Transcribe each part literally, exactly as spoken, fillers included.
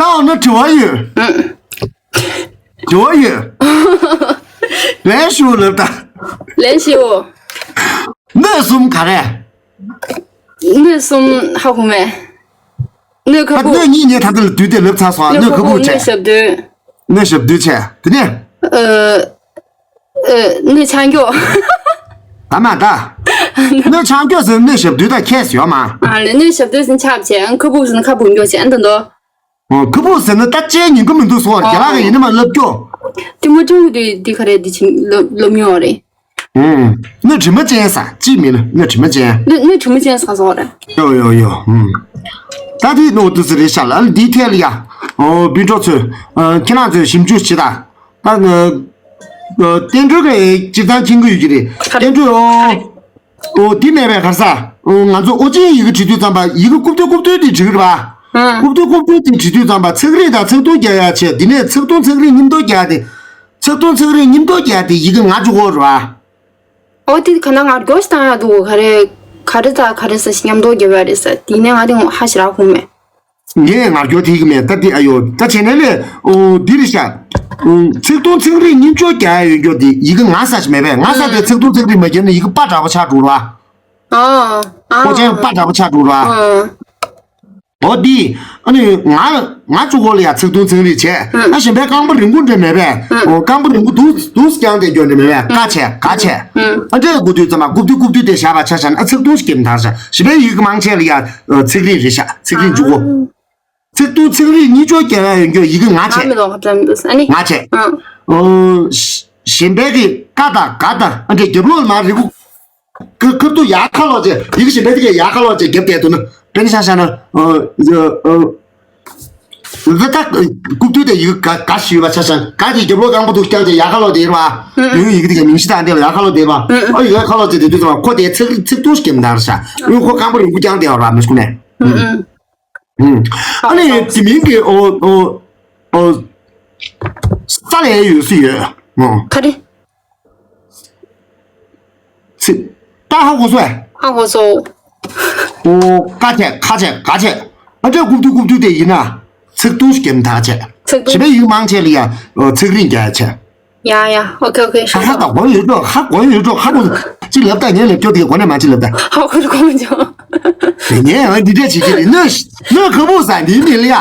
ད་འོ་ན་དྲི་བ་ཡོད། དྲི་བ་ཡོད། ལན་ཞུ་ལབ་ད། ལན་ཞུ། སྣོད་གསུམ་ག་རེ། སྣོད་གསུམ་ཧ་གོ་མེད། སྣོད་ཁ་ད་སྦུག་སྣོད་གཉིས་ནས་ད་ལྟ་ལ་བསྡུས་ཏེ་ལབ་ཚར་སོང་། སྣོད་ཁ་སྣོད་ཁ་སྦུག་སྦུག་བྱས། སྣོད་ཞབས་རྡོལ། སྣོད་ཞབས་རྡོལ་བྱས་དེ་ནས། ཨ། ཨ། སྣོད་ཆང་སྐྱོག་ད་མ་ད། སྣོད་ཆང་སྐྱོག་ཟེར་སྣོད་ཞབས་རྡོལ་དང་ཁྱད་ཡོད་མ། ཨ་ལས་སྣོད་ཞབས་རྡོལ་ཟེར་ཆགས་བྱས་ཁ་སྦུག་ཟེར་ཁ་སྦུག་སྐྱོག་བྱས་ཨ་ད་འདོ། ཨོ། ཁ་སྦུག་ཟེར་ན་ད་ཅན་ཉན་གི་མི་འདུག་སོ། རྒྱ་ལག་གི་ཡིན་ན་མ་ལབ་སྐྱོ། དེ་མ་ཀྲུང་གོ་དེ་དེ་ག་རེ་དེ་ཆིང་ལབ་ལབ་མྱོང་བ་རེད། ཨུམ། སྣོད་དྲི་མ་ཅན་ས་ཅི་མིན་ན་སྣོད་དྲི་མ་ཅན། སྣོད་སྣོད་དྲི་མ་ཅན་ས་སོགས་རེད། ཡོ་ཡོ་ཡོ། ཨུམ། ད་དེ་ནོ་དུ་ཟེར་རེད་ཤག་ལ་འདི་ཐད་ལ་ཡ། ཨོ་བི་འགྲོ་ཚོས། ཁྱེད་རང་ཚོས་ཞིབ་འཇུག་བྱེད་ད། ད། བསྟན་སྒྲོལ་གྱི་སྤྱིར་བཏང་མཁྱེན་གྱི་ཡོད་ཀྱི་རེད། བསྟན་སྒྲོལ་ཨོ། ཨོ་འདི་མེད་པའི་གར་ས། ཨོ་ང་ཚོ་ཨོ་ཅེ་ཡི་གེ་བྲིས་དུས་ཙམ་པ་ཡི་གེ་རྐུབ་སྟོད་རྐུབ་སྟོད་དེ་བྲིས་ཀྱི་རེད་པ། རྐུབ་སྟོད་རྐུབ་སྟོད་དེ་བྲིས་དུས་ཙམ་པ་ཚེག་རིང་དང་ཚེག་ཐུང་རྒྱག་ཡ་བྱས། འདི་ནས་ཚེག་ཐུང་ཚེག་རིང་མཉམ་དུ་རྒྱག་ཡ་དེ། ཚེག་ཐུང་ཚེག་རིང་མཉམ་དུ་རྒྱག་ཡ་དེ་ཡི་གེ་ང་བཅུ་གོ་རེད་པ། ཨོ་དེ་ག་ན་ང་དགོས་ཤི་བཏང་ཡ་འདུག་ག་རེ། ག་རེ་ད་ག་རེ་ས་ཞིག་མཉམ་དུ་རྒྱབ་ཡ་རེད་ས་དེ་ནས་ང་དེ་ཧ་ཤི་ར་ཁུང་མེད། ངས་ང་རྒྱོ་དེ་གི་མེད་ད་དེ་ཨ་ཡོ་ད་བྱས་ན་ལས་ཨོ་འདི་རེད་ཤག་ཚིག་དོན་ཚིག་རིས་གཉིས་ཆོག་རྒྱག་ཡོད་རྒྱོ་དེ་ཡི་གེ་ང་ས་ཞིག་མེད་པས། ང་ས་དེ་ཚིག་དོན་ཚིག་རིས་མ་རྒྱབ་ན་ཡི་གེ་པ་འདྲ་པོ་ཆགས་འགྲོ་ར། ཨོ་ཨ་ཨོ་ཅན་པ་འདྲ་པོ་ཆགས་འགྲོ་ར། ཨོ་འོ་འདི་ཨ་ནི་ང་ང་ཆུ་གོ་ལ་ཡ་ཚིག་དོན་ཚིག་རིས་བྱས་ཨ་གཞན་པའི་རྐང་པ་རིང་པོ་འདྲ་མེད་པས། ཨོ་རྐང་པ་རིང་པོ་འདུག་འདུག་རྐྱང་དེ་རྒྱོ་འདྲ་མེད་པས་ཀ་བྱས་ག་བྱས། ཨ་འདྲ་དགུ་དུས་ཙམ་མ་རྐུབ་དུས་རྐུབ་དུས་དེ་བཞག་པ་ཆ་བཞག་ན་ཨ་ཚིག་དོན་ཞིག་གེམ་ཐར་ཤག་གཞན་པའི་ཡི་གེ་མང་ཆེ་ལ་ཡ་ཚིག་རིས་རེད་ཤག་ཚིག་རིས་འཇུག་གོ་ཚིག་དོན་ཚིག་རིས་གཉིས་ཆོག་རྒྱག་ཡ་ཡོད་རྒྱོ་ཡི་གེ་ང་ང་བྱས། མི་ལོ་ཁ་ཙམ་འདུག་ཨ་ནི། ང་བྱས། ཨང་། ཨོ། གཞན་པའི་གི་ཀ་དང་ག་དང་ཨ་འདྲ་རྒྱབ་ལོགས་མ་རིག་གུ། ཁ་ཁ་ཏུ་ཡ་ཁ་ལོག་ཅེ་ཡི་གེ་གཞན་པའི་དེ་ག་ཡ་ཁ་ལོག་ཅེ་རྒྱབ་བསྡད་འདུག་ན་དཔེར་ན་ཆ་བཞག་ན། ཨོ། ཨོ། ད་ལྟ་རྐུབ་སྟོད་དེ་ཡི་གེ་ག་ག་ཞིག་ཡོད་པ་ཆ་བཞག་ན་ག་དེ་རྒྱབ་ལོགས་རྐང་པ་འདུག་རྐྱང་ཅེ་ཡ་ཁ་ལོག་དེ་ཡིན་པ། ཡིན་ཡི་གེ་དེ་ག་མིང་གཞི་དང་དེ་ལ་ཡ་ཁ་ལོག་དེ་ཡིན་པ། ཨོ་ཡ་ཁ་ལོག་ཅེ་དེ་དུས་ཙམ་པ་ཁོ་དེ་ཚིག་ཚིག་དོན་ཞིག་གེམ་ཐར་ཤག་ཡང་ཁོ་རྐང་པ་རིང་པོ་རྐྱང་དེ་ཡོད་ར་མི་སྐུ་ནས། ཨ་ནི་དེ་མིན་གྱི་ཨོ་ཨོ་ཨོ་ས་ལས་ཡོད་སུ་ཡོད། ཨོ། ག་རེ། ཚིག་ད་ཧ་གོ་སོ་ཨེ། ཧ་གོ་སོ། ཨོ་ཀ་བྱས་ཁ་བྱས་ག་བྱས་ཨ་འདྲ་རྐུབ་སྟོད་རྐུབ་སྟོད་དེ་ཡིན་ན་ཚིག་དོན་ཞིག་གེམ་ཐག་བྱས། ཚིག་དོན་བྱེད་པའི་ཡིག་མང་ཆེ་ལ་ཡ་ཚིག་རིས་རྒྱག་ཡ་བྱས། ཡ་ཡ། ཨོ་ཁེ་ཨོ་ཁེ། ཧ་ཧ་ད་གོ་ཡོད་འགྲོ་ཧ་གོ་ཡོད་འགྲོ་ཧ་གོ་ཅི་ལབ་ད་ངས་ལབ་སྐྱོ་དེ་གོ་ནས་མ་ཅི་ལབ་ད། ཧ་གོ་གོ་མ་བྱུང་། དེ་ངས་ཨ་འདི་འདྲ་བྱེད་ཀྱི་རེད་སྣོད་སྣོད་ཁ་སྦུག་ས་འདི་མི་ལ་ཡ།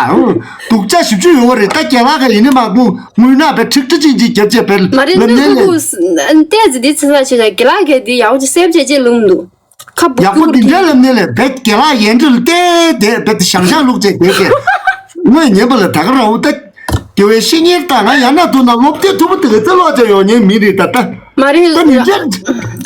སྡུག་ཅག་ཞིབ་ཆུ་ཡོང་བ་རེད་ད་རྒན་ལགས་ཀ་ཡིན་ནི་མ་གོ་དངུལ་ནག་པའི་ཁྲིག་ཁྲི་ཅིག་ཅིག་རྒྱབ་བྱས་པའི་མ་རེད་ལབ་སྣོད་ནས་ཁ་ལས་སྦུག་ཏོག་ཙམ་འདི་ཚེ་ས་བྱེད་ཀྱང་རྒན་ལགས་ཀས་འདི་ཡག་པོ་ཅིག་གསལ་བྱེད་ཅེས་ལུང་འདུག་ཁ་སྦུག་ཡག་པོ་ཏོག་འདི་འདྲ་ལབ་ནས་ལས་བེད་རྒན་ལགས་ཡན་འདྲི་ལ་བལྟས་བསྡད་བེད་ཞང་ཞང་ལུག་བྱས་བསྡད་བྱས། ངོས་ཉན་པ་ལ་ད་ག་ར་འུ་ད། དགེ་བའི་བཤེས་གཉེན་དང་ང་ཡང་ན་དུ་ན་སློབ་དེབ་ཐུབ་པ་དེ་ག་ཚེ་ལོག་ཅེ་ཡོང་ཉན་མི་རེད་ད་ད། མ་རེད། ད་མི་འདྲ།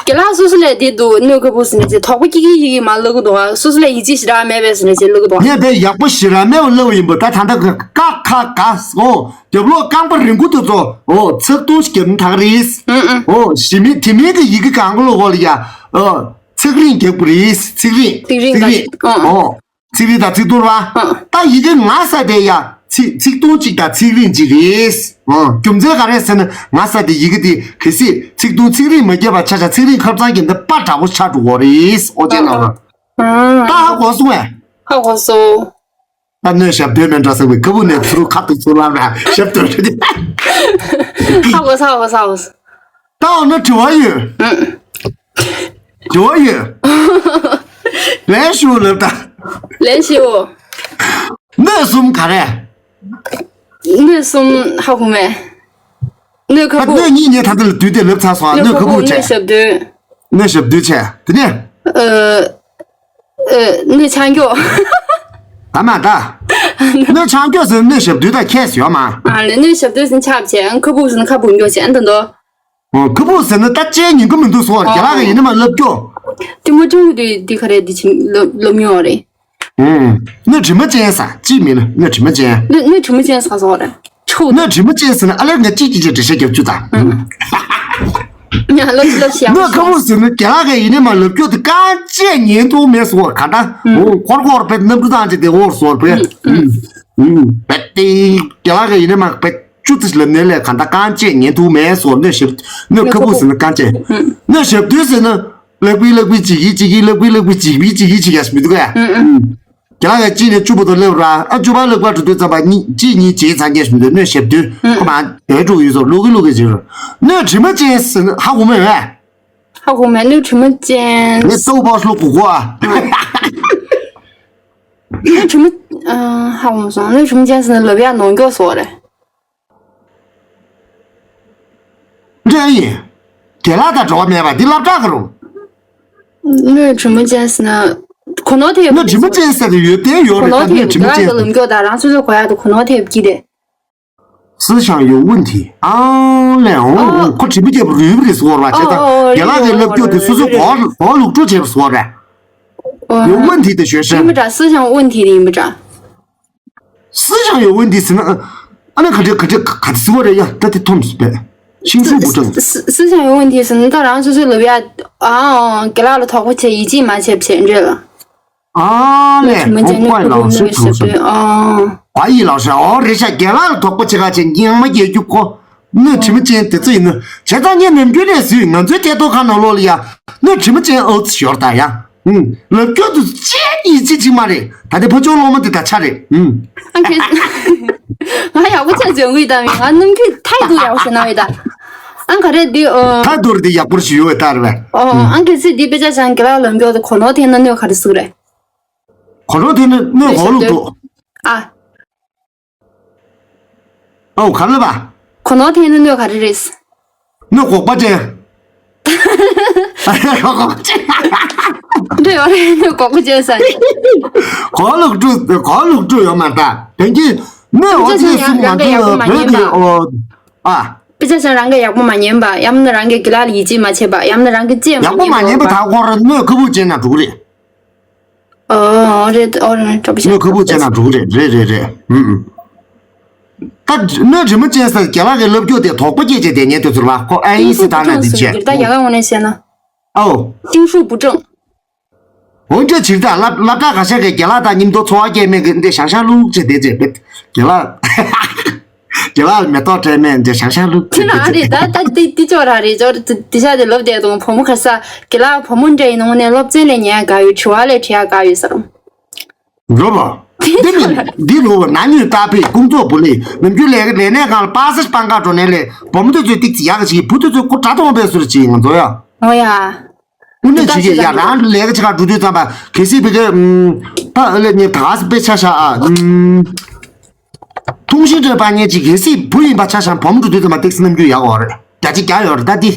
རྒན་ལགས་སོ་སོ་ལས་དེ་འདུག་སྣོད་ཁ་སྦུག་ཟེར་ནས་ཅེ་དོག་པ་ཀི་ཀི་ཡི་གི་མ་ལུག་འདུག་ཨ་སོ་སོ་ལས་ཡིད་ཆེས་ཞེ་དྲག་མེད་པས་ཟེར་ནས་ཅེ་ལུག་འདུག་ཨ། ངས་དཔེ་ཡག་པོ་ཞེ་དྲག་མེད་པ་ལབ་པ་ཡིན་པ་ད་ད་ད་ཀ་ཁ་ག་ཨོ་རྒྱབ་ལོགས་རྐང་པ་རིང་པོ་དེ་ཚོ་ཨོ་ཚིག་དོན་ཞིག་གེམ་ཐག་རེད། ཨོ་ཞི་མི་དེ་མིན་གི་ཡི་གེ་གང་ག་ལོ་གོ་ལ་ཡ་ཨོ། ཚིག་རིང་རྒྱག་པ་རེད་ཚིག་རིང་། ཚིག་རིང་། ཚིག་རིང་། ཨོ། ཚིག་རིང་དང་ཚིག་ཐུང་ར། ཨ། ད་ཡི་གེ་ང་ས་དེ་ཡ། ཚིག་ཚིག་ཐུང་གཅིག་དང་ཚིག་རིང་གཅིག་རེད། ཨ། རྒྱུ་མཚན་ག་རེ་ཟེར་ན་ང་ས་དེ་ཡི་གེ་དེ་གལ་སྲིད་ཚིག་ཐུང་ཚིག་རིང་མ་བརྒྱབ་པ་ཆ་ཆ་ཚིག་རིང་ཁབ་ཚང་གི་འདི་པ་འདྲ་པོ་ཆགས་འགྲོ་གོ་རེད། ཨོ་ཅེ་ན། ཨ། ད་ཧ་གོ་སོང་ངས། ཧ་གོ་སོང་། ད་སྣོད་ཞབས་རྡོལ་མེད་འགྲོ་ཟེར་བའི་ཁ་བུ་ནས་ཚུར་ཁ་ཐུག་ཚུར་ལབ་ར་ཞབས་རྡོལ་རེད། ཧ་གོ་སོང་ཧ་གོ་སོང་ཧ་གོ་སོང་། ད་འོ་ན་དྲི་བ་ཡོད། དྲི་བ་ཡོད། ལན་ཞུ་ལབ་ད། ལན་ཞུ། སྣོད་གསུམ་ག་རེ། སྣོད་གསུམ་ཧ་གོ་མེད། སྣོད་ཁ་ད་སྦུག་སྣོད་གཉིས་ནས་ད་ལྟ་ལ་བསྡུས་ཏེ་ལབ་ཚར་སོང་། སྣོད་ཁ་སྦུག་བྱས། སྣོད་ཞབས་རྡོལ། སྣོད་ཞབས་རྡོལ་བྱས་དེ་ནས། ཨ། ཨ། སྣོད་ཆང་སྐྱོག་ད་མ་ད། སྣོད་ཆང་སྐྱོག་ཟེར་སྣོད་ཞབས་རྡོལ་དང་ཁྱད་ཡོད་མ། ཨ་ལས་སྣོད་ཞབས་རྡོལ་ཟེར་ཆགས་བྱས་ཁ་སྦུག་ཟེར་ཁ་སྦུག་སྐྱོག་བྱས་ཨ་ད་འདོ། ཨོ། ཁ་སྦུག་ཟེར་ན་ད་ཅན་ཉན་གི་མི་འདུག་སོ། རྒྱ་ལག་གི་ཡིན་ན་མ་ལབ་སྐྱོ། དེ་མ་ཀྲུང་གོ་དེ་དེ་ག་རེ་དེ་ཆིང་ལབ་ལབ་མྱོང་བ་རེད། ཨུམ། སྣོད་དྲི་མ་ཅན་ས་ཅི་མིན་ན་སྣོད་དྲི་མ་ཅན། སྣོད་སྣོད་དྲི་མ་ཅན་ས་སོགས་རེད། ཆུ། སྣོད་དྲི་མ་ཅན་ཟེར་ན་ཨ་ལས་ང་ཅིག་ཅིག་ཅིག་འགྲེལ་བཤད་རྒྱབ་བཅུག་དང་། ཨུམ། ཡ་ལབ་ལབ་ཤི་ཡ། སྣོད་ཁ་སྦུག་ཟེར་ན་རྒྱ་ལག་གི་ཡིན་ན་མ་ལབ་སྐྱོ་དེ་གང་ཅི་ཉན་ཐུབ་མེད་སོ་ག་ད། ཨུམ། འོ་འཁོར་འཁོར་བེད་གནམ་གྲུ་དང་ཅི་དེ་འོར་སོ་བེད། ཨུམ། ཨུམ། བེད་དེ་རྒྱ་ལག་གི་ཡིན་ན་མ་བེད། བཅུ་ཙམ་ལབ་ནས་ལས་གང་ལྟར་རྐང་རྗེས་ཉན་ཐུབ་མེད་སོ། སྣོད་ཞབས་སྣོད་ཁ་སྦུག་ཟེར་ན་རྐང་རྗེས། སྣོད་ཞབས་རྡོལ་ཟེར་ན་ལག་པའི་ལག་པའི་ཅིག་གིས་ཅིག་གིས་ལག་པའི་ལག་པའི་ཅིག་པའི་ཅིག་གིས་ཅིག་ཡ་ཞིག་མི་འདུག་གས། རྒན་ལགས་ཀྱིས་གཅིག་ནས་བཅུ་བར་དུ་སླེབས་ར། ཨ་བཅུ་པ་སླེབས་པ་འགྲོ་དུས་ཙམ་པ་གཉིས་གཅིག་གཉིས་བྱས་ཚར་མཁན་ཞིག་མི་འདུག་སྣོད་ཞབས་དུས་ཁོ་མ་བས་འགྲོ་གི་ཡོད་ཚོ་ལུག་གི་ལུག་གི་བྱེད་རོགས། སྣོད་དྲི་མ་ཅན་ཟེར་ན་ཧ་གོ་མེད་བས། ཧ་གོ་མེད། སྣོད་དྲི་མ་ཅན། ངས་སྟོབས་པོ་ལུག་གོ་གོ་ཨ། སྣོད་དྲི་མ། ཨ། ཧ་གོ་མ་སོང་། སྣོད་དྲི་མ་ཅན་ཟེར་ན་ལབ་ཡག་ནོར་མགྱོགས་སོགས་རེད། འདྲ་ཡིན། རྒན་ལགས་དང་འགྲོ་བ་མེད་པ་འདི་སློབ་གྲྭ་ག་རུ། སྣོད་དྲི་མ་ཅན་ཟེར་ན། གོ་ནོར་ཐེབས། སྣོད་དྲི་མ་ཅན་ཟེར་དུ་ཡོད་དེ་ཡོད་རེད་ད། སྣོད་དྲི་མ་ཅན་ཟེར། རྒན་ལགས་ཀྱི་ལམ་མགྱོགས་དང་རང་སོ་སོའི་གོ་ཡག་ཏུ་གོ་ནོར་ཐེབས་ཀྱི་རེད། 思想有问题 ཨང་ལས་འོང་ཁོ་དྲི་མ་ཅན་རུལ་བ་རེད་ཟེར་བ་བྱས་ཙང་རྒན་ལགས་ཀྱི་ལབ་རྒྱུ་དེ་སོ་སོའི་གོ་གོ་ལུག་འགྲོ་བྱས་པ་ཟེར་བ་རེད། 有问题的学生 ཡིན་པ་འདྲ། 思想问题的་ཡིན་པ་འདྲ། 思想有问题 ཟེར་ན། ཨ་ནི་ག་འདྲ་ག་འདྲ་ག་ཟེར་བ་རེད་ཡ། ད་དེ་ཐོམ་སི་པས་ཤིང་ཤུགས་བུ་ཀྲང་། 思思想有问题 ཟེར་ན་ད་རང་སོ་སོའི་ལབ་ཡ། ཨ་ཨ་རྒན་ལགས་ལ་དོགས་པ་བྱས་ཡིད་ཆེས་མ་བྱས་བྱས་འདྲ་ལ། ཨ་ལས་ཁོང་ཀོ་ཡི་ལའོ་སི་གྲོང་གསེབ། ཨ། ཁོ་ཡི་ལའོ་སི། ཨོ་རེད་ཤག་རྒན་ལགས་ལ་དོགས་པ་བྱེད་ག་བྱེད་ངན་མ་རྒྱལ་རྒྱུ་ཁོ། སྣོད་དྲི་མ་ཅན་དེ་ཚོ་ཡིན་ནོ། བྱས་ཙང་ངས་ནམ་རྒྱུན་ནས་ཟེར། ང་ཚོའི་ཐད་གཏོང་ཁང་ནང་ལོགས་ལ་ཡ། སྣོད་དྲི་མ་ཅན་ཨོ་ཙི་ཡོད་ད་ཡ། ཨུམ། ལབ་རྒྱུ་དུ་ཅི་ཡིད་ཆེས་ཅིག་མ་རེད། ད་དེ་ཕོ་ཅོག་སློང་མ་དེ་ད་ཆ་རེད། ཨུམ། ཨ་ཁེ། ང་ཡག་པོ་ཆ་འཇོན་གི་ད་མི་ང་ནམ་རྒྱུན་ཐད་དུ་ཡག་པོ་ཞིག་གནང་ཡོད་ད། ཨ་ག་རེ་འདི་ཨོ། ཐད་དུ་རེད་དེ་ཡག་པོ་ཞིག་ཡོད་ད་རེད་བས། ཨོ་ཨ་གལ་སྲིད་འདི་དཔེ་ཆ་བཞག་རྒན་ལགས་ལབ་རྒྱུ་དུ་གོ་ནོར་ཐེབས་ན་སྣོད་ག་རེ་ཟེར་གི་རེད། གོ་ནོར་ཐེབས་ན་སྣོད་གོ་ལུག་འགྲོ། ཨ། ཨོ་ག་རེ་ལབ་པ། གོ་ནོར་ཐེབས་ན་སྣོད་ག་རེ་རེད། སྣོད་སྒོག་པ་ཅན། སྒོག་པ་ཅན། འདྲ་ཡོད་རེད། སྣོད་སྒོག་པ་ཅན་ཟེར། གོ་ལུག་འགྲོ་གོ་ལུག་འགྲོ་ཡོད་མ་ད། དེང་གི་སྣོད་འོ་དེ་གསུམ་ང་ཚོ་ལ་བོད་ཀྱི་ཨོ་ཨ། དཔེ་ཆ་ཚང་རང་གིས་ཡག་པོ་མ་ཉན་པ། ཡང་ན་རང་གིས་རྒན་ལགས་ལ་ཡིད་ཆེས་མ་བྱས་པ། ཡང་ན་རང་གིས་ཅི་ཡང་ཡག་པོ་མ་ཉན་པ་ད་ཁོ་རང་སྣོད་ཁ་སྦུབ་ཅན་ན་འགྲོ་གི་རེད། ཨོ་རེད་ཨོ་རེད། གྲོགས་པོ་ཤ་སྣོད་ཁ་སྦུབ་ཅན་ན་འགྲོ་གི་རེད། རེད་རེད་རེད། ཨུམ་ཨུམ། ད་སྣོད་དྲི་མ་ཅན་ཟེར་རྒན་ལགས་ཀྱིས་ལབ་རྒྱུ་དེ་དོགས་པ་སྐྱེས་བྱས་དེ་ངས་དེ་ཚོར་བ་ཁོ་ཨ་ཡིན་སི་ད་ན་དེ་བྱས། ད་ཡག་ག་ངོ་ནས་བཤད་ན། ཨོ། ཏིང་ཧྲུའུ་བུ་ཀྲང་། འོན་ཀྱང་ཕྱིར་ད་སློབ་སློབ་གྲྭ་ཁ་ཤས་ཀྱི་རྒན་ལགས་དང་མཉམ་དུ་འཚོ་བ་སྐྱེལ་མེད་ཀྱི་འདི་ཞང་ཞང་ལུག་ཅེས་དེ་བྱས་པས་རྒན་ལགས། རྒན་ལགས་མེ་ཏོག་སྤྲད་མེད་འདི་ཞང་ཞང་ལུག་ཅེས་དེ་ཨ་རེད། ད་ད་དེ་དེ་ཅོག་ར་རེད། ཅོག་དེ་ཤ་དེ་ལོབ་བསྡད་དང་བུ་མོ་ཁ་ས་རྒན་ལགས་བུ་མོ་འདྲ་ཡིན་ནོ་ནས་སློབ་ཚན་ལས་ཉན་དགའ་ཡོད། དྲི་བ་ལས་དྲི་ཡག་དགའ་ཡོད་ཟེར། འགྲོ་བ། འདི་མིན་འདི་རུ་ན་ཉུས་ཏ་པི་ཀུང་ཙོ་བུ་ལི་ནམ་རྒྱུན་ལས་ལས་གནས་གང་ལ་པ་སེ་སྤང་ཀ་འགྲོ་ནས་ལས་བུ་མོ་དེ་ཚོས་ཏིག་ཙི་ཡག་གི་བུ་དེ་ཚོས་ཁོ་དྲ་ཐོང་པའི་ཟུར་ཅིག་ང་ཚོ་ཡ། ཨོ་ཡ། དངོས་གནས་བྱེད་ཀྱི་ཡ་རང་ལས་ཀ་བྱེད་ག་འགྲོ་དུས་ཙམ་པ་གལ་སྲིད་བི་ཀའི་ད་ཨ་ལེ་ཉེ་ད་དཔེ་ཆ་བཞག་ཨ། ཐུང་ཤིང་སྤྲོད་པ་ཉེ་ཅིག་གལ་སྲིད་བུ་ཡིན་པ་ཆ་བཞག་བུ་མོ་འགྲོ་དུས་ཙམ་པ་ཏིག་ཙི་རྣམ་འགྱུར་ཡག་གོ་རེད། རྒྱ་ཆེ་རྒྱ་ཡོད་རེད་ད་འདི།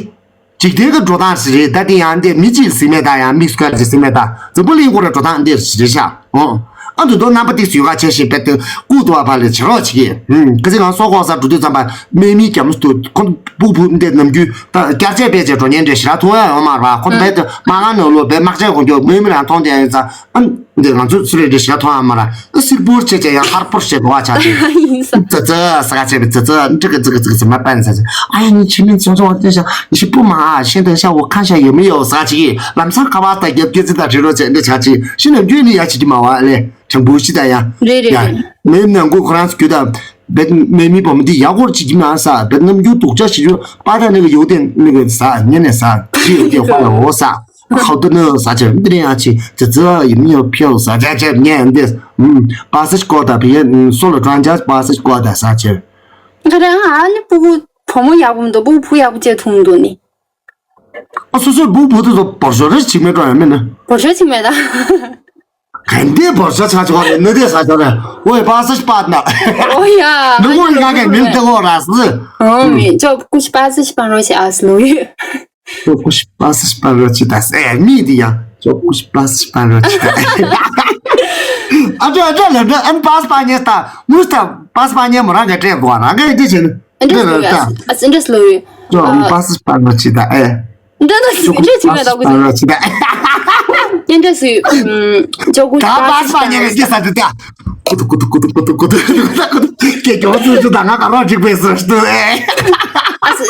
འཇིག་རྟེན་གྱི་འགྲོ་སྟངས་ཞིག་རེད་ད་འདི། ཡང་འདི་མི་གཅིག་ཟིན་མེད་ད་ཡང་དམིགས་བཀར་གྱི་ཟིན་མེད་ད། འཛམ་བུ་གླིང་སྐོར་ར་འགྲོ་སྟངས་འདི་རེད་ཤག་ཨོ། ཨ་འདི་དོ་རྣམ་པ་ཏིག་ཙི་ཡོད་ག་བྱས་ཤིང་བེད་དེ་ལྐུག་ཏུ་བ་ཕ་ལས་བྱེད་རོགས་བྱེད་ཀྱི། ཁ་ཚིག་ང་སོག་ཁོག་ས་འགྲོ་དུས་ཙམ་པ་སྨན་མི་རྒྱ་མོ་དུ་ཁོ་སྤུ་སྤུ་འདི་རྣམ་འགྱུར་ད་བསྐྱར་བཅད་བེད་སྤྱད་འགྲོ་ཉན་འདྲེ་ཞེ་དྲག་ཐུག་ཡ་ཡོད་མ་རེད་བ། ཁོ་ད་བེད་དེ་མ་གང་ནང་ལོ་བེད་དམག་ཆས་གོ་འགྱོ་མི་མི་རང་མཐོང་དེ་ཡང་ཡིན་ཙང་། ཨ་འདི་ང་ཚོ་སུ་རེད་འདྲེ་ཞེ་དྲག་མཐོང་ཡ་མ་རེད། ཨ་སིལ་པོར་བྱས་བྱས་ཡང་ཧར་པོར་བྱས་འགྲོ་བ་ཆ་ཆེ། ཡིན་ས། ཙི་ཙི་ས་ག་བྱས་པའི་ཙི་ཙི་འདྲི་གི་ཙི་གི་ཙི་གི་ཙི་མ་པན་ས་ཙི། ཨ་ཡ་ཉི་ཆི་མིན་ཚོང་ཚོང་བ་ཏེ་ཤ་ཉི་ཤི་པུ་མ་ཨ་ཤེན་ཏན་ཤ་འོ་ཁ་ཤ་ཡོད་མི་ཡོད་ས་ཅིག་གི་ལམ་སང་ཁ་བ་ད་རྒྱབ་སྐྱེ་ཙི་ད་བྲི་རོ་ཚེ་འདྲི་ཆ་ཅིག་ཤི་ནམ་རྒྱུན་ནི་ཡ་ཆི་ཅི་མ་བ་ལེ། དྲང་པོ་ཤི་ད་ཡ། རེད་རེད། ཡ་རེད། མེ་ནང་ཁུ་ཁོ་རང་སྐྱུ་ད། བེད་མེ་མི་བོ་མི་འདི་ཡ་གོར་ཅིག་གི་མ་ས་བེད་ནམ་རྒྱུ་དུག་ཅག་ཤི་རྒྱུ་པ་ད་ནི་གི་ཡོ་ཏན་ནི་གི་ས་ཉེ་ནས་ས་ཤི་ཡོད་ཀྱི་ཧོ་ལ་འོ་ས། ཁའུ་ཏུ་ནི་ས་ཆེ་འདི་རེ་ཡང་ཆེ་ཙི་ཙི་ཡིན་ཡོད་ཕྱོགས་ས་ཆ་ཆེ་ངས་འདི་པ་སི་ཀོ་ད་བི་སོ་ལོ་ཀྲང་ཅ་པ་སི་ཀོ་ད་ས་ཆེ། ང་རང་ཨ་ནི་སྤུ་གུ་བུ་མོ་ཡག་པོ་མི་འདུག་སྤུ་གུ་བུ་ཡག་པོ་བཅས་ཐུང་འདུག་ནི། ཨ་སོ་སོའི་སྤུ་གུ་བུ་དེ་ཚོ་བོར་ཤོག་རེ་ཆིག་མེད་འགྲོ་ཡ་མེད་ནི། བོར་ཤོག་ཆིག་མེད་ད། གན་དེ་བོར་ཤོག་ཆ་ཆོག་རེ་ནི་དེ་ས་ཆོག་རེ། ཨོ་ཡ་པ་སི་ཀོ་ད་ན། ཨོ་ཡ། ནི་ངོ་ཡི་ང་ག་མིང་དེ་འོ་ར་སི། ཨོ་མི་ཅོ་ཀུ་ཤི་པ་སི་ཀོ་ད་རོ་ཤི་ཨ་སི་ལོ་ཡུ། ཅོ་ཀུ་ཤི་པ་སི་ཀོ་ད་རོ་ཤི་ད་སེ་མི་དེ་ཡ། ཅོ་ཀུ་ཤི་པ་སི་ཀོ་ད་རོ་ཤི་ད། ཨ་ཅོ་ཨ་ཅོ་ལ་ན་ཨན་པ་སི་པ་ཉེ་ད་མུ་སི་ད་པ་སི་པ་ཉེ་མོ་རང་ག་ཏྲེ་བོ་རང་ག་ཡི་དེ་ཆེ་ནི། ཨིན་ཌི་སི་ལོ་ཡ། ཨ་ཨིན་ཌི་སི་ལོ་ཡ། ཅོ་ཨ་པ་སི་པ་རོ་ཆི་ད་ཨེ། འདི་ད་སུ་འདྲ་ཆི་མེད་ད་གོ། པ་སི་པ་རོ་ཆི་ད་ཨེ། ཨིན་ཌི་སི་ཡུ། ཅོ་གུ་ད་པ་སི་པ་ཉེ་གི་ས་དེ་ད། ཀུ་ཏུ་ཀུ་ཏུ་ཀུ་ཏུ་ཀུ་ཏུ་ཀུ་ཏུ་ཀུ་ཏུ་ཀུ་ཏུ་ཀེ་ཀེ་བ་ཙུ་ཙུ་ད་ང་ག་རོ་ཅིག་པེ་སུ་ཏུ་ཨེ། ཨ་སི་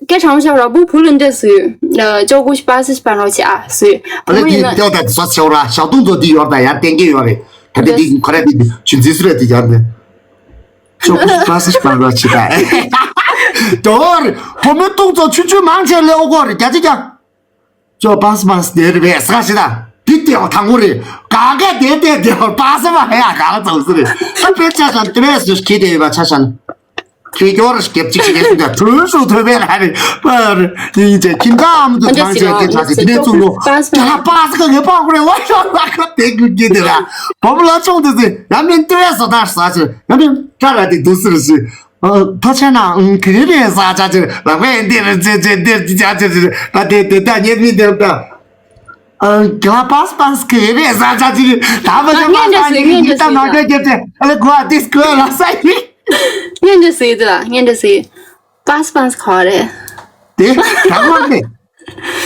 ཀེ་ཆང་ཤ་ར་བུ་བུ་ལུ་འདི་སུ་ཡུ། ཅོ་གུ་པ་སི་པ་རོ་ཆི་ཨ་སུ་ཡུ། ཨ་ལེ་དེ་ཏེ་ད་སོ་ཆེ་བ་ར་ཞག་དུང་ཚོ་དེ་ཡོར་ད་ཡར་བསྟན་གི་ཡོད་རེད། ད་དེ་དེ་ཁོ་ར་དེ་ཆུན་ཙི་སུ་རེད་དེ་ཡར་དེ། ཅོ་ཀུ་ཤི་པ་སི་ཤི་པ་རོ་ཆི་ད། དོར། བུ་མོའི་ཏུང་ཚོ་ཆུ་ཆུ་མང་ཆེ་ལེའོ་གོ་རེ་རྒྱ་ཆེ་རྒྱ། ཅོ་པ་སི་པ་སི་དེ་རེ་བས་ས་ཤི་ད། དེ་དེ་བ་དང་པོ་རེད། ག་ག་དེ་དེ་དེ་བ་པ་སེ་བ་ཧ་ཡ་ག་ལ་ཚང་སི་རེད། ད་པེ་ཆ་ཤན་དེ་བས་སུ་ཁྱེད་དེ་བ་ཆ་ཤན། ཁྱེད་སྐྱོར་སྐྱབས་གཅིག་ཞིག་ཡོད་ད་གྲོས་ཤོག་ཐོས་པས་ལ་རེད། པར་ཡིན་ཅེ་ཁྱིམ་ཚང་ཨམ་དུ་ཐང་ཅེ་ཁྱེད་ཆ་སི་དེ་ནས་བཙུགས་ཡོད། ད་པ་སེ་ག་ངས་པ་ཁོ་རེ་བ་ཤོག་ལ་ཁ་དེ་གུ་གི་དེ་ར། བོ་བོ་ལ་ཆུང་དེ་ཟེ་ཡ་མིན་དེ་བས་སོ་ད་ས་ཆེ་ཡ་མིན་ཀྲ་ར་དེ་དུ་སི་རི་སི། ཕ་ཆེ་ན་ཨང་གི་རེ་ས་ཆ་ཆེ་ལ་བས་འདི་རེ་ཙེ་ཙེ་འདིར་ཅི་ཆ་ཆེ་རེ་ད་དེ་དེ་ད་ཉེ་མི་དེ་ད། ག་པས་པས་གི་རེ་ས་ཆ་ཆེ་ད་མ་ཆ་ངན་འདྲ་སེ་ངན་འདྲ་སེ་ད་ནང་གི་གེ་ཏེ་ཨ་ལེ་གོ་ཨ་དིས་གོ་ལ་ས་ཡི། ངན་འདྲ་སེ་ད་ངན་འདྲ་སེ་པས་པས་ག་རེ། དེ་ད་མ་ནི།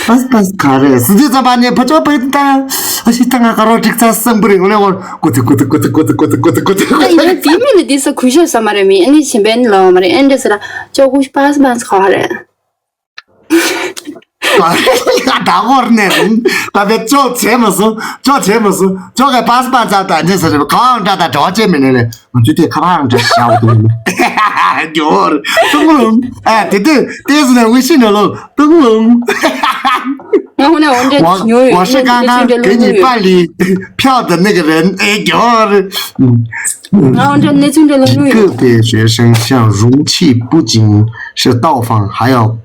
པས་པས་ག་རེ་སི་ཏི་ཙམ་པ་ནི་ཕ་ཆོ་པའི་ད་ཨ་ཤི་ད་ང་ག་རོ་ཀྲིག་ཚ་སང་པུ་རི་ངོ་ལེ་ངོ་ཀུ་ཏི་ཀུ་ཏི་ཀུ་ཏི་ཀུ་ཏི་ཀུ་ཏི་ཀུ་ཏི་ཀུ་ཏི་ཀུ་ཏི། ཨ་ཡིན་དེ་མི་ལ་དེ་ས་གུ་ཤ་ས་མ་རེད་མི་ཨ་ནི་ཞིམ་པའི་ནི་ལོ་མ་རེད་ཨ་འདྲ་སེ་ད་ཅོ་གུ་པས་པས་ག་རེ། ད་གོར་ནས་རུང་ད་བེད་ཅོག་བྱས་མ་སོང་། ཅོག་བྱས་མ་སོང་། ཅོག་གི་པས་པས་ཙམ་ད་འདྲ་སེ་རེད་གང་འདྲ་ད་འདྲ་བ་ཅེ་མི་ནས་ལེ། ང་ཚོས་དེ་ཁ་པར་འདྲ་བཞག་འདུག་ཡོར་ཏུང་ལུང་། ཨ་དེ་དུས་ཏེ་སི་ནས་ཝེ་ཤི་ནས་ལོ་ཏུང་ལུང་། ང་ཧུ་ནས་འོན་ཏེ་ཉོ་ཡོད། 我是刚刚给你办理票的那个人。哎，有。 ང་འོན་ཏེ་གནས་ཚུལ་འདྲ་ལ་ཉོ་ཡོད། 个别学生像容器不仅是倒放，还要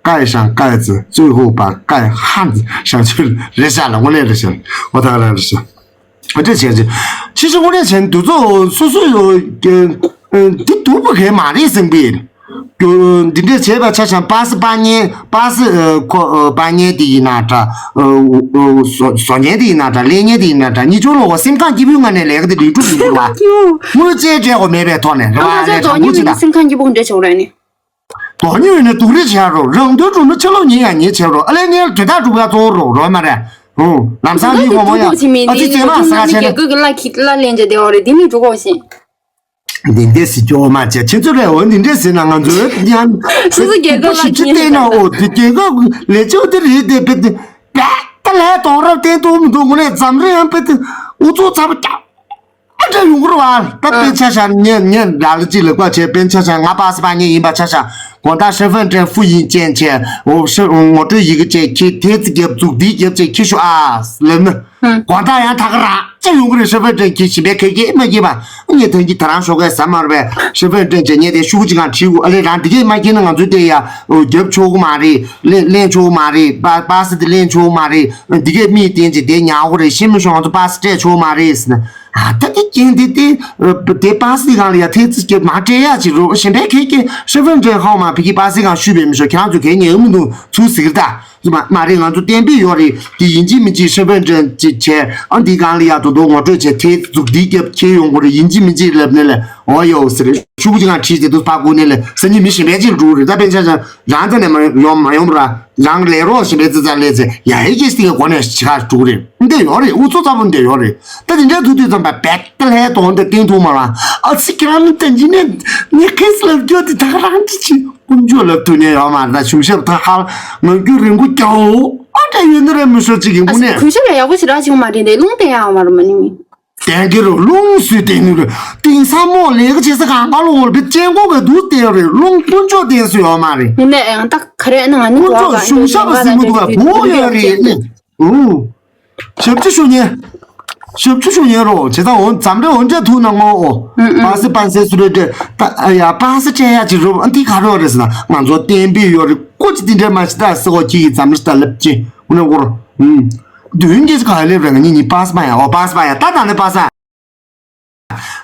盖上盖子，最后把盖汉子上去了。 རེད་ཤག་ལ་ངོ་ལས་རེད་ཤག་ལ་ངོ་ཐག་རང་རེད་ཤག་འདི་འདྲ་བྱས་ཚེ། ཕྱི་ཕྱི་དངོས་གནས་བྱས་ན་དུས་ཚོད་སོ་སོའི་འདི་སྡུག་པོ་གས་མ་རེད་བསམ་གི་ཡིན། འདི་འདྲ་བྱས་པ་ཆ་བཞག་པ་སེ་པ་ཉེ་པ་སེ་ཁོ་པ་ཉེ་དེ་ཡིན་ན་འདྲ། བཟོ་བཟོ་ཉེ་དེ་ཡིན་ན་འདྲ་ལས་ཉེ་དེ་ཡིན་ན་འདྲ་གཉིས་ཆོ་ལོ་བ་སེམས་ཁམས་སྐྱིད་པོའི་ངང་ནས་ལས་ཀ་དེ་ལས་སྒྲུབ་ཡིན་དགོས་བ། དངུལ་རྩིས་སྤྲད་དགོས་མེད་པའི་ཐོག་ནས་རེ་བ་ལས་དྲང་པོ་ཅི་ད། སེམས་ཁམས་སྐྱིད་པོ་འདྲ་བྱུང་རེད་ནི། དོ་སྣང་ཡོད་ན་སྡུག་རུས་བྱེད་རོགས། རང་དོན་སྒྲུབ་ན་ཕྱི་ལོགས་ཉེས་ཡང་ཉེས་བྱེད་རོགས། ཨ་ལས་ངན་དོན་དག་སྒྲུབ་ཡ་གཙོ་བོ་རོགས་རོགས་མ་རེད། ཧུང་། ལམ་སང་མི་ངོ་མ་ཡ་ཨ་ཙི་ཙེ་མ་ས་ཆེ་ན། རྒྱལ་ཁབ་ཀྱི་བླ་ཁྱི་བླ་ལེན་བྱ་དེ་འོ་རེད་དེ་མི་འགྲོ་གོ་ཞིང་། འདི་འདྲས་སི་སྐྱོ་མ་བྱེད་ཁྱེད་ཚོ་རེད་འོ་འདི་འདྲས་ཟེར་ན་ང་ཚོའི་ཡང་སུ་སུ་རྒྱལ་ཁབ་ལ་ཞིབ་ཕྱི་བལྟས་ན་འོ་དེ་རྒྱལ་ཁབ་ལས་ཆེ་བ་དེ་རེད་དེ་བེད་དེ་བེད་ད་ལས་གཏོང་རབས་བསྟན་ཏོ་མི་འདུག་དངོས་གནས་འཛམ་རེ་ཡང་བེད་དེ་ཨུ་ཚུགས་ཚ་པོ་རྒྱག་ཨ་འདྲ་ཡོང་གི་རེད་བ། ད་དཔེ་ཆ་བཞག་ངས་ངས་ལ་ལ་ཅིག་ལ་བཀའ་བྱས་དཔེ་ཆ་བཞག་ང་པ་སི་པ་ངས་ཡིན་པ་ཆ་བཞག་དགོང་དག་ཧྲི་ཧྥན་ཀྲན་ཧྥུ་ཡིན་ཅན་བྱས་འོ་ཧྲི་ངོ་སྤྲོད་ཡི་གེ་བཅས་ཁྱི་དེ་ཙི་རྒྱབ་འཛུགས་འདིའི་རྒྱབ་བཅས་ཁྱི་ཤོག་ཨ་ལབ་ན་དགོང་དག་ཡང་ད་ག་རང་ཅི་ཡོང་གི་རེད། ཧྲི་ཧྥན་ཀྲན་ཁྱི་ཞིམ་པའི་ཁ་སྐད་མ་སྐྱེས་པ་ངས་ཐང་གི་ད་རང་ཤོག་གས་ཟ་མར་བས་ཧྲི་ཧྥན་ཀྲན་བྱས་ངས་དེ་ཤུགས་ཅི་གང་བྲིས་འོ་ཨ་ལས་རང་འདི་གས་མ་སྐྱེས་ན་ང་ཚོའི་དེ་ཡ་རྒྱབ་ཆོག་གི་མ་རེད། ལེན་ལེན་ཆོག་མ་རེད། པ་པ་སི་དེ་ལེན་ཆོག་མ་རེད། འདི་གས་མིས་བསྟན་ཅིག་དེ་ཉག་གོ་རེད། ཤེས་མི་ཤོང་ང་ཚོ་པ་སི་སྤྲད་ཆོག་མ་རེད་ཟེར་ན། ཨ་ད་དེ་རྐྱེན་དེ་དེ་དེ་པ་སི་གང་ལ་ཡ་ཐེ་ཚི་སྐྱེ་མ་སྤྲད་ཡ་ཅིག་རོ་གཞན་པའི་ཁེ་ཁེ་ཧྲི་ཧྥན་ཀྲན་ཧའོ་མ་བི་གི་པ་སི་གང་ཤུས་པའི་མི་ཤོ་ཁྱེད་རང་ཚོ་གས་ཉེ་འུ་མི་འདུག་ཚུལ་ཟིག་རེད་ད། མ་མ་རེད། ང་ཚོ་གཏན་འབེབས་ཡོད་རེད། དེ་ཡིན་གཅིག་མིན་གཅིག་ཧྲི་ཧྥན་ཀྲན་ཅིག་བྱས་ཨ་འདི་གང་ལ་ཡ་དོ་དོ་ངོ་སྤྲོད་བྱས་ཐེ་ཚི་འདི་རྒྱབ་ཁྱེར་ཡོང་གོ་རེད། ཡིན་གཅིག་མིན་གཅིག་ལབ་ནས་ལས་འོ་ཡོ་ཟེར་རེད། ཤུ་གུ་ཅི་གང་བྲིས་ཏེ་དུ་ཕ་གུ་ནས་ལས་ས་ཉིན་མི་གཞན་པའི་ཅིག་འགྲོ་རེད། ད་པན་ཆ་ཆ་རང་ཚ་ནས་མ་ཡོང་མ་ཡོང་ར་རང་ལས་རོགས་གཞན་པའི་ཙི་ཙ་ལས་ཚེ་ཡ་ཧེ་ཀེ་སི་གི་སྒོ་ནས་ཅི་ག་འགྲོ་རེད། འདི་ཡོད་རེད། ཨུ་ཚོ་ཚ་པོ་འདི་ཡོད་རེད། ད་དེ་འདྲའི་དུས་དུས་ཙམ་པ་བེད་ལྷའི་དོན་དེ་བསྟན་ཐུབ་མ་ར་ཨ་ཚི་ཁྱེད་རང་ནི་ད་འཇི་ནས་ནི་ཁེ་སི་ལབ་རྒྱུ་དེ་ད་ག་རང་ཅི་ཅི་ཀུན་སྤྱོད་ལབ་ཐུབ་ནས་ཡོད་མ་རེད། ད་གཞུང་ཞབས་ད་ཧ་ངང་རྒྱུ་རིང་པོ་རྒྱའོ་ཨ་འདྲ་ཡོད་ནི་རེད། མི་ཤོར་ཅིག་གི་དངོས་གནས་གུས་ཞབས་ལ་ཡག་པོ་ཞིག་རག་ཆོག་མ་རེད་དེ་རླུང་བསྟན་ཡག་མ་རེད་མ་ནི་མི། བསྟན་གི་རུ་རླུང་སུས་བསྟན་ནི་རུ་དེང་སང་མོ་ལས་ཀ་བྱེད་ས་གང་ག་ལོ་འོར་བི་ཅན་གོ་གི་འདུག་བསྟན་རེད། རླུང་ཀུན་སྤྱོད་བསྟན་སུ་ཡོད་མ་རེད། དངོས་གནས་ཡང་ད་ག་རེ་ན་ང་ནི་ཀུན་སྤྱོད་གཞུང་ཞབས་པ་ཟིན་མི་འདུག་བ་བོ་ཡོད་རེད་ནི། ཨུ། ཞབས་ཕྱི་ཞུ་ཉན། ཞབས་ཕྱི་ཞུ་ཉན་རོ། བྱེད་སྟངས་འོ་འཛམ་རེ་འོ་འདྲ་ཐུག་ན་ངོ་ཨོ། པ་སེ་པ་སེ་སུ་རེ་འདྲ་ད་ཡ་པ་སེ་སྤྲད་ཡ་ཅིག་རོ། ཨ་འདི་ག་རོ་རེད་ཟེར་ན་ང་ཚོ་བསྟན་པའི་ཡོ་རེ་ཀོ་ཅི་འདི་འདྲ་མ་ཤི་ད་སེ་ཨོ་ཁྱི་ཡི་འཛམ་རེ་ད་ལབ་ཅི་འུ་ནེ་འོ་རོ། མདུན་གྱི་ག་ལེབ་རེ་ང་ཉི་ཉི་པ་སེ་པ་ཡ་ཨོ་པ་སེ་པ་ཡ་ད་ད་ནི་པ་སེ།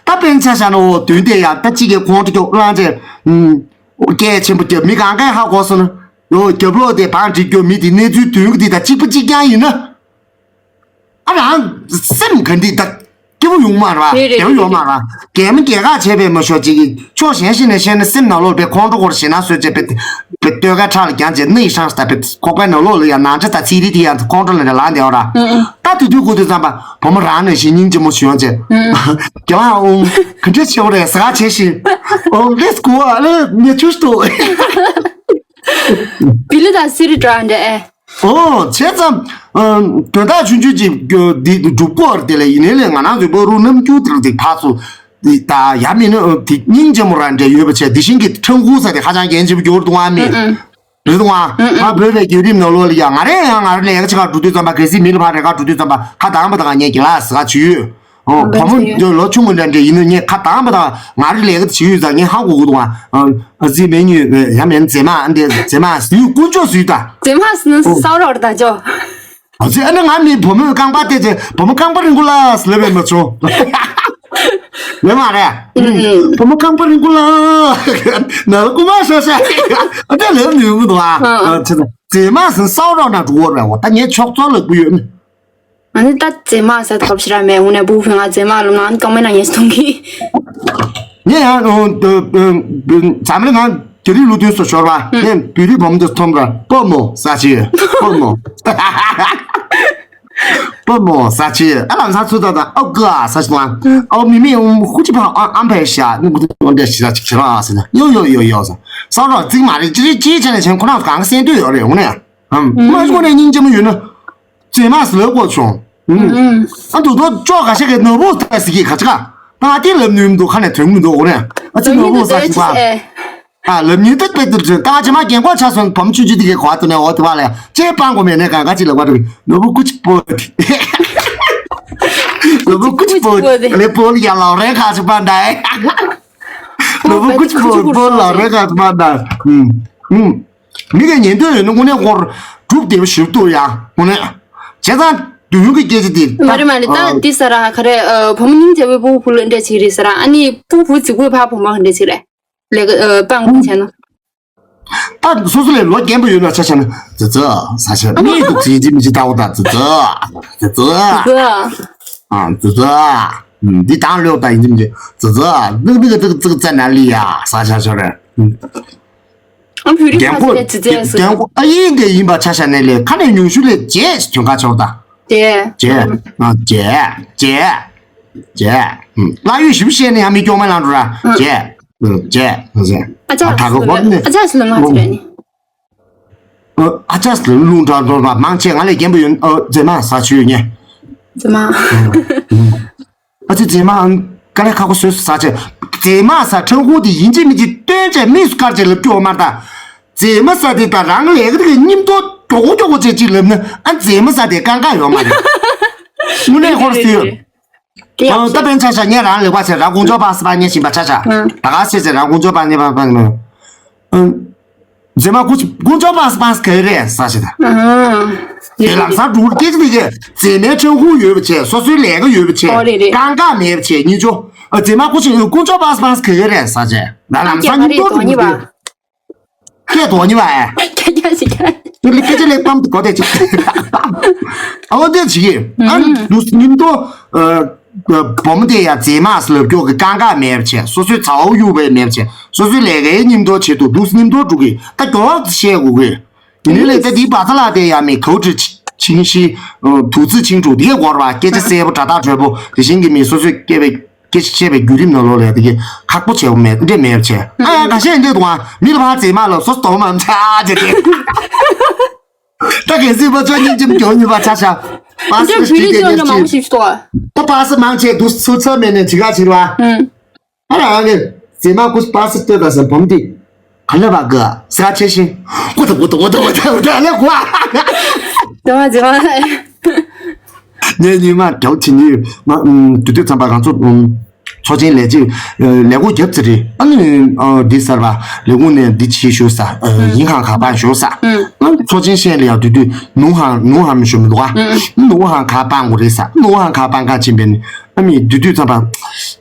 ད་པན་ཆ་བཞག་ན་འོ་དོན་དེ་ཡང་ད་གཅིག་གི་ཁོང་ཁྲོ་སྐྱོ་བླངས་རྗེས། སྐད་ཆེན་པོ་རྒྱབ་མི་གང་གའི་ཧ་གོ་སོང་ན། ཡོ་རྒྱབ་ལོག་དེ་བང་སྒྲིག་རྒྱུ་མི་དེ་གནས་ཚུལ་དོན་གི་དེ་དང་གཅིག་པ་གཅིག་རྐྱང་ཡིན་ན། ཨ་རང་སེམས་ག་འདི་ད་སྐྱིད་པོ་ཡོང་མ་ར་རེད་རེད་རྒྱབ་ཡོང་མ་ར་རྒྱལ་མི་རྒྱལ་ཁ་བྱས་པའི་མ་ཤོག་ཅིག་གི་ཕྱོགས་གཞན་ཞིག་ནས་བཤད་ན་སེམས་ནང་ལོགས་པའི་ཁོང་ཁྲོ་སྐོར་ཞེ་ན་བཟོས་བྱས་པའི་པའི་ལྟོས་ཀ་ཁྲག་ལ་རྒྱང་བྱས་ནི་ཡི་ཧྲང་ས་ད་པའི་ཁོག་པའི་ནང་ལོགས་ལ་ཡང་ནང་ཆ་ད་ཚིག་རིགས་དེ་ཡང་ཁོང་ཁྲོ་ལ་རེ་ལངས་དེ་འོ་ར་ད་དུས་དུས་དགོས་དུས་ཙམ་པ། བུ་མོ་རང་ནས་གཞི་སྙིང་རྗེ་མོ་ཞུ་ཡོང་ཅེས། ཨུམ། རྒྱལ་བ་ཨོང་། ག་འདྲས་ཆེ་བ་རེད་ཟ་ཆེ་ཞིང་། ཨོང་ལེས་གོ་ཨ་ལེ་ཉེ་ཆུ་སྟོ། བི་ལི་དང་སི་རི་འདྲ་འདྲ་ཨེ། ཨོ་བྱས་ཙམ། དོན་དག་ཆུང་ཆུང་ཅིག་འདི་སྒྲུབ་གོ་ར་དེ་ལས་ཡིན་ནའི་ལས་ང་རང་ཚོའི་བོད་རུ་རྣམ་འགྱུར་དེ་རུ་དེ་ཕར་ཚུར། ད་ཡ་མིན་ན་དེ་སྙིང་རྗེ་མོ་ར་འདྲ་ཡོད་པ་བྱས་དེ་བཞིན་གྱི་ཁྲང་ཁུ་ས་དེ་ཧ་ཅང་འགན་ཆེ་བོ་འགྱུར་འདུག་ཨ་མི། ཨུམ། རེད་འདུག་ཨ། ཨང་ཨང་། ང་བོད་པའི་བརྒྱུད་རིམ་ནང་ལོགས་ལ་ཡ། ང་རེ་ཡང་ང་རེ་ལས་ཀ་བྱེད་གར་འགྲོ་དུས་ཙམ་པ། གལ་སྲིད་མི་ལ་ཕར་རེ་གར་འགྲོ་དུས་ཙམ་པ། ཁ་གདངས་པ་དང་ངས་རྒན་ལགས་ཟེར་ག་བྱེད་ཡོད། ཨོ། བུ་མོ་འདི་ལོ་ཆུང་ངུ་འདྲ་འདྲ་ཡིན་ནོ། ངས་ཁ་གདངས་པ་དང་ང་རེ་ལས་ཀ་བྱེད་ཡོད་ཙང་ངས་ཧ་གོ་གི་འདུག་ཨ། ཨ་ཙི་མེ་ཉུ་ཡ་མེན་ཛེ་མ་འདི་ཛེ་མ་ཟེར་ཡོད། དཀོན་མཆོག་ཟེར་ཡོད་ད། ཛེ་མ་ཟེར་ན་ཨོ། སའོ་རོག་ད་ཅོ། ཨ་ཙི་ཨ་ནི་ང་མི་བུ་མོའི་རྐང་པ་དེ་ཚེ་བུ་མོ་རྐང་པ་རིང་པོ་ལ་ཟེར་ལབ་པས་མ་བྱུང་། ཡོད་མ་རེད། ཨུམ། བུ་མོ་རྐང་པ་རིང་པོ་ལ་ན་ལ་རྐུ་མ་ཤ་ཤ་ཨ་ད་ལབ་ནུས་མི་འདུག་ཨ། ཨ་ཨ། ཨ་ཙི་ད་ཛེ་མ་ཟེར་སའོ་རོག་ན་འགྲོ་བར་བས། འོ་ད་ངས་ཆོག་ཚོགས་ལ་བུ་ཡོད་ནི། ཨ་ནི་ད་ཛེ་མ་ཟེར་ཐོབ་ཤི་ར་མེད། འུ་ནས་བུ་ཕི་ང་ཛེ་མ་ལོ་ན་ཨ་ནི་རྐང་མའི་ནང་ངས་སྟོང་གི། ངས་ཡང་འཛམ་གླིང་ང་རྒྱ་རིགས་ལུགས་མཐུན་སོ་ཞོར་བ། ངས་བོད་རིགས་བུ་མོ་དེ་མཐོང་ར་པོ་མོ་ཟ་ཆི་པོ་མོ། པོ་མོ་ཟ་ཆི་ཨ་ལམ་ས་ཚུ་ད་ད་ཨོ་ག་ཟ་ཆི་ང་ཨོ་མི་མི་ཧུ་ཅི་ཕ་ཨམ་ཕའི་ཤ་ནི་གུ་ཏི་ཀོན་ཏེ་ཤི་ཟ་ཆི་ཁྱི་ར་ཟ་ན་ཡོ་ཡོ་ཡོ་ཡོ་ཟ་ས་རོ་ཙིག་མ་རེད། ཅི་རེད་ཅི་བྱས་ནས་བྱས་ཁོ་རང་གང་ག་སེམས་འདོད་ཡོད་རེད། འོ་ནས་ཨམ་མ་ཤི་ཁོ་ནས་སྙིང་རྗེ་མོ་ཡོད་ན། ཙེ་མ་སི་ལབ་དགོས་བྱུང་། ཨ་འདུག་དོ་ཅོག་ག་ཤ་གི་ནོར་བུ་ད་སི་གི་ཁ་ཅིག་ད་དེ་ལབ་ནུས་མི་འདུག་ཁ་ནས་དོན་མི་འདུག་འོ་རེད། ཨ་ཙི་ནོར་བུ་ཟ་ཞིག་པ། ཨ་ལབ་ཉིན་དེ་དཔེ་དེར་བྱོན་ད་ཅི་མ་རྒན་གོག་ཆ་སོང་བམ་ཆུང་ཆུང་དེ་གའི་གོ་བ་དུ་ནས་འོ་དེ་བ་ལ་ཅེ་སྤང་གོ་མེད་ནས་གང་ག་ཅི་ལབ་པ་འདུག་ནོར་བུ་ཀུ་ཅི་པོ། ནོར་བུ་ཀུ་ཅི་པོ་ལེ་པོ་ལ་ཡ་ལའོ་རེ་ཁ་ཅིག་པ་འདའི། ནོར་བུ་ཀུ་ཅི་པོ་པོ་ལའོ་རེ་ཁ་ཅིག་པ་འདའི། ཨུམ་ཨུམ། མི་གི་ཉན་འདོད་ཡོད་ན་དངོས་གནས་ཁོར་སྒྲུབ་བདེ་པོ་ཞིག་འདུག་ཡ། དངོས་གནས་བྱས་ཙང་དུས་ཡུན་གྱི་སྐད་ཆ་འདི་མ་རེད་མ་རེད། ད་འདི་ས་ར་ག་རེ་བུ་མོ་སྙིང་རྗེ་བོའི་སྤུ་གུ་བུ་ལ་འདྲ་ཅིག་རེད་ས་ར། ཨ་ནི་སྤུ་གུ་རྫིག་པོའི་ཕ་བུ་མོ་ག་འདྲ་ཅིག་རེད་ལས་ཀ་སྤང་དགོས་བྱས་ན། ད་སོ་སོ་ལས་ལོ་རྒན་པོ་ཡོད་ན་ཆ་བཞག་ན་ཙི་ཙི་ས་ཆ་མི་འདུག་ཙི་ཙི་མི་ཅི་ལྟ་བུ་ད་ཙི་ཙི་ཙི་ཙི་ཙི་ཙི། ཨ་ཙི་ཙི། འདི་དང་ལོག་ད་ཡིན་ཙི་མི་ཅི་ཙི་ཙི་ནི་ནི་ཙི་ཙི་ན་ལི་ཡ་ས་ཆ་ཆོ་རེད། ཨ་བོད་རིགས་རྒན་གོག་ཕ་ཚེ་ལ་ཙི་ཙི་རྒན་གོག་ཨ་ཡིན་དེ་ཡིན་པ་ཆ་བཞག་ནས་ལས་ཁ་ནས་ཉུང་ཤོས་ལས་བརྒྱད་ཅིག་དོན་ཁ་ཆོག་ད། བརྒྱད། བརྒྱད། ཨ་བརྒྱད། བརྒྱད། ཨ་བརྒྱད། ཨུམ། བླ་ཡོད་ཞིབ་བཤད་ནས་ཡང་མི་སྐྱོ་མ་ལང་འགྲོ་ར། ཨ་བརྒྱད། ཨུམ། བརྒྱད། ཨ་ཅག་ཨ་ད་གོ་གོ་ནས། ཨ་ཅག་སི་ལ་མ་ཚེ་རེད་ནི། ཨ་ཅག་སི་ལ་རླུང་དྲག་འགྲོ་བ་མང་ཆེ་ང་ལས་རྒན་པོ་ཡོད། ཨ་མཛེས་མ་ཟ་ཆུ་ཡོད་ཉེ། མཛེས་མ། ཨུམ། ཨ་ཙི་མཛེས་མ་ཨང་། དཀའ་ལས་ཁག་པོ་བཟོས་སོང་ཟ་ཆེ། མཛེས་མ་ཟ་ཁྲང་ཧུ་དེ་ཡིན་གཅིག་མིན་གཅིག་སྟོན་ཆེ་མིས་སུ་དཀར་ཆེ་ལབ་རྒྱུ་འོ་མར་ད། མཛེས་མ་ཟ་དེ་ད་རང་ལས་ཀ་དེ་གི་སྙིམ་དོ་མགྱོགས་མགྱོགས་ཅེ་གཅིག་ལབ་ན་ཨ་མཛེས་མ་ཟ་དེ་དཀའ་ཁག་ཡོད་མ་རེད། དངོས་གནས་ཧོར་སུ་ཡོད། དེ་ཡག་ད་པན་ཆ་ཤ་ཉེ་རང་ལེགས་པ་ཆེ་ར་དགུང་ཅོག་པ་སི་པ་ཉེ་བཞིན་པ་ཆ་ཤ། ད་ག་སེ་ཆེ་ར་དགུང་ཅོག་པ་ཉེ་པ་པ་ཉེ། མཛེས་མ་ཀུ་ཀུ་ཅོ་པཱས་པཱས་ག་རེ་ཟ་ཞེ་ད། དེ་ལམ་སང་འགྲུལ་སྐད་ཆ་དེ་གས་མཛེས་མའི་ཕྲུ་གུ་ཡོད་པ་བྱས། སོ་སོའི་ལས་ཀ་ཡོད་པ་བྱས། ཨོ་རེད་རེད། དཀའ་ངལ་མེད་པ་བྱས་གཉིས་ཆོ། མཛེས་མ་ཀུ་ཅོ་ཀུ་ཅོ་པཱས་པཱས་ག་རེ་ཟ་བྱས། ད་ལམ་སང་གཉིས་ཏོག་ཏོག་གས་དོགས་ཉི་བ། ཨེ། ཁྱེད་ཀྱང་ཞིག་ཁྱེད། ལི་སྐད་ཆ་ལེགས་པམ་དུ་གོ་དེ་ཅིག་ཨ་བ་དེ་ཅིག་གིས་ཨ་ལུས་སྙིང་དོ། བུ་མོ་དེ་ཡང་མཛེས་མ་ལབ་སྐྱོ་གི་དཀའ་ངལ་མེད་པ་བྱས། སོ་སོའི་ཚ་བོ་གཡུག་པའི་མེད་པ་བྱས། སོ་སོའི་ལས་ཀའི་སྙིང་དོ་བྱེད་དུ་ལུས་སྙིང་དོ་འགྲོ་གི་ད་སྐྱོ་བ་བཤད་དགོས་གི་ཡིན་ནི་ལས་ད་དེའི་བ་ཚ་ལ་དེ་ཡང་མི་གའུ་ཁྲི་ཆིང་ཤི་དུ་ཙི་ཆིང་དྲུག་དེའི་སྐོར་བ་སྐད་ཆ་གསལ་པོ་དྲ་ཐག་གྲོལ་པོ་དེ་བཞིན་གྱི་མི་སོ་སོས་སྐད་པའི་སྐད་ཆ་བཤད་པའི་བརྒྱུད་རིམ་ནང་ལོགས་ལས་དེ་གི་ཁག་པོ་ཆེ་བོ་མེད་འདྲེ་མེད་བྱས། ཨ་ཡ་ཁ་ཤས་འདྲེ་དུ་བ་མི་ལ་བ་མཛེས་མ་ལ་སོ་སོ་མ་ཆ་དེ་དེ། ད་གལ་སྲིད་པ་ཚོ་སྙིང་རྗེ་མགྱོགས་ཡོད་པ་ཆ་ཤ། པ་སི་ཅིག་དེ་ཉེར་གཅིག་ད་པ་སི་མང་ཆེ་དུ་ཚོད་མེད་ནས་ཅི་ག་ཕྱིར་བ། ཨ་ར་ཨ་ནི་མཛེས་མ་ཀུ་པ་སི་ལྟོས་ད་ཟེར་བམ་དེ་ག་ལ་བ་ག་ས་ཆེ་ཤི། ཨུ་ད་ཨུ་ད་ཨུ་ད་ཨུ་ད་ཨུ་ད་ལེ་གོ་ཨ། མཛེས་མ་མཛེས་མ། ངས་ཉི་མ་རྒྱལ་ཕྱི་ཉིན་མ་དུས་དུས་ཚང་པ་ང་ཚོ་ཚོགས་ཆེན་ལས་བྱེད་ལས་སྒོ་བརྒྱབ་ཚར་རེད། ཨ་ནི་འདི་གསར་པ་ལས་ཁུངས་ནས་འདི་ཕྱི་ཞུ་ས་ཡིན་ཧང་ག་པ་ཞུ་ས། ཨ་ནི་ཚོགས་ཆེན་བཤད་ལ་ཡང་དུས་དུས་ནུ་ཧང་ནུ་ཧང་ཞུ་མི་འདུག་ཨ། ནུ་ཧང་ག་པ་ངོ་རེད་ས་ནུ་ཧང་ག་པ་ག་ཕྱིན་པས་ནི་ཨ་མི་དུས་དུས་ཚང་པ་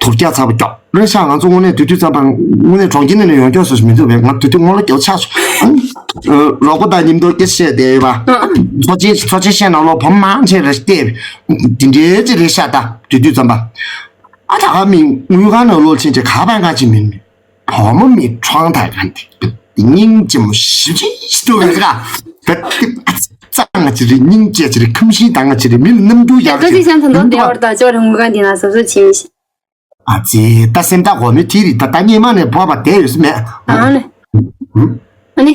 དུར་རྒྱག་ཚ་པོ་ཀྱོག་རེད་ཤག་ང་ཚོ་དངོས་གནས་དུས་དུས་ཙམ་པ་དངོས་གནས་གྲོང་ཁྱེར་ནས་ཡོང་སྐྱོ་བཟོ་ཞིག་མི་འདུག་པས། ང་དུས་དུས་སྔོན་ལ་སྐྱོ་ཆགས་སོང་། རོགས་པ་དང་མཉམ་དུ་སྐད་ཆ་བཤད་བསྡད་ཡོད་པ། ཚོ་ཆེན་ཚོ་ཆེན་བཤད་ནང་ལོགས་བུ་མང་ཆེ་རེ་བལྟས། འདི་འདྲའི་ཅི་རེད་ཤག་ད་དུས་དུས་ཙམ་པ། ཨ་ད་ག་མི་དངུལ་ཁང་ནང་ལོགས་ཕྱིན་ཆད་ག་པང་ག་ཅི་མིན་མི། བུ་མོ་མི་ཁྲོང་ཐག་ག་འདི་སྙིང་རྗེ་མོ་ཞིབ་ཅིག་ཞིག་ཏུ་ག་ཟེར་ག་ད་ཏི་ཨ་ཙི་ཙང་ང་ཅི་རེད། སྙིང་རྗེ་ཅི་རེད། ཁམ་ཤིང་དང་ང་ཅི་རེད། མི་ལ་རྣམ་འགྱུར་ཡག་ཅི་རེད། ཀ་ཅི་ཤང་ཐང་ཐང་བདེ་བར་ད་ཅོ་རང་མི་ག་འདི་ན་སོ་སོ་ཆེ་མི་ཤི། ཨ་ཙི་ད་སེམས་ཐག་གོ་མི་དེ་རིགས་ད་ལྟ་སྙེ་མ་ནས་བབས་པ་བསྡད་ཡོད་ས་མེད། ཨ་ནི། ཨ་ནི།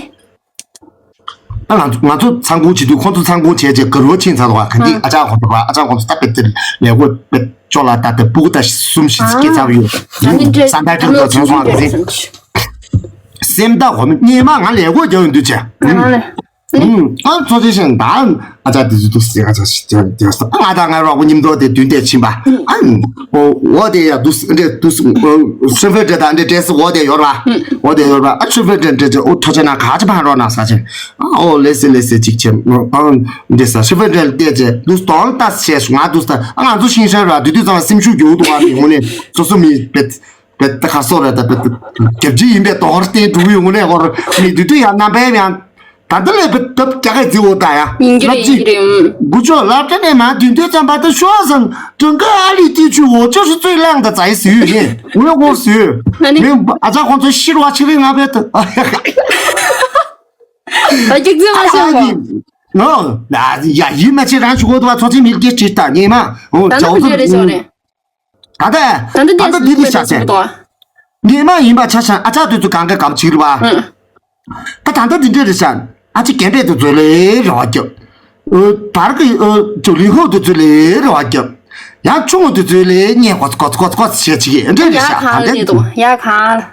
ཨ་ང་ང་ཚོ་ཚང་ཁུང་བྱེད་དུས་ཁོང་ཚོ་ཚང་ཁུང་བྱས་རྗེས་དགའ་རོགས་ཕྱིན་ཚར་འདུག་ག་འདི་ཨ་ཅག་ཁོང་ཚོ་བ་ཨ་ཅག་ཁོང་ཚོ་ད་དཔེ་དེར་ལས་སྒོ་དཔེ་ཅོག་ལ་ད་ལྟ་སྤུ་གུ་ད་གསུམ་བཞི་ཙམ་སྐྱེས་ཚར་བ་ཡོད། ཨ་ནི་འདྲ་སང་ད་ཁྱོད་ཚོ་ཚོང་སོང་བ་ག་ཚིག་སེམས་ད་གོ་མི་སྙེ་མ་ང་ལས་གོ་རྒྱག་ཡོང་དུས་ཆེ། ང་ལ་ཨུམ། ཨ་ཚོ་ཆེ་ཞིང་ད་ཨ་ཅག་དེ་ཚོ་དུ་སེ་ང་ཚོ་ཞིག་ཅེ་ང་ཚོ་ང་རོགས་པ་མཉམ་དུ་དེ་མདུན་དེ་ཕྱིན་པ། ཨ་འོ་དེ་ཡ་དུ་སེ་འདྲེ་དུ་སེ་ཧྲི་ཧྥེ་འདྲེ་དང་འདྲེ་འདྲེ་སེ་འོ་དེ་ཡོད་ར། འོ་དེ་ཡོད་ར། ཨ་ཧྲི་ཧྥེ་འདྲེ་འདྲེ་ཅེ་ཨོ་ཁྲ་ཆ་ན་ག་ཅི་ཕན་རོགས་ན་ས་ཆེ། ཨ་འོ་ལེ་སེ་ལེ་སེ་ཅིག་ཆེ། ཨ་འདྲེ་ས་ཧྲི་ཧྥེ་འདྲེ་ལ་བལྟས་ཅེ་དུ་སྟོང་ལ་ལྟ་སེ་ང་དུ་ས་ཨ་ང་ཚོ་ཤིང་ཤ་ར་དུ་དུ་ཚང་སེམས་ཤུགས་རྒྱུ་དུ་བ་མི་ངོ་ནས་སོ་སོ་མི་བེད། བེད་ཁ་སོ་རེད་ད་བེད་རྒྱབ་ཇི་ཡིན་པའི་དོགས་རྟེན་འགྲུབ་ཡོང་ནས་ཧོར་མི་དུས་དུས་ཡང་རྣམ་པའི་ཡང་ད་ལྟ་ལས་བེད་བེད་རྒྱ་སྐད་རྫི་འོ་ད་ཡ་ཡིན་གྱི་རེད། ལབ་ཅི་ཡིན་གྱི་རེད། ཨུམ། དགུ་ཅོག་ལབ་དྲ་ནས་མ་དུས་དུས་ཙམ་པ་ད་ཤོག་ཟང་དྲང་ཀ་ཨ་ལི་ཏི་ཆུ་འོ་ཅོ་ཧྲི་ཙུའི་ལངས་ད་ཙའི་སུའི་ཡིན་འོས་འོ་སུའི་ཨ་ནི་མི་ཨ་ཅག་ཁོང་ཚོ་ཤི་རུ་བ་ཆི་རི་ང་བེད་ད་ཨ་ཅིག་རྫི་མ་ཤོག་གོ་ནོ། ཡ་ཡིན་མ་ཆེ་རང་ཆུ་གོ་ད་བ་ཚོ་ཆེ་མི་སྐད་ཁྲིད་ད་ཉེ་མ་འོ་ད་ནི་ཇའོ་བུ་ཅི་ཏུ་རེད་ཤོག་རེད། ད་ལྟ་ད་ལྟ་ད་ལྟ་འདི་འདི་བྱ་ཆེན། ཉི་མ་ཡིན་པ་ཆ་ཆེན་ཨ་ཅག་དུས་ཚོད་གང་ག་གམ་ཕྱིར་བ། ད་ད་ལྟ་འདི་འདྲ་རེད་ཤག་ཨ་ཅེ་རྒན་པའི་དུས་ཚོད་ལས་རེ་བ་རྒྱབ། བར་གི་ཇོ་ལི་ཧོ་དུས་ཚོད་ལས་རེ་བ་རྒྱབ། ཡང་ཆུང་ངུ་དུས་ཚོད་ལས་ཉེ་གོ་ཚ་གོ་ཚ་གོ་ཚ་བྱེད་ཅིག་འདྲ་རེད་ཤག་ད་ལྟ་འདི་ཡ་གང་ལ།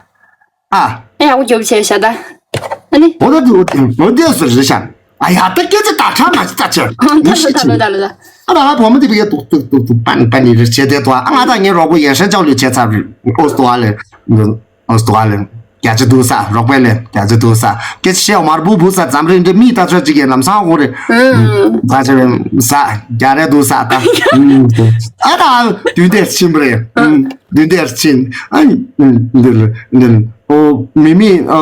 ཨ། ཨ་ཡག་པོ་རྒྱོབ་བྱས་ཤ་ད། ཨ་ནི། འོ་ད་འདི་འོ་དེ་འོ་དེ་སུ་རེད་ཤག་ཨ་ཡ་ད་སྐད་ཆ་ད་ཁྲ་མ་ཅི་ད་ཆེར་ད་ལོ་ད་ལོ་ད་ལོ་ད། ཨ་ད་བུ་མོ་དེ་བི་ཏུག་ཏུག་ཏུག་ཏུག་པན་པན་ནི་རེ་ཆེ་དེ་ཏོ་ཨ་ང་ད་ངའི་རོགས་པོ་ཡན་ཧྲན་ཅའོ་ལི་ཆེ་ཚ་རེ་ཨོ་སྟོ་ཨ་ལེ་ཨོ་སྟོ་ཨ་ལེ་རྒྱ་ཆེ་དུ་ས་རོགས་པའི་ལེ་རྒྱ་ཆེ་དུ་ས་སྐད་ཆ་བཤད་མར་བུ་བུ་ས་ཙམ་རེ་འདྲེ་མི་ད་ཆོ་ཅིག་གི་ལམ་སང་འོ་རེ་ད་ཆེ་ས་རྒྱ་རེ་དུ་ས་ད་ཨ་ད་དུས་དེར་ཕྱིན་པ་རེད། འདི་འདིར་ཕྱིན། ཨ་འདིར་འདིར། ཨོ་མི་མི་ཨ་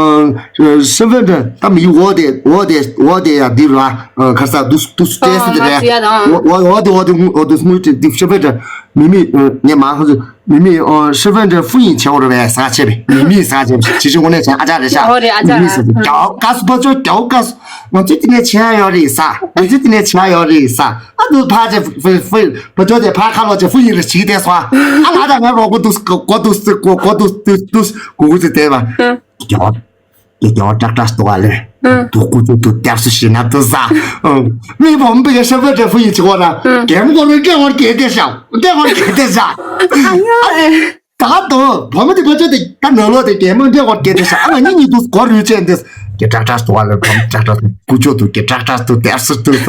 སེ་ཝེན་ད་མི་འོ་དེ་འོ་དེ་འོ་དེ་ཡ་འདི་ར་ཨ་ཁར་ས་དུས་དུས་ཏེ་སི་དེ་རེད། འོ་འོ་དེ་འོ་དེ་འོ་དེ་སྨུག་ཅིག་འདི་སེ་ཝེན་ད་མི་མི་ཨ་ངས་མ་ཧ་ཟི་མི་མི་ཨ་སེ་ཝེན་ད་ཧྥུ་ཡིན་ཆེ་བོ་རེད་པས་ཟ་ཆེ་བས་མི་མི་ཟ་ཆེ་བས་ཅི་ཅི་འོ་ནས་ཆ་ཨ་ཅག་རེད་ཤག་འོ་རེད་ཨ་ཅག་མི་མི་ཟ་ཆེ་བས་ཀའོ་ཀ་སུ་པ་ཅོ་ཀའོ་ཀ་སུ། ང་ཚོ་དེ་ནས་བྱེད་ཡ་ཡོད་རེད་ས། ང་ཚོ་དེ་ནས་བྱེད་ཡ་ཡོད་རེད་ས། ཨ་ནུ་ཕ་ཅེ་ཧྥུ་ཧྥུ་བ་ཅོ་དེ་ཕ་ཁ་ལོ་ཅེ་ཧྥུ་ཡིན་རེ་བྱིས་དེ་སོ། ཨ་ང་དང་ང་རོགས་པོ་འདུག་གོ་འདུག་གོ་གོ་འདུག་འདུག་འདུག་གོ་གོ་ཅེ་དེ་བ། ཀྱོ་ཀྱོ་ཀྲག་ཀྲག་སྟོ་བ་ལེ། འདུག་ཀུ་ཅོ་འདུག་རྒྱབ་སུ་ཞིག་ན་འདུག་ས། མི་བོམ་པི་གེ་ཤ་བེ་ཏྲེ་ཧྥུ་ཡིན་ཅི་གོ་ར། རྒན་མོ་གོ་རེ་རྒན་བར་གེ་དེ་ཤ། རྒན་བར་གེ་དེ་ཤ། ཨ་ཡོ། ད་དུང་བུ་མོ་དེ་ཕ་ཆོས་དེ་ད་ནོར་ལོ་དེ་གད་མོ་འདྲེ་བར་གད་དེ་ཤ་ཨ་ང་གཉིས་གཉིས་དུ་སྒོ་རུས་བཅད་འདི་གི་ཀྲག་ཀྲག་ཏུ་བ་ལ་བུ་མོ་ཀྲག་ཀྲག་ཏུ་ཀུ་ཅོ་དུ་གི་ཀྲག་ཀྲག་ཏུ་དེར་སུ་ཏུ་ས་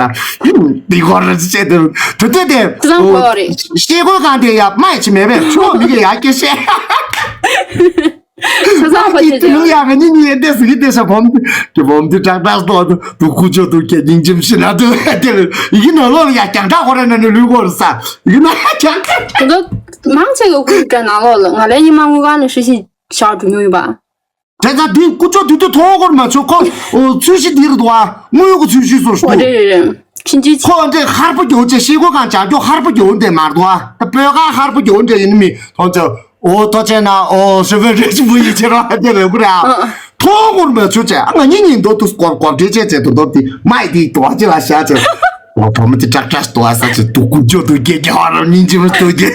འདི་སྒོ་རུས་བཅད་དེ་དུ་དུ་དེ་ཙི་ཙང་གོ་རེད། ཤེལ་སྒོ་གང་དེ་ཡ་མ་ཡི་ཆི་མེད་པས་ཆོ་མི་གི་ཡ་སྐྱེ་ཤེས། ཙི་ཙང་གོ་ཅི་དེ་ཡ་ང་གཉིས་གཉིས་ཡ་དེ་སི་གི་དེ་ཤ་བུ་མོ་གི་བུ་མོ་དེ་ཀྲག་ཀྲག་ཏུ་དུ་ཀུ་ཅོ་དུ་གི་སྙིང་རྗེ་ཤི་ན་དུ་དེ་ཡི་གི་ནོར་ལོ་ཡ་རྒྱང་གྲགས་ཧོ་ར་ན་ནི་ལུས་སྒོ་རུ་ས། ཡིན་ན་ཁྱང་ཁ། དེ་ཚོ་མང་ཆེ་གི་ཁུལ་དྲ་ནང་ལོགས་ལ་ང་ལས་ཉི་མ་དངུལ་ཁང་ནས་ཧྲི་ཤི་བཞག་འགྲོ་མྱོང་ཡོད་པ། དེ་ཚ་དུས་ཀུ་ཅོ་དུས་དུས་མཐོང་སྐོར་མ་ཆོད་ཁོ་ཚུལ་ཤི་འདིར་འདུག་ཨ་དངུལ་གི་ཚུལ་ཤི་སོར་ཨོ་རེད་རེད་རེད། ཕྱིན་ཅི་ཁོ་འདྲེ་ཧར་པོ་རྒྱོ་ཅེ་ཤི་གོ་གང་བྱ་རྒྱོ་ཧར་པོ་རྒྱོ་འདྲེ་མར་འདུག་ཨ་ད་སྤོས་ཀ་ཧར་པོ་རྒྱོ་འདྲེ་ཡིན་མི་མཐོང་ཆོག་ཨོ་ཐོ་ཆེ་ན་ཨོ་ཧྲི་བེ་རེ་ཅི་བུ་ཡི་ཆེ་ར་ཧ་ཅེ་རེ་བུ་ར། ཐོ་གོར་མ་ཆུ་ཆེ་ང་གཉིས་གཉིས་འདོ་དུ་སྐོར་སྐོར་དེ་ཆེ་ཆེ་དུ་འདོ་དེ་མ་ཡི་དེ་དོ་ཅི་ལ་ཤ་ཆེ། ཨོ་བུ་མོ་དེ་ཀྲག་ཀྲག་སྟོ་ཨ་ས་ཆེ་དུ་ཀུ་ཅོ་དུ་ཀེ་ཀེ་ཧ་ར་ཉིན་ཅི་མ་སྟོ་ཀེ།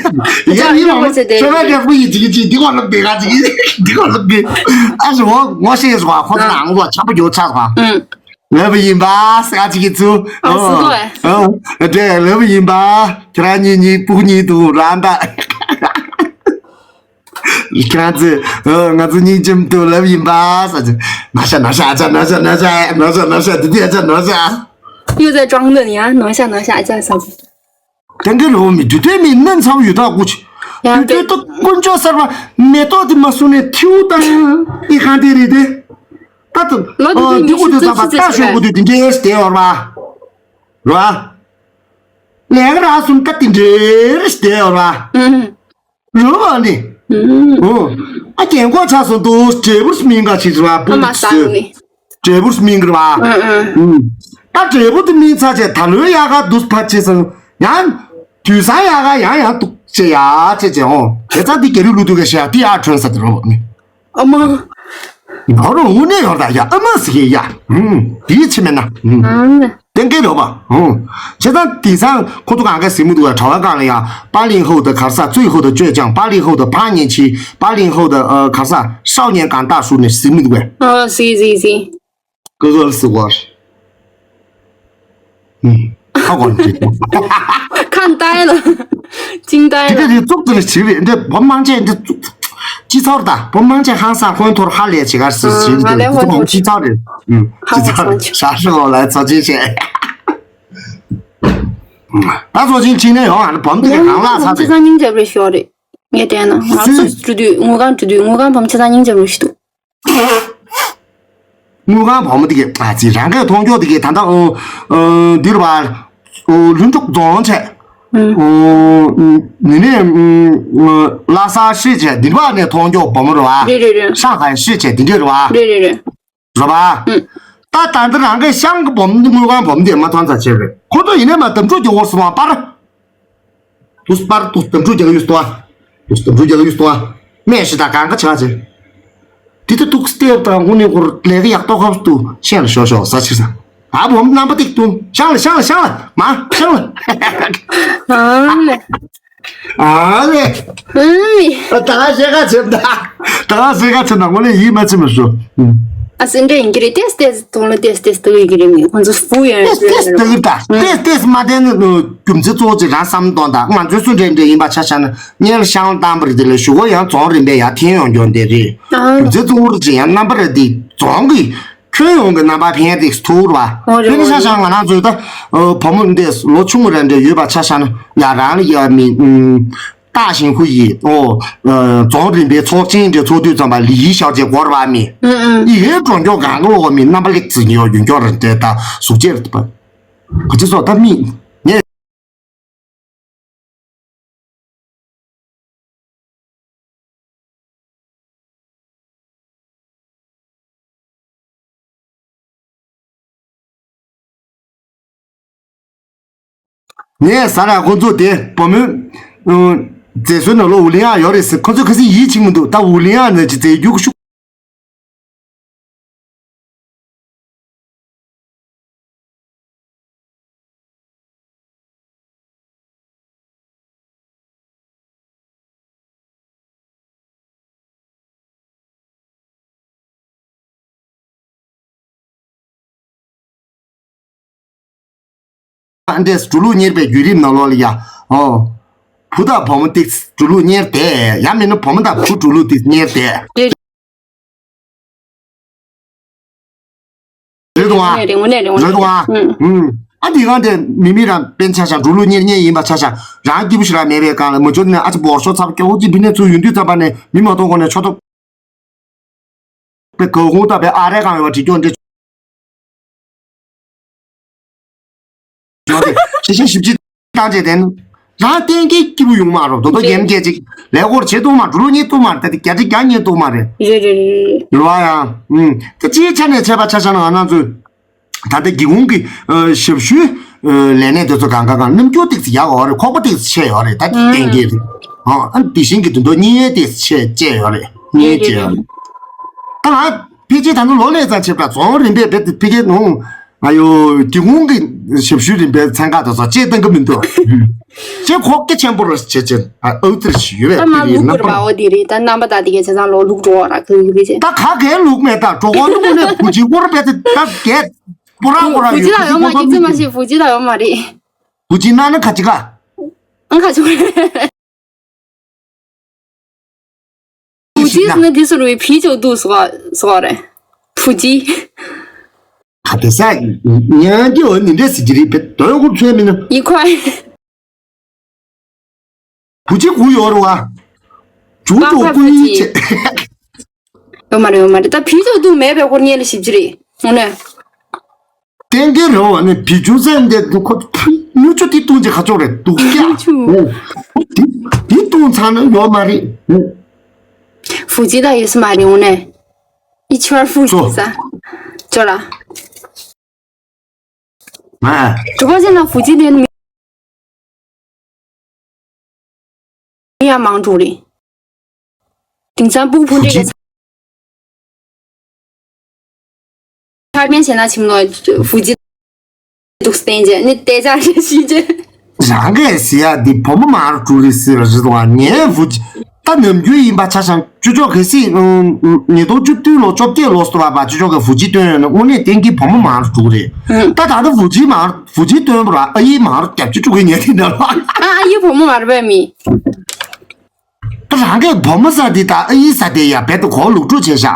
ཡ་ཡི་ར་ཧྲི་བེ་རེ་བུ་ཡི་ཅི་ཅི་དེ་གོ་ལ་བེ་ག་ཅི་དེ་གོ་ལ་བེ། ཨ་ཞོ་ངོ་ཤེས་ཞོ་ཁོ་ཚ་ང་ལོ་ཆ་པ་ཡོ་ཆ་ཧ། ལབ་ཡིན་པ་ཟེར་ག་ཅིག་གི་ཚུལ། ཨ་སུ་ཏོ་ཨེ། ཨ་ཨ་འདྲེ་ལབ་ཡིན་པ། ཁྱེད་རང་གཉིས་གཉིས་སྤུ་གཉིས་དུ་ར་འདའ། ཁྱེད་རང་ཚོས་ཨ་ང་ཚོ་སྙིང་རྗེ་མི་འདུག་ལབ་ཡིན་པ་ཟེར་གྱི། ནོར་ཤ་ནོར་ཤ་ཨ་ཅག་ནོར་ཤ་ནོར་ཤ་ཨེ་ནོར་ཤ་ནོར་ཤ་ཨ་ཅག་ནོར་ཤ། 又在装嫩呀，挪一下，挪一下，这样子。 དེང་གི་རི་བོ་མི་དུས་དྲན་མི་ནན་ཚ་བོ་ཡོད་ཐག་ཀུ་ཆི། ཡང་དུས་དྲན་ཏོ་དཀོན་མཆོག་གསར་པ་མེ་ཏོག་དེ་མ་སུ་ནས་ཐིའུ་དང་ཨི་ཁང་དེ་རེད་དེ། ད་དུ་ལོ་དུ་ཨོ་དུ་དེ་ཀུ་དུ་ཚ་པ་ད་ཤོད་ཀུ་དུ་དེ་འདྲེས་དེ་ཡོར་བ། ར། ལས་ཀ་ར་སུམ་ད་དེ་འདྲེས་དེ་ཡོར་བ། རུ་བ་ནི། ཨོ། ཨ་རྒན་གོག་ཆགས་སོང་དུ་འབྲས་བུ་སྨིན་ག་ཆི་ཆི་བ་པུ་ཨ་མ་ས་ནི། འབྲས་བུ་སྨིན་གི་ར་བ། ད་འབྲས་བུ་དེ་སྨིན་ཚར་བྱས་ད་ལོའི་ཡག་ག་འདུག་ཕར་ཆེ་སོང་། ཡང་། དུས་སང་ཡག་ག་ཡང་ཡང་འདུག་ཅེ་ཡ་ཅེ་ཅེ་ཧོ། དེ་ཚ་འདི་རྒྱ་རི་ལུ་འདུག་ག་ཤ་ཏི་ཨ་ཁྲོན་ས་དེ་རོ་ནི། ཨ་མ། ང་རོ་དངོས་གནས་ཡོར་ད་ཡ་ཨ་མ་ཟི་གེ་ཡ། དེའི་ཕྱི་མེད་ན། ཏན་ཀའི་རོ་པ། བྱས་ཙང་དེང་སང་ཁོ་ཚོ་གང་ག་ཟི་མུ་འདུག་ག་གྲྭ་བ་གང་ལ་ཡ་八零后的卡萨最后的倔强八零后的八年级八零后的呃卡萨少年港大叔 ནས་ཟི་མུ་འདུག་ག་ཨ་ཟི་ཟི་ཟི། 哥哥是我。嗯，他管这个。看呆了，惊呆了。 དེ་ག་རེ་བཙུགས་ཏེ་ལ་བྱེད་པས་འདི་བོ་མང་ཆེ་འདི་བཙུགས། སྤྱི་ཚོགས་ད་བུ་མང་ཆེ་ཧང་སང་ཁོན་ཐོར་ཧ་ལས་བྱེད་གར་སི་ཨ་ཞིག་ཧ་ལས་ཧོན་ཐོར་སྤྱི་ཚོགས་རེད། ཨུམ། སྤྱི་ཧང་ཚོགས་སང་ཆེ། ཧྲ་ཧྲི་ལོ་ལ་ཚོ་ཆེ་ཆེ། ད་ཚོ་ཆེན་ཆིང་ནས་ཡོང་ཨ་ནི་བམ་དེ་ག་རང་ལ་ཚ་ཆེ་ཚང་སྙིང་རྗེ་རེད་ཤོག་རེད། ངས་བལྟས་ན་ང་ཚོ་སུས་འགྲོ་དུས་དངུལ་ཁང་འགྲོ་དུས་དངུལ་ཁང་བམ་ཆེ་ཚང་སྙིང་རྗེ་རེད་ཤི་འདུག་དངུལ་ཁང་བུ་མོ་དེ་གས་ཨ་ཙི་རང་གས་མཐོང་ཆོག་དེ་གས་ད་ལྟ་ཨོ་ཨོ་འདིར་བ་ཨོ་ལྷུན་གྲུབ་རྫོང་བྱས། ཨོ་ནི་ནས་ལྷ་ས་ཧྲི་བྱས་འདིར་བ་ནས་མཐོང་ཆོག་བུ་མོ་རེད་བ། རེད་རེད་རེད། ཤང་ཧའེ་ཧྲི་བྱས་འདི་འདྲས་རེད་བ། རེད་རེད་རེད། རེད་བ། ད་ད་འདི་རང་གས་ཤང་གི་བུ་མོ་དངུལ་ཁང་བུ་མོ་དེ་མ་མཐོང་ཚ་ཆེ་རེད། ཁོ་ཚོ་ཡིན་ནས་མ་དམ་ཕྲུག་གི་འོར་སོང་བ་པར། དུས་པར་དུས་དམ་ཕྲུག་རྒྱག་ཡུལ་སྟོ། དུས་དམ་ཕྲུག་རྒྱག་ཡུལ་སྟོ། སྨན་ཞིག་དང་གང་ག་ཆ་ཆེ། དེ་ད་ཏུག་སྟེར་དང་དངོས་གནས་ཁོར་ལས་ཀ་ཡག་ཏོག་ཧབ་ཏུ། ཤེས་ལ་ཤོག་ཤོག་ཟ་ཆི་ཟ། ཨ་བོ་རྣམ་པ་ཏིག་ཏུ་ཤང་ལ་ཤང་ལ་ཤང་ལ་མ་ཤང་ལ། ཨ་ལེ། ཨ་ལེ། ཨུམ། ད་ཞེ་ག་ཆེ་ད། ད་ཞེ་ག་ཆེ་ན་ངོ་ལས་ཡིད་མ་ཆེས་མི་ཤོ། ཨ་སེ་འདྲ་ཡིན་གྱི་རེད། ཏེས་ཏེས་དོང་ལ་ཏེས་ཏེས་ལྟ་གི་རེད། མི་ཁོང་ཚོ་སྤུ་ཡོད་ཏེས་ཏེས་ལྟ་གི་ད། ཏེས་ཏེས་མ་བསྟན་ནི་རྒྱུ་མཚན་གཙོ་བོ་ཅིག་རང་བསམ་གཏོང་དང་། ང་ཚོའི་སུ་འདྲེན་འདྲེན་ཡིན་པ་ཆ་བཞག་ན་སྔོན་ལ་ཤང་བཏང་པ་རེད། དེ་ལས་གཞུག་གུ་ཡང་རྫོང་རིམ་པས་ཡར་འཐེན་ཡོང་རྒྱུ་འདི་རེད། རྒྱུ་མཚན་གཙོ་བོ་ཅིག་ཡང་རྣམ་པ་རེད་དེ་རྫོང་གི་ཁྱོན་ཡོངས་ཀྱི་རྣམ་པ་ཕན་ཡག་ཏིག་ཐུག་ར། འོ་རེད། དཔེར་ན་ཆ་བཞག་ང་རང་ཚོའི་ད་བུ་མོ་འདི་ལོ་ཆུང་ངུ་རེ་འདྲ་ཡོད་པ་ཆ་བཞག་ན་ཡ་རང་ལ་ཡ་མི། སྟག་ཞིང་ཁུ་ཡིས་ཨོ། རྫོང་རིམ་པའི་ཚོགས་ཆེན་དེ་ཚོགས་དུས་ཙམ་པ་ལི་ཡི་ཤར་རྗེས་འགོར་བ་མི། ཨུ་ཨུ། ཡི་ཧེ་གྲོང་ཆོག་གང་གི་འོག་མི་རྣམ་པ་ལེགས་ཙི་ཉི་ཡོ་ཡོན་ཀྱོག་རེ་འདྲ་ད་གཟུགས་ཆེར་ཐུབ་པ། ག་ཅི་སོགས་ད་མི་ངས། ངས་ཟ་ར་ཁོ་ཚོ་དེ་བུ་མོའི་མཛེས་བཟོའི་ནང་ལོགས་ཝུ་ལི་ཡང་ཡོད་རེད་ཟེར། ཁོ་ཚོ་ཁ་སང་ཡིད་ཆེས་མི་འདུག་ད་ཝུ་ལི་ཡང་ནས་ཅི་མཛེས་རྒྱུག་ཤུགས། ཨ་འདྲས་འགྲོ་ལུགས་གཉེར་པའི་བརྒྱུད་རིམ་ནང་ལོགས་ལ་ཡ། ཨོ། བུ་དང་བུ་མོ་ཏིག་འགྲོ་ལུགས་གཉེར་དེ་ཡང་མིན་ན་བུ་མོ་དང་བུ་འགྲོ་ལུགས་ཏིག་གཉེར་དེ། རེད། རེད་འདུག་ཨ། རེད་རེད། དངོས་གནས་རེད། དངོས་གནས་རེད་འདུག་ཨ། ཨུམ། ཨུམ། ཨ་འདི་གང་དེ་མི་མི་རང་དཔེ་ཆ་བཞག་འགྲོ་ལུགས་གཉེར་མཁན་ཡིན་པ་ཆ་བཞག་རང་སྐྱིད་པོ་ཞིག་རང་མེད་པའི་སྒང་ལ་མ་འཇོན་ནས་ཨ་ཅེ་བོར་ཤོག་ཚབ་སྐྱོ་བོ་ཅིག་བི་ནས་ཚུར་ཡོང་དུས་ཙམ་པ་ནས་མི་མ་གཏོགས་གོ་ནས་ཆོ་ཐོབ། པའི་གོ་ཧུང་ལྟ་བའི་ཨ་རའི་གང་ཡོད་པ་བྲིས་སྐྱོན་འདྲི། ཞེ་ཞེ་ཞིབ་ཅིག་བཏང་བྱས་དེ་ནི་རང་གཏན་འཁེལ་སྐྱིད་པོ་ཡོང་མ་རོགས། དོ་དོ་རྒྱན་སྐད་ཅིག་ལས་སྐོར་བྱེད་ཐུབ་མ་འགྲོ་ལུགས་གཉེར་ཐུབ་མ་རེད། ད་དེ་བརྒྱ་ཆ་བརྒྱ་གཉེར་ཐུབ་མ་རེད། རེད་རེད་རེད་རེད། རེད་བ་ཡ། ཨུམ། ད་སྤྱིའི་ཆ་ནས་བྱས་པ་ཆ་བཞག་ན་ང་རང་ཚོས་ད་ལྟ་སྒེའུ་ཁུང་གི་ཨ་ཞབས་ཞུའི་ཨ་ལས་གནས་དེ་ཚོ་གང་ག་གང་རྣམ་འགྱུར་ཏིག་ཙམ་ཡག་ཡོད་རེད། ཁོག་པ་ཏིག་ཙམ་ཆེ་ཡོད་རེད། ད་དེ་གཏན་འཁེལ་རེད། ཨ་དེ་བཞིན་གྱི་དོན་དུ་གཉིད་ཡས་ཏིག་ཙམ་ཆེ་བཅས་ཡོད་རེད། གཉིད་ཡས་ཆེ་ཡོད་རེད། ད་ང་ཕལ་ཆེར་ད་ནི་ལོ་ལས་ཙམ་བྱས་པ་རྫོང་རིམ་པའི་བེད་ཕི་གེ་ནང་ང་ཡོ་སྒེའུ་ཁུང་གི་ཞབས་ཞུ་རིམ་པའི་ཚན་ཁག་དེ་ཚོ་བཅས་བཏང་གི་མི་འདུག་ཅེས་ཁོག་སྐེ་ཆེན་པོ་རུ་བྱེད་ཅེས་ཨ་ཨུ་ཙིར་ཞིག་ཡོད་པའི་ད་མ་ཕི་གི་ལུག་རྣམ་པ། རེད་པ། འོ་དེ་རེད། ད་རྣམ་པ་ད་དེ་གའི་ཆ་ཚང་ལོ་ལུག་འགྲོ་བ་ར་ཁུ་གི་ཆེ། ད་ག་གའི་ལུག་མེད། ད་གྲོགས་པོ་ནི་དངོས་གནས་བུ་གཅིག་པོར་བས་ད་གས་པོ་ར་པོ་ར་བུ་ཡོད་གཅིག་ལ་ཡོད་མ་གཅིག་ཙི་མ་ཤེས། བུ་གཅིག་ལ་ཡོད་མ་རེད། བུ་གཅིག་ན་ནི་ཁ་ཅིག་ག་ཨང་ཁ་ཅིག་རེད། བུ་གཅིག་ནི་དེ་སོར་བའི་ཕི་ཅོ་དུ་སོ་སོ་རེད། བུ་གཅིག་ཁ་དེ་ས་ཉན་གྱི་འོ་ནི་འདྲས་སི་ཇི་རི་བེད་དོན་ཁུར་ཚོད་མིན་ན། ཡི་ཁོ། བུ་གཅིག་གུ་ཡོད་རེད་བ། ཇུ་ཏོ་ཀུ་ཡི་ཆེ། ཡོད་མ་རེད། ཡོད་མ་རེད། ད་བི་ཇོ་དུ་མེད་པའི་སྐོར་ཉན་ལ་ཞིབ་ཅི་རེད། ངོ་ནས། ཏན་ཏན་རེད་བ། ནི་བི་ཇུ་ཟེར་འདི་དུ་ཁོ་ཕུ་མྱུ་ཆུ་དེ་བཏུང་ཅི་ཁ་ཕྱོགས་རེད་འདུག་ཀྱ། མྱུ་ཆུ། འོ། དེ་དེ་བཏུང་ཚར་ན་ཡོད་མ་རེད། འོ། བུ་གཅིག་ད་ཡོད་ས་མ་རེད། ངོ་ནས། ཨི་ཆོར་བུ་གཅིག་ས། ཅོ་ལ། ཨ། གྲོགས་པོ་ཅན་ལ་བུ་གཅིག་ལྡན་མི་ཡང་མང་དྲུག་རེད། དེང་སང་ཕྲུ་གུ་ཕུ་འདྲེ་ག་ཚ་ཕར་མེད་བྱས་ན་ཆིམ་ལོ་བུ་གཅིག་འདུག་སྟེང་རྗེས་ནི་དེ་ཅག་རེ་ཞིག་རྗེས། རང་གས་ཟེར་ཡ་འདི་བུ་མོ་མང་དྲུག་རེད་ཟེར་རེད་དོ། ངའི་བུ་གཅིག་ད་ནམ་རྒྱུན་ཡིན་པ་ཆ་བཞག་ཅོ་ཅོ་གལ་སྲིད་ཉིས་སྟོང་བཅུ་བདུན་ལོ་བཅོ་བརྒྱད་ལོ་སོ་བ་བ་ཅོ་ཅོ་གི་བུ་གཅིག་བཏོན་ཡོད་ན་དངོས་གནས་གཏན་འཁེལ་བུ་མོ་མང་རུ་འགྲོ་གི་རེད། ད་ད་ལྟ་བུ་གཅིག་མང་བུ་གཅིག་བཏོན་པ་ར་ཨ་ཡེ་མང་རུ་རྒྱབ་ཅི་ཅུ་གི་ཉལ་ཐིག་འདྲ་ལ། ཨ་ཨ་ཡེ་བུ་མོ་མ་རུ་བས་མི། ད་ རང་གི་བུ་མོ་ཟེར་དེ་དང་ཨ་ཡེ་ཟེར་དེ་ཡ་རྦད་དེ་གོ་ལུག་འཕྲོད་བྱས་ཤག་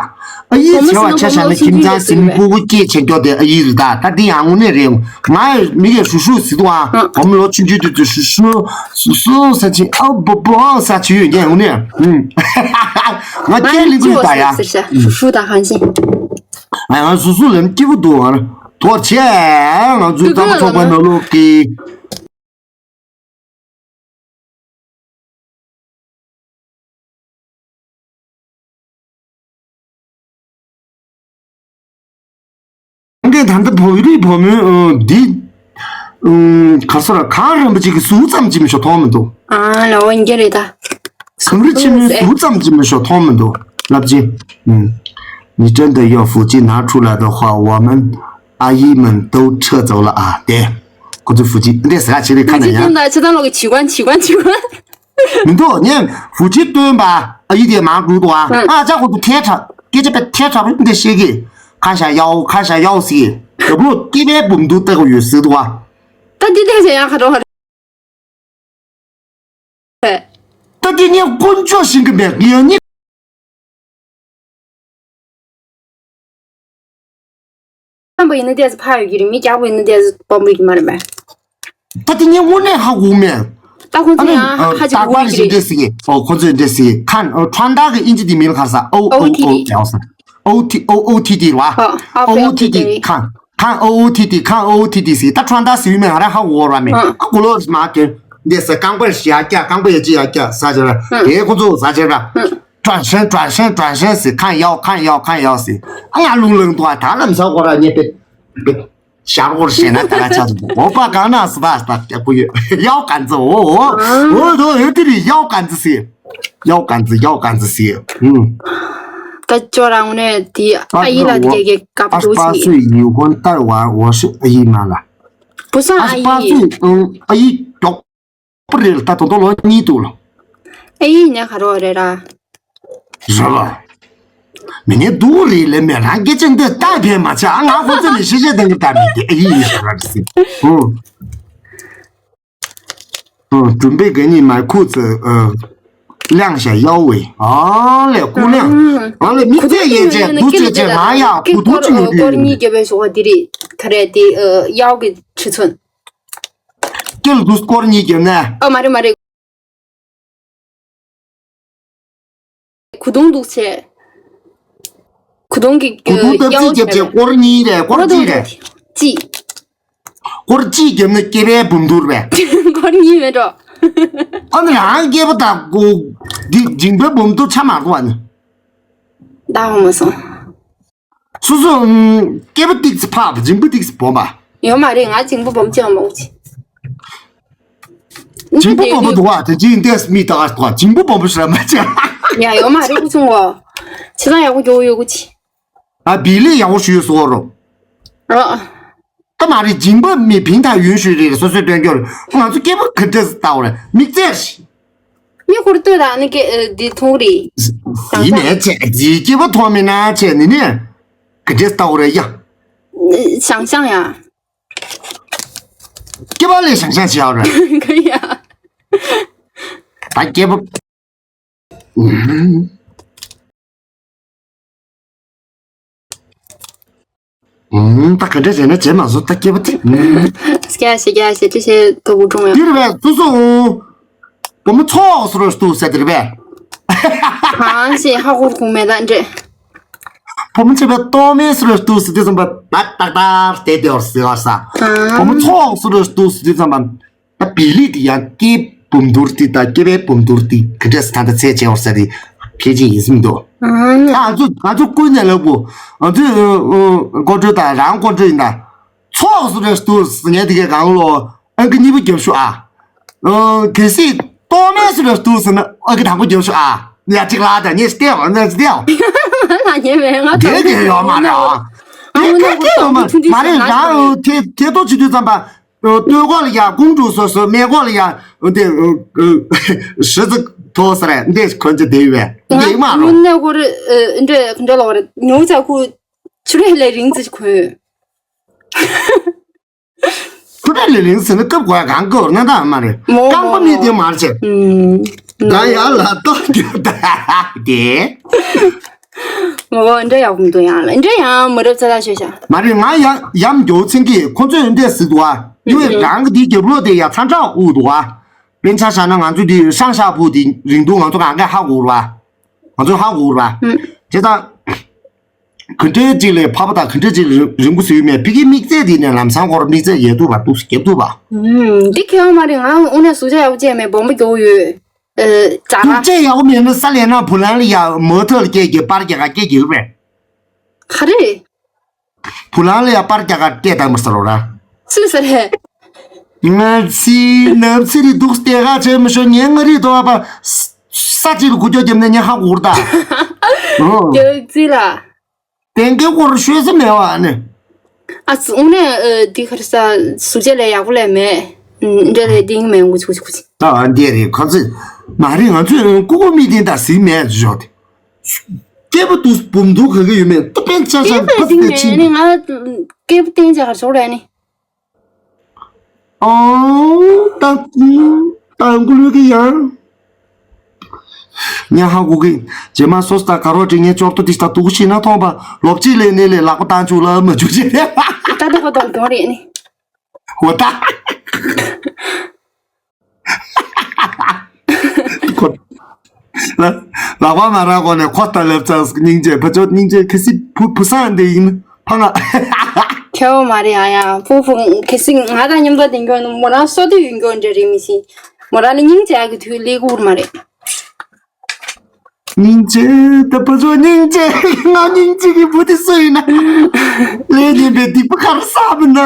ཨ་ཡེ་བུ་མོ་ཟེར་བ་ཟེར་ན་ཆ་བཞག་ན་ཁྱིམ་ཚང་ཟིན་ལུག་ཀུ་ཀུ་སྐྱེས་བྱེད་མགྱོགས་དེ་ཨ་ཡེ་རེད། ད་ད་དེ་ཡང་དངོས་གནས་རེད། ང་མི་གས་ཞུ་ཞུ་ཟེར་དུ་ཨ། བུ་མོ་ལོ་ཆུང་ཆུང་དུས་ཚོད་ཞུ་ཞུ་ཞུ་ཞུ་ས་ཆེ་ཨ་བུ་བུ་ཨ་ས་ཆེ་ཡོད་ཉན་དངོས་གནས། ང་ཁྱེད་ལིང་ཀུ་ད་ཡ། ཞུ་ཞུ་ད་གང་ཅི། ང་སུ་སུ་ལེམ་སྐྱིད་པོ་འདུག་ཨ། དོར་ཆེ། ང་ཚོའི་རྩ་མ་ཚོགས་པ་ནང་ལོག་གི་ངས་ད་ལྟ་བོད་རིགས་བུ་མོའི་འདི་ག་སོ་ར་གངས་རིན་པོ་ཆེ་གི་ཟུར་ཙམ་ཅིག་མི་ཤོག་མཐོང་མི་འདུག་ཨ་ལ་འོ་ཡིན་གྱི་རེད་ད། གངས་རི་ཆེན་མོའི་ཟུར་ཙམ་ཅིག་མི་ཤོག་མཐོང་མི་འདུག་ལབ་ཅིང་། 你真的要腹肌拿出来的话，我们阿姨们都撤走了啊。对，ཁོ་ཚོའི་腹肌་འདི་ཟ་ཆེ་རེད་ཁ་ནས་ཡང་། ཁྱེད་ཚང་ལོག་གི་བྱི་ཀོན་བྱི་ཀོན་བྱི་ཀོན། མི་འདུག་ངས་བུ་ཆེ་སྟོན་པ་ཨ་ཡི་དེ་མང་འགྲོ་འདུག་ཨ། ཨ་ཅག་ཁོ་ཚོ་ཐལ་དྲགས་སྐད་ཆ་པའི་ཐལ་དྲགས་པའི་འདི་ཤེས་ཀི། ཁ་ཤ་ཡའོ་ཁ་ཤ་ཡའོ་ཟེར། རྒྱབ་ལོག་སྐྱེས་པའི་འབུམ་དུ་ལྟ་གི་ཡོད་ཟེར་འདུག་ཨ། ད་འདི་ཐལ་ཟེར་ཡང་ཁ་གྲོགས་ཧ་རེད། ད་འདི་ངས་དཀོན་མཆོག་ཤིང་གི་མེད་ངས་ནི། ཁམས་པ་ཡིན་ན་ཏོག་ཙམ་ཕ་ཡོད་ཀྱི་རེད། མི་རྒྱག་པ་ཡིན་ན་ཏོག་ཙམ་སྤོམ་པོ་ཡོད་ཀྱི་མ་རེད་པས། ད་དེ་ངས་དངོས་གནས་ཧ་གོ་མེད། ད་ཁོང་ཚོ་ཡང་ཧ་ཅིག་གོ་གི་རེད། འདྲེ་ཟེར་གི། ཨོ་ཁོང་ཚོས་འདྲེ་ཟེར་གི། ཁན་ཨོ་ཁྲོན་ཏ་གི་ཨིན་ཇི་དེ་མིང་ལ་ག་ས། ཨོ་ཨོ་ཨོ་ཨོ་ཨོ་ཨོ་ཨོ་ཨོ་ཨོ་ཐི་ཏི་ར། ཨོ་ཨོ་ཐི་ཏི་ཁན་ཁན་ཨོ་ཨོ་ཐི་ཏི་ཁན་ཨོ་ཨོ་ཐི་ཏི་ཟེར། ད་ཁྲོན་ཏ་ཟེར་ཡོད་མེད་ང་རང་ཧ་གོ་ར་མེད། ཨ་གོ་ལོ་མ་ཀེ་འདྲེ་ཟེར། རྐང་པ་ཡ་ཀྱ་རྐང་པ་ཡ་ཅི་ཡ་ཀྱ་ཟ་ཅེ་ར། དེ་ཁོང་ཚོ་ཟ་ཅེ་ར། 转身，转身，转身ཟེར། ཁ་ཡོག་ཁ་ཡོག་ཁ་ཡོག་ཟེར། ཨ་ང་རླུང་ལངས་འདུག་ཨ། ད་ལམ་སང་ཁོ་ར་ཉེ་པེ་པེ་ཞར་ཁོར་བཤད་ན་ད་ལ་ཆ་ཚུགས། ཨོ་པ་གང་ན་སི་ད་སི་ད་རྒྱག་པོ་ཡོད། ཡོག་ག་འཛི། ཨོ་ཨོ་ཨོ་དོ་ཨོ་དེ་རི་ཡོག་ག་འཛི་ཟེར། ཡོག་ག་འཛི་ཡོག་ག་འཛི་ཟེར། ཨུམ། ད་ཅོ་རང་ནས་དེ་ཨ་ཡི་ལ་རྒྱག་གི་སྐབས་འདུག་ཟེར། 二十八岁离婚带娃，我是 ཨ་ཡི་མ་ལ། 不算阿姨。二十八岁，嗯，阿姨， པ་རེད་ལ། ད་དོ་དོ་ལོ་གཉིས་འདུག་ལ། ཨེ་ཡིན་ནས་ག་རོགས་རེད་ར། རེད་ལ། མི་ནས་སྡུག་རེད་ལས་མེད་རང་སྐད་ཆ་འདི་ལྟ་བས་མ་ཆགས། ང་ཁོ་ཚོ་ནས་ཤེས་བྱ་ལྡན་གི་ལྟ་མི་དེ་ཨེ་ཡིན་ཞེས་ར་ཟེར། ཨོ། ཨོ། 准备给你买裤子，呃，量一下腰围。ཨ་ལས་ཀུ་ལེང་། ཨ་ལས་མི་ཚེ་ཡན་ཆད་སྡུག་ཅེས་ཅེས་མ་ཡག་གུ་དུ་ཅི་ཡོད་དུས། སྐོར་གཉིས་བརྒྱབ་པའི་ཞོགས་པ་འདི་རེད། ག་རེ་དེ་ཨ་腰གི་ཆུ་ཚོད། སྐེ་ལ་དུ་སྐོར་གཉིས་བརྒྱབ་ན། ཨ་མ་རེད་མ་རེད། གུ་དུང་འདུག་བྱས། གུ་དུང་གི་གུ་དུང་ད་རྩིས་བརྒྱབ་བྱས་སྐོར་གཉིས་རེད། སྐོར་གཅིག་རེད། གཅིག་སྐོར་གཅིག་བརྒྱབ་ན་སྐེད་པའི་འབུམ་དུར་བས། སྐོར་གཉིས་མེད་འགྲོ། ཨ་ནི་རང་སྐེད་པ་དང་གུ་འདི་མཇིང་པའི་འབུམ་དུར་ཆ་མ་རུ་བ་ནི། ད་འོང་མ་སོང་། སོ་སོ་ཨུམ། སྐེད་པ་ཏིག་ཙི་ཕབ་མཇིང་པ་ཏིག་ཙི་སྦོམ་པ། ཡོད་མ་རེད། ང་མཇིང་པ་སྦོམ་ཅིག་མང་ཅིག་མཇིང་པ་སྦོམ་པོ་འདུག་བ། དེ་ཅིག་འདས་མི་ད་ག་འདུག་བ། མཇིང་པ་སྦོམ་པོ་ཞིག་ར་མ་ཅིག་ཡ་ཡོད་མ་རེད། ཀུ་ཆུང་བོ། ཆེ་ཚང་ཡག་པོ་རྒྱོ་ཡོད་གུ་ཅི། ཨ་བི་ལི་ཡག་པོ་ཞུས་སོ་རོ། རོ། ད་མ་རེད། མཇིང་པ་མི་བིང་ཐག་ཡོན་ཞུས་རེད། སོ་སོའི་དོན་སྐྱོར་ང་ཚོ་སྐེད་པ་ག་འདྲས་ལྟ་བ་རེད། མིག་རྩེར་ཞིག་མི་ཁོར་ལྟོས་དང་ནི་སྐད་འདི་མཐོང་རེད། ཡིན་ནས་ཆེ་ཇི་སྐྱེ་བ་ཐོག་མེད་ན་ཆེ་ནི་ནི་ག་འདྲས་ལྟ་བ་རེད་ཡ། ཞང་ཞང་ཡ། སྐྱེ་བ་ལས་ཞང་ཞང་བྱེད་ཡ་རེད། ག་ཡ། ད་སྐྱེ་བ། ཨུམ། ད་ག་འདྲ་བྱས་ན་བྱེད་མ་བཟོ་ད་སྐྱེ་བ་དེ། སྐྱ་ཞེ་སྐྱ་ཞེ་ཅི་ཞེ་དོ་བུ་ཀྲུང་ཡ། འདིར་བས་སུ་སུ། བུ་མོ་ཚོགས་སུ་རུ་སྟུ་ཟེར་དེར་བས། གང་ཞེ་ཧ་གོ་གོ་མེད་ད་འདྲེ། བུ་མོ་ཚེ་བའི་ཏོ་མེ་སུ་རུ་སྟུ་ཟེར་དེ་ཙམ་པ་ད་ཏག་ཏག་དེ་དེ་བར་ཟེར་བ་ས། བུ་མོ་ཚོགས་སུ་རུ་སྟུ་ཟེར་དེ་ཙམ་པ། ད་བི་ལི་དེ་ཡང་སྐྱེས་བུམ་དུར་ཏི་དང་སྐྱེས་པའི་བུམ་དུར་ཏི་ག་འདྲས་ད་ལྟ་ཚད་ཆེ་བར་ས་དེ་ཕལ་ཆེར་ཡིན་སྲིད་མི་འདུག་ཨ་ང་ཚོ་ང་ཚོ་ཀུན་ནས་ལབ་གོ་ང་ཚོས་ཀོ་ཀྲོ་དང་རང་ཀོ་ཀྲོ་ཡིན་ད། ཚོགས་སུ་རེ་སྟུ་ཟེར་ངས་དེ་གའི་གང་ལོ་ཨང་ཀི་གཉིས་པོ་རྒྱབ་ཤོག་ཨ། གལ་སྲིད་ཏོག་མེ་སུ་རེ་སྟུ་ཟེར་ན་ཨང་ཀི་དང་པོ་རྒྱབ་ཤོག་ཨ། ཡ་གཅིག་ལ་ད་ངས་སྟེ་ཨ་ངས་སྟེ་ཨ། ང་ཉེ་བའི་ང་དེ་གའི་ཡོད་མ་རེད་ཨ། དེ་གའི་ཡོད་མ་རེད། མ་རེད་རང་དེ་དེ་ཏོག་བྱེད་དུས་ཙམ་པ། སྟོད་གོ་ལ་ཡ་ཀུང་ཀྲུག་སོ་སོ་སྨད་གོ་ལ་ཡ་འདི་ཧྲི་ཙི་ཐོ་ས་རེད་འདི་གོན་ཅི་དེ་ཡོད་པས་འདི་ཡིག་མ་རུང་། ནས་གོ་རེ་འདྲེ་འདྲེ་ལོག་རེ་ཉུང་ཙག་ཁུ་ཆུ་རེ་ལས་རིང་ཙི་གོན། ཆུ་རེ་ལས་རིང་ཟེར་ན་སྐབས་གོ་ཡ་གང་གོ་ན་ད་མ་རེད། རྐང་པ་མི་དེ་མར་ཆེ། ང་ཡར་ལ་ལྟོགས་རྒྱུ་ད་དེ། མོ་གོ་འདྲ་ཡག་པོ་མི་འདུག་ཡང་ལ་འདྲ་ཡང་མི་རབས་ཚ་ལ་ཤོད་ཤག་མ་རེད། ང་ཡང་ཡམ་མགྱོགས་ཚིང་གི་ཁོ་ཚོས་འདས་ཟིག་འདུག་ཨ། ཡུ་ཨེ་རང་གི་དེའི་རྒྱབ་ལོགས་དེ་ཡ་ཚ་འདྲ་དབུགས་འདུག་ཨ། དཔེ་ཆ་བཞག་ན་ང་ཚོ་དེ་ཧྲང་ཤ་ཕུ་དེ་རིང་འདུག་ང་ཚོ་གང་ག་ཧ་གོ་ར། ང་ཚོ་ཧ་གོ་ར། དེ་ད། ག་འདྲའི་ཅིག་ལས་ཕ་པ་དང་ག་འདྲའི་ཅིག་རིང་པོ་བཟོས་ཡོད་མེད་ཕ་གིའི་དམིགས་བརྩེ་དེ་ནས་ལམ་སང་སྐོར་དམིགས་བརྩེ་ཡལ་ཐུབ་པ་འདུག་རྒྱབ་ཐུབ་པ། ཨུམ། འདི་ཁེ་བ་མ་རེད། ང་དངོས་གནས་གཟུགས་ཆག་ཡག་པོ་བྱས་མེད་སྦོམ་པོ་རྒྱོག་ཡོད། ཨ། ཙག་གཟུགས་ཆག་ཡག་པོ་མེད་ན་ས་ལས་ན་བུ་ལང་ལ་ཡ་མོ་ཐོག་ལ་སྐད་རྒྱག་པར་རྒྱག་ག་སྐད་རྒྱག་རེད། ག་རེ། བུ་ལང་ལ་ཡ་པར་རྒྱག་ག་སྐད་བཏང་མ་ཟེར་རོ་ར། སུས་ཟེར་རེད། ང་ཚི་ནབ་ཚི་རི་འདུག་སྟེ་ག་བྱེད་མི་ཤོག་ངའི་མངའ་རིས་དོ་བ་པ་ས་ཅིག་ལ་གུ་ཅོ་རྒྱབ་ནས་ངས་ཧ་གོ་ར་ད། རྒྱག་རྩིས་ལ། གཏན་འཁེལ་སྐོར་ཤོད་ས་མེད་བ་ནི། ཨ་ཙི་དངོས་གནས་ཨ། འདི་ག་རེ་ཟ་གཟུགས་ཆག་ལས་ཡག་པོ་ལས་མེད། ཨ། འདྲ་ལས་ཏིང་མེད་གུ་ཆུ་གུ་ཆུ་གུ་ཆུ། ད་འདི་རེད་ཁོ་ཚོས་མ་རེད། ང་ཚོས་ཀུ་ཀུ་མི་ཏིང་ད་ཟིག་མེད་ཅོ་དེ། སྐྱེས་པ་དུ་བུམ་དུ་ག་གི་ཡོད་མེད་ཏུ་པན་ཆ་ཆ་སྐྱེས་པ་ཁ་ཏིང་ཏེ་མེད་ཆིན་ནི་ང་སྐྱེས་པ་ཏིང་ཆ་གར་ཆོག་རེད་ནི། ཨོ། ད་ད་འགུ་ལུས་ཀྱི་ཡང་། ཉ་ཧ་གུ་གི་རྗེས་མ་སོ་སོ་ད་ག་རོ་དྲི་ངའི་ཅོར་ཏོ་ཏི་ད་དུག་ཤི་ན་མཐོང་པ་ལོབ་ཅི་ལེ་ནེ་ལེ་ལག་པ་བཏང་བཅུག་ལ་མ་བཅུག་ཅི། ད་ད་ག་དོང་གྱོང་རེད་ནི། འོ་ད། ཁོ། ལ་ལག་པ་མ་རག་གོ་ནས་ཁོ་ལྟ་ལབ་ཙང་སྙིང་རྗེ་ཕ་ཆོ་སྙིང་རྗེ་ཁ་སི་བུ་བུ་སང་འདི་ཡིན་ཕ་ང་། ཁྱེའོ་མ་རེད་ཨ་ཡ་བུ་བུ་ཁ་སི་ང་དང་མཉམ་དུ་དེང་གྱོ་མོ་རང་སོ་དུ་ཡིན་གྱོ་འདྲ་རེད་མི་སྲིད། མོ་རང་ལ་སྙིང་རྗེ་གི་དུས་ལས་ཀུར་མ་རེད། སྙིང་རྗེ་ད་ཕ་ཆོ་སྙིང་རྗེ་ང་སྙིང་རྗེ་གི་བུ་དེ་སུ་ཡིན་ན། ལས་ཉན་པའི་སྡིག་པ་གར་བསགས་མིན་ན་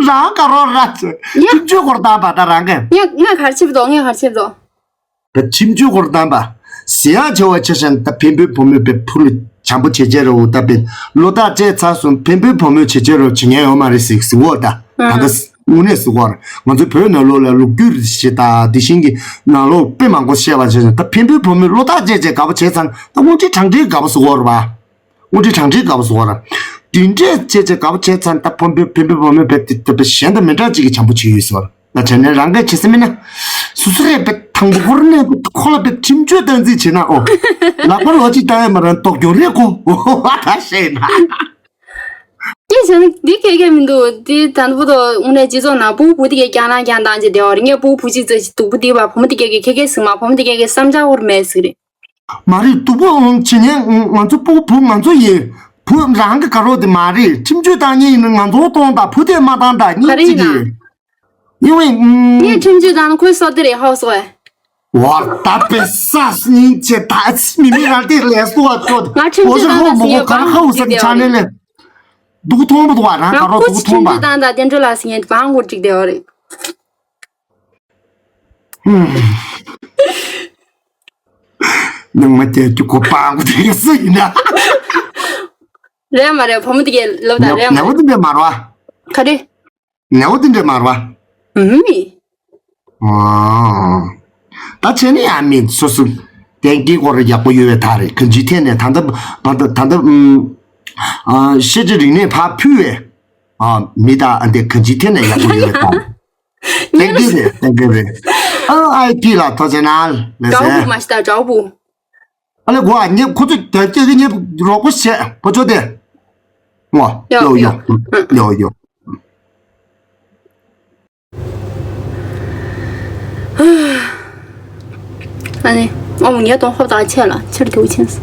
རང་ག་རོགས་ར་ཆེ་ཡ། ཁྱིམ་ཆུ་སྐོར་བཏང་པ་ད་རང་གས། ངས་ངས་གར་ཆེབ་དོ་ངས་གར་ཆེབ་དོ། ད་ཁྱིམ་རྒྱུད་སྐོར་བདམས་པ། ཟིན་ཡག་ཆེ་བ་ཆེ་ཞིང་ད་འཕན་པོའི་བུ་མོས་པའི་ཕུ་ལུ་བྱམས་པོ་བྱེད་བྱེད་རོ་ད་པའི་བློ་ཐག་བཅད་ཚར་སོང་འཕན་པོའི་བུ་མོས་བྱེད་བྱེད་རོ་བྱེད་ཉན་ཡོད་མ་རེད་ཟིག་ཟིག་འོ་ད། ད་ལྟ་དངོས་གནས་ཟིག་འོ་ར་ང་ཚོའི་བོད་ནང་ལོགས་ལ་ལོ་རྒྱུས་ཞེ་ད་དེ་བཞིན་གྱི་ནང་ལོགས་དཔེ་མང་པོ་བཤད་པ་བྱས་ནས་ད་འཕན་པོའི་བུ་མོས་བློ་ཐག་བཅད་བྱས་དགའ་པོ་བྱས་ཚར་ད་དངོས་འབྲེལ་དྲང་འབྲེལ་དགའ་པོ་ཟིག་འོ་ར་བ། དངོས་འབྲེལ་དྲང་འབྲེལ་དགའ་པོ་ཟིག་འོ་ར། དེ་འདྲས་བྱས་བྱས་དགའ་པོ་བྱས་ཚར་ད་འཕན་པོའི་འཕན་པོའི་བུ་མོས་བེད་དེ་ད་པའི་གཞན་དང་མི་འདྲ་ཅིག་གི་བྱམས་པོ་བྱེད་ཡོད་ཟིག་འོ་ར། ན་བྱས་ནས་རང་གིས་བྱེད་ས་མིན་ན། སུ་སུ་རེད་པས་དང་པོ་ཁོ་ར་ནས་ཁོ་ལ་པའི་ཁྲིམས་གཅོད་བཏང་རྩིས་བྱེད་ན་ཨོ། ལག་པ་ལོ་གཅིག་བཏང་ཡ་མ་རང་ལྟོགས་རྒྱུ་རེད་ཁོ་ཨོ་ད་བཤད་ན། སྐད་ཆ་ནི་འདི་ཁེ་ཁེ་མི་འདུག་འདི་ད་ནི་བུ་དོ་དངོས་གནས་སྤྱི་ཚོགས་ནང་སྤུ་གུ་བུ་དེ་གས་རྐྱང་རང་རྐྱང་བཏང་ཅི་བདེ་བ་རེད་ངས་སྤུ་གུ་བུ་གཅིག་ཙམ་ཞིག་སྡུག་པོ་འདི་བ་བུ་མོ་དེ་གས་ཀྱི་ཁེ་ཁེ་ཟིག་མ་བུ་མོ་དེ་གས་ཀྱི་བསམ་འཆར་འོར་མེད་ཟིག་རེད། མ་རེད་སྡུག་པོ་འོང་བྱེད་ཉན་ང་ཚོ་སྤུ་གུ་བུ་ང་ཚོ་ཡིན། བུ་རང་གི་དགའ་རོགས་དེ་མ་རེད་ཁྲིམས་གཅོད་བཏང་ཉན་ཡིན་ན་ང་ཚོ་གཏོང་དང་བུ་དེ་མ་བཏང་དང་གཉིས་གཅིག་གིས། ཡིན་བས། ངས་ཁྲིམས་གཅོད་བཏང་ན་ཁོའི་སྲོག་དེ་རེད་ཧའོ་སོ་ཨེ། བར་ད་པེ་ས་སྙིང་རྗེ་ད་ཚི་མི་མི་རང་དེ་ལས་སོ་བ་ཚོ་ང་ཁྲིམས་གཅོད་བཏང་ན་ང་ཁ་ཧའོ་སོ་ཆ་ནས་ལས། སྡུག་མཐོང་པ་འདུག་བ་རང་དགའ་རོགས་སྡུག་མཐོང་པ། ང་ཁོ་ཚོ་ཁྲིམས་གཅོད་བཏང་དང་བསྟན་སྒྲོལ་ལགས་སི་ངས་བང་གོ་ཅིག་བསྡད་ཡོད་རེད། ནང་མ་བསྐྱལ་རྒྱུ་གོ་པང་གོ་དེ་སུ་ཡིན་ན། རེད་མ་རེད་བུ་མོ་དེ་གས་ལབ་དང་རེད་མ་ནེའུ་རེད། དེ་འདྲ་མ་རེད་བ། ག་རེ། ནེའུ་དེ་འདྲ་མ་རེད་བ། ཨུམ། ཨོ། ད་བྱས་ནས་ཡང་མིན་སོ་སོ་གཏན་འཁེལ་སྐོར་ཡག་པོ་ཡོད་པའི་ཐག་རེད་གང་ཅིའི་ཐད་ནས་ད་ལྟ་ད་ལྟ་ད་ལྟ་ཨུམ། ཨ་ཤེས་བྱ་རིག་གནས་ཕར་ཕུལ་བས། ཨ་མི་ད་ཨ་འདི་གང་ཅིའི་ཐད་ནས་ཡག་པོ་ཡོད་པའི་ཐག་རེད། ཏན་ཏན་རེད་ཏན་ཏན་རེད། ཨ་ཨའི་ཕི་ལ་ཐོ་ཅེ་ནལ་ལེ་ཟེར། ཀྲའོ་པུ་མ་ཤི་ད་ཀྲའོ་པུ། ཨ་ལེ་གོ་ཨ་ཉེ་ཁོ་ཚོ་རྒྱ་སྐྱེད་ཀྱི་ཉེ་རོགས་པོ་བྱས་པོ་ཅོ་དེ། ངོ་ཡོ་ཡོ་ཡོ་ཡོ་ཡོ། ཨ་ནི། ཨོ་ངའི་གདོང་ཧོབ་ཏག་ཆད་ལ་ཕྱིར་རྒྱུག་ཕྱིན་སོང་།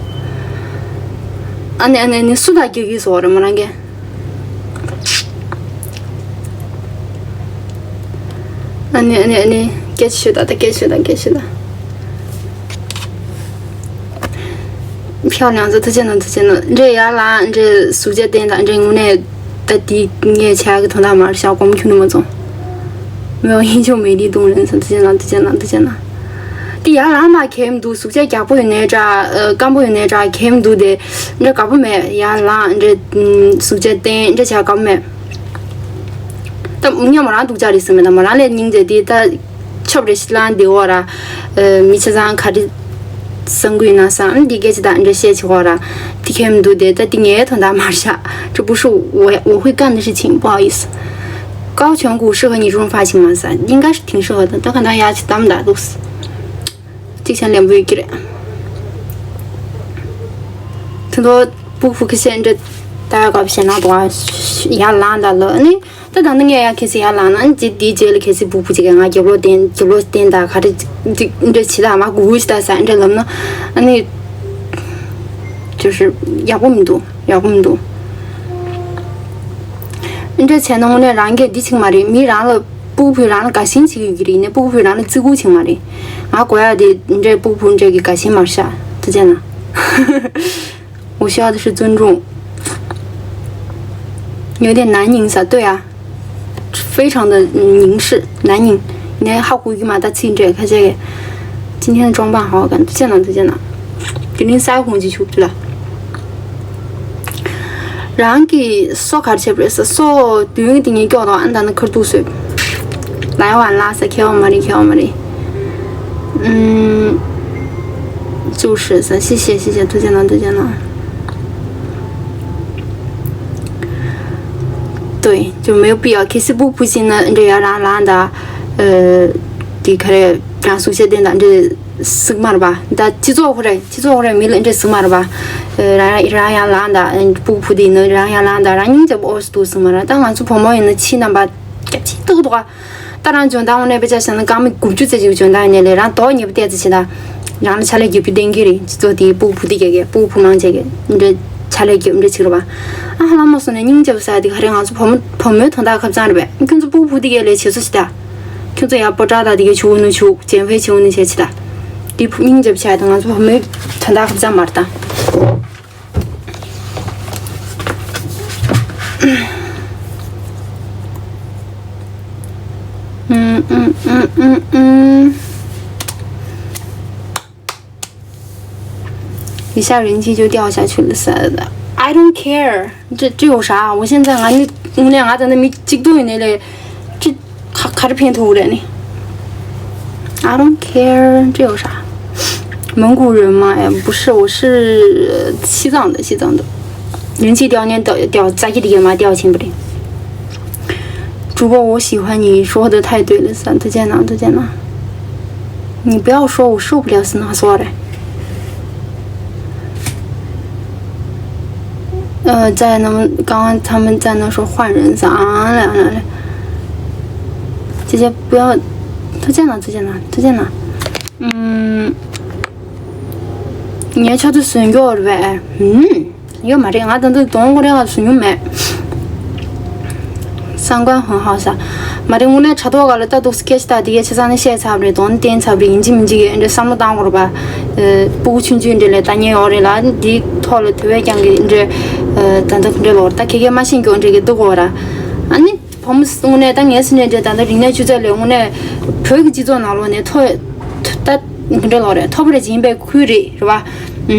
ཨ་ནི་ཨ་ནི་ཨ་ནི་སུ་དང་རྒྱག་གི་སོ་རེད་མོ་རང་གིས། ཨ་ནི་ཨ་ནི་ཨ་ནི་སྐད་ཆ་ཤོད་ད་ད་སྐད་ཆ་ཤོད་ད་སྐད་ཆ་ཤོད་ད། ཕྱག་ལ་ཡང་ཚོ་ཐུགས་རྗེ་གནང་ཐུགས་རྗེ་གནང་འདྲེ་ཡར་ལངས་འདྲེ་གཟུགས་བྱད་བསྟན་དང་འདྲེ་དངོས་གནས་ད་འདི་ངས་བྱ་གི་དོན་དག་མར་བཞག་གོམ་ཁྱུ་ནི་མ་བཙོང་། མེད་པ་ཡིན་ཆོག་མེད་འདི་གཏོང་རན་སོང་ཐུགས་རྗེ་གནང་ཐུགས་རྗེ་གནང་ཐུགས་རྗེ་གནང་། འདི་ཡར་ལངས་མ་གེམ་འདུག་གཟུགས་བྱད་རྒྱགས་པོ་ཡོད་ནའི་འདྲ་སྐམ་པོ་ཡོད་ནའི་འདྲ་གེམ་འདུག་དེ་འདྲ་དགའ་པོ་མེད་ཡར་ལངས་འདྲེ་གཟུགས་བྱད་བསྟན་འདྲེ་བྱ་དགའ་པོ་མེད། ད་མི་ཉམས་མོ་རང་སྡུག་ཅག་རེད་ཟེར་མེད་ད་མོ་རང་ལས་སྙིང་རྗེ་འདི་ད་ཆོབ་རེ་ཞིག་ལངས་འདི་འོ་ར། མི་ཆ་ཚང་ག་རེ་བསམ་གི་ཡོད་ན་བསམ་འདི་སྐད་ཆ་དང་འདྲ་བཤད་ཆེ་འོ་ར། འདི་ཁྱེད་མི་འདུག་དེ་ད་འདི་ངའི་དོན་དག་མར་བཞག这不是我我会干的事情不好意思。高颧骨适合你这种发型吗？应该是挺适合的，但可能牙齿当大肚子。གཅིག་ཆ་ལེན་པོ་ཡོད་ཀྱི་རེད། དེ་ཚོ་ཕྲུ་གུ་ཁ་ཤས་འདྲ་ལྟ་སྐབས་ཞེད་སྣང་འདུག་ཨ། ཡར་ལངས་དང་ལོ་ནི། ད་ད་ནི་ངས་ཡང་གལ་སྲིད་ཡར་ལངས་ན་ཨ་ནི་དེ་དེའི་རྗེས་ལ་གལ་སྲིད་ཕྲུ་གུ་ཅིག་གིས་ང་རྒྱབ་ལོགས་བསྟན་རྒྱབ་ལོགས་བསྟན་དང་ག་རེ་འདྲ་བྱེད་དང་ང་གུ་གུ་ཞིག་ད་ཟ་འདྲ་ལབ་ན་ཨ་ནི་ཅོ་ཧྲི་ཡག་པོ་མི་འདུག་ཡག་པོ་མི་འདུག་འདྲ་བྱས་ན་དངོས་གནས་རང་གིས་འདི་ཅིག་མ་རེད། མི་རང་ལ་ཕྲུ་གུ་རང་ལ་དགའ་ཞེན་བྱེད་ཀྱི་ཡོད་ཀྱི་རེད། ཡིན་ནའི་ཕྲུ་གུ་རང་ལ་བརྩི་བཀུར་བྱེད་མ་རེད། ང་དགོས་ཡག་དེ་འདྲའི་ཕྲུ་གུ་འདྲ་གི་དགའ་ཞེན་མ་རེད་ཤག་ཐུགས་རྗེ་གནང་། 我需要的是尊重。有点难饮 ས་对啊。非常的凝视难饮。你还好古语嘛，大气这个，他这个今天的装扮好好看，谢谢谢谢。给您塞红几球对了。རང་གི་སོ་གར་བྱེད་པ་རེད་ས་སོ་དུས་ཡུན་དེ་ངས་སྐྱོག་དང་ཨ་ད་ནི་ཁར་ཏུག་སོད། ལའི་ཝན་ལ་ས་ཁེ་བ་མ་རེད་ཁེ་བ་མ་རེད།嗯，就是 ས 谢谢谢谢 ཐུགས་རྗེ་གནང་ཐུགས་རྗེ་གནང་། 对，就没有必要。 གལ་སྲིད་ཕྲུ་གུ་ཕྲུ་གུ་ཅིག་ན་འདྲ་ཡ་རང་ལངས་དང་། དེ་ག་རེ་རང་གཟུགས་བྱད་ལྡན་དང་འདྲ་ཟིག་མ་རེད་པ། ད་སྤྱི་ཚོགས་ཁོ་རེ་སྤྱི་ཚོགས་ཁོ་རེ་མི་ལ་འདྲ་ཟིག་མ་རེད་པ། རང་རང་ཡང་ལངས་དང་ཕྲུ་གུ་ཕྲུ་གུ་དེ་ཡིན་ན་རང་ཡང་ལངས་དང་རང་སྙིང་རྗེ་པོ་ཨོ་སི་འདུག་ཟིག་མ་རེད། ད་ང་ཚོ་བུ་མོ་ཡིན་ན་ཕྱི་རྣམ་པ་སྐྱབས་ཆེ་ཏོག་ཏོག་ད་རང་འཇོན་ཐང་དངོས་གནས་དཔེ་ཆ་བཞག་ན་རྐང་མི་དགུ་བཅུ་ཙམ་ཅིག་འཇོན་ཐང་ཡོད་ནའི་ལས་རང་རྡོག་ཉེས་པོ་བལྟས་ཙམ་བྱེད་ད། རང་ལ་ཕྱག་ལས་རྒྱབ་རྒྱུ་གཏན་འཁེལ་རེད། སྤྱི་ཚོགས་དེའི་ཕྲུ་གུ་ཕྲུ་གུ་དེ་གས་ཕྲུ་གུ་ཕྲུ་གུ་མང་ཆེ་གས་འདྲ་ཕྱག་ལས་རྒྱབ་འདྲ་བྱེད་རོགས་པ། ཨ་ཧ་ལམ་མ་སོང་ནས་སྙིང་རྗེ་པོ་ཟེར་དེ་ག་རེ་ང་ཚོ་བུ་མོ་བུ་མོའི་དོན་དག་ཁ་བྱང་རེད་པས། ཁྱོད་ཚོ་ཕྲུ་གུ་ཕྲུ་གུ་དེ་གས་ལས་བྱེད་སོ་ཞིག་ད། ཁྱོད་ཚོ་ཡར་སྤོ་བྲག་དང་དེ་གས་ཆུ་བོ་ནུ་ཆུ་ཇན་ཕེ་ཆུ་བོ་ནུ་བྱེད་ཅི་ད། དེ་ཕྲུ་སྙིང་རྗེ་པོ་བྱས་ད་ང་ཚོ་བུ་མོའི་དོན་དག་ཁ་བྱང་མ་རེད་ད། ཨུམ་ཨུམ། 一下人气就掉下去了啥的。I don't care。这这有啥？我现在俺那我那俺在那没激动的那嘞，这卡卡着偏头了呢。I don't care，这有啥？蒙古人吗？哎，不是，我是西藏的，西藏的。人气掉，年掉掉，咋地的嘛掉钱不的？主播，我喜欢你说的太对了，三，再见了，再见了。你不要说，我受不了，是那说的。呃，在那么刚刚他们在那说换人啥啊，来来来，姐姐不要，再见了，再见了，再见了。嗯，你要敲的是有点呗，嗯。 ཡོད་མ་རེད། ང་ད་ལྟ་གདོང་ཀོ་རེ་ང་བཟོ་མྱོང་མེད། 三观很好ས། མ་རེད། དངོས་གནས་དྲ་ཐོག་ག་ལ་ལྟ་འདུག་སྐད་ཆ་ད་དེ་གས་ཆ་ཚང་ནས་བཤད་ཚར་བ་རེད། གདོང་བསྟན་ཚར་བ་རེད། ཡིན་གཅིག་མིན་གཅིག་གི་འདྲ་བསམ་བློ་བཏང་དགོས་རེད་པ། ཨ། སྤུ་གུ་ཆུང་ཆུང་འདྲ་ལ་ལྟ་མཁན་ཡོད་རེད་ལ་འདིའི་ཐོག་ལ་དེ་བས་ཀྱང་གི་འདྲ། ཨ། ད་ལྟ་ག་འདྲ་ལོར་ད་ཁེ་ཁེ་མ་ཤེས་མགྱོགས་འདྲ་གི་འདུག་གོ་ར། ཨ་ནི་བུ་མོ་དངོས་གནས་ད་ངའི་སེམས་ནས་འདྲ་ད་ལྟ་རིག་གནས་ཆུ་ཚད་ལས་དངོས་གནས་བོད་ཀྱི་སྤྱི་ཚོགས་ནང་ལོགས་ནས་ཐོ་ད། འདྲ་ལོ་རེད། ཐོབ་རེ་སྦྱིན་པའི་ཁུལ་རེད་རེད་བ།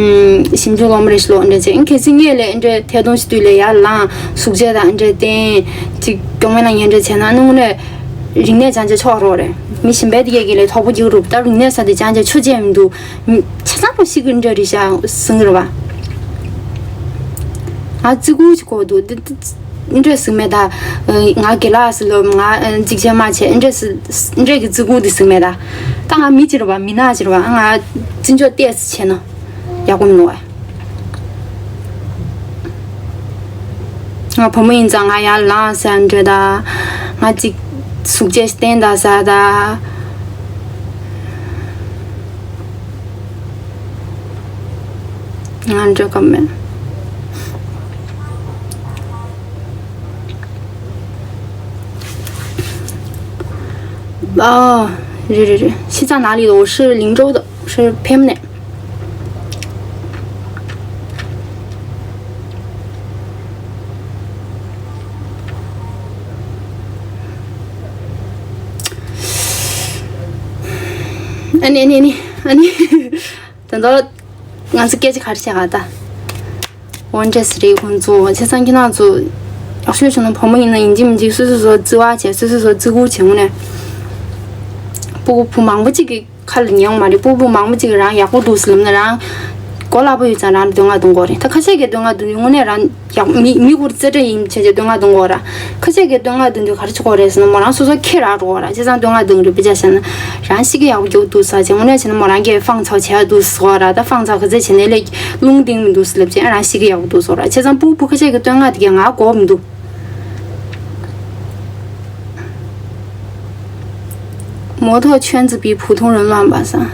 ཞིབ་འཇུག་སློབ་མ་རེ་ཞིག་ལོ་འདྲ་ཅིག་གལ་སྲིད་ངས་ལས་འདྲ་ཐད་གཏོང་ཞིག་དུས་ལས་ཡར་ལངས་གཟུགས་བྱད་དང་འདྲ་བསྟན་ཅིག་གྱོང་མེད་ལ་ངན་འདྲ་བྱས་ན་ནུ་ནས་རིག་གནས་སྦྱང་བྱ་ཆོག་རོགས་རེད། མི་གཞན་པའི་དེ་གས་ཀྱི་ལས་དོག་པོ་རྒྱུག་རུབ་ད་རིག་གནས་ས་དེ་སྦྱང་བྱ་ཆོ་བྱས་མི་འདུག་ཆ་ཚང་པོ་ཞིག་གི་འདྲ་རེད་ཤག་ཟིན་རེད་བ། ང་ཙི་གུ་ཞིག་གོ་འདུག་འདྲ་ཟིག་མེད་ད། ང་དགེ་ལགས་ཟིག་ལོ་ང་འཇིགས་བྱེད་མ་བྱེད་འདྲ་ཟིག་འདྲ་གི་ཙི་གུ་འདི་ཟིག་མེད་ད། ད་ང་མི་ཅི་རེད་བ། མི་ནག་ཅི་རེད་བ། ང་བརྩི་འཇོག་ཏོག་ཙམ་བྱས་ན་ཡག་པོ་མི་འདུག་བ། ང་བུ་མོ་ཡིན་ཙང་ང་ཡར་ལངས་ཟེར་འདྲ་ད། ང་ཅིག་གཟུགས་བྱད་བསྟན་ད་ཟེར་ད། ང་འདྲ་ག་མེད། ཨ། རེད་རེད་རེད། 西藏哪里的？我是灵州的，我是 Pimne。 ཨ་ནི་ཨ་ནི་ཨ་ནི་ཨ་ནི། ད་ལྟ་ང་ཚོ་སྐད་ཆ་ག་རེ་བྱེད་ག་ད། འོ་འདྲས་རེད། ཁོང་ཚོ་བྱས་ཙང་ཁྱེད་རང་ཚོ་ཡག་ཤོས་བྱུང་ན་བུ་མོ་ཡིན་ན་ཡིན་གཅིག་མིན་གཅིག་སོ་སོ་སོ་བརྩི་བ་བྱས་སོ་སོ་སོ་བརྩི་བཀུར་བྱེད་དགོས་ནས། སྤུ་གུ་བུ་མང་པོ་གཅིག་གི་ཁ་ལ་ཉན་ཡོང་མ་རེད། སྤུ་གུ་མང་པོ་གཅིག་གིས་རང་ཡག་པོ་འདུག་ཟེར་ལབ་ན་རང་། གོ་ལག་པ་ཡོད་ཙང་རང་ལ་བསྟོད་བསྔགས་གཏོང་དགོས་རེད། ད་ཁ་ཤས་ཀྱིས་བསྟོད་བསྔགས་གཏོང་དུས་དངོས་གནས་རང་ཡག་མི་མི་སྐོར་རྩེ་གྲས་ཡིན་བྱས་བྱས་བསྟོད་བསྔགས་གཏོང་དགོས་ར། ཁ་ཤས་ཀྱིས་བསྟོད་བསྔགས་གཏོང་དུས་ག་རེ་བྱེད་དགོས་རེད་ཟེར་ན་མོ་རང་སོ་སོ་ཁེ་རག་འགྲོ་གི་ར། བྱས་ཙང་བསྟོད་བསྔགས་གཏོང་རེད། དཔེ་ཆ་བཞག་ན་རང་གཤིས་ཀ་ཡག་པོ་རྒྱུག་འདུག་ས་བྱས་དངོས་གནས་བྱས་ན་མོ་རང་གིས་ཧྥང་ཚའོ་བྱས་འདུག་ཟེར་གོ་ར། ད་ཧྥང་ཚའོ་ག་ཚད་བྱས་ནས་ལས་རླུང་ལྡིང་མི་འདུག་ཟེར་ལབ་བྱས་རང་གཤིས་ཀ་ཡག་པོ་འདུག་ཟེར་གོ་ར། བྱས་ཙང་ཕྲུ་གུ་ཕྲུག་ཁ་ཤས་ཀྱིས་བསྟོད་བསྔགས་དེ་གས་ང་དགོས་མི་འདུག 摩托圈子比普通人乱吧 ཟེར།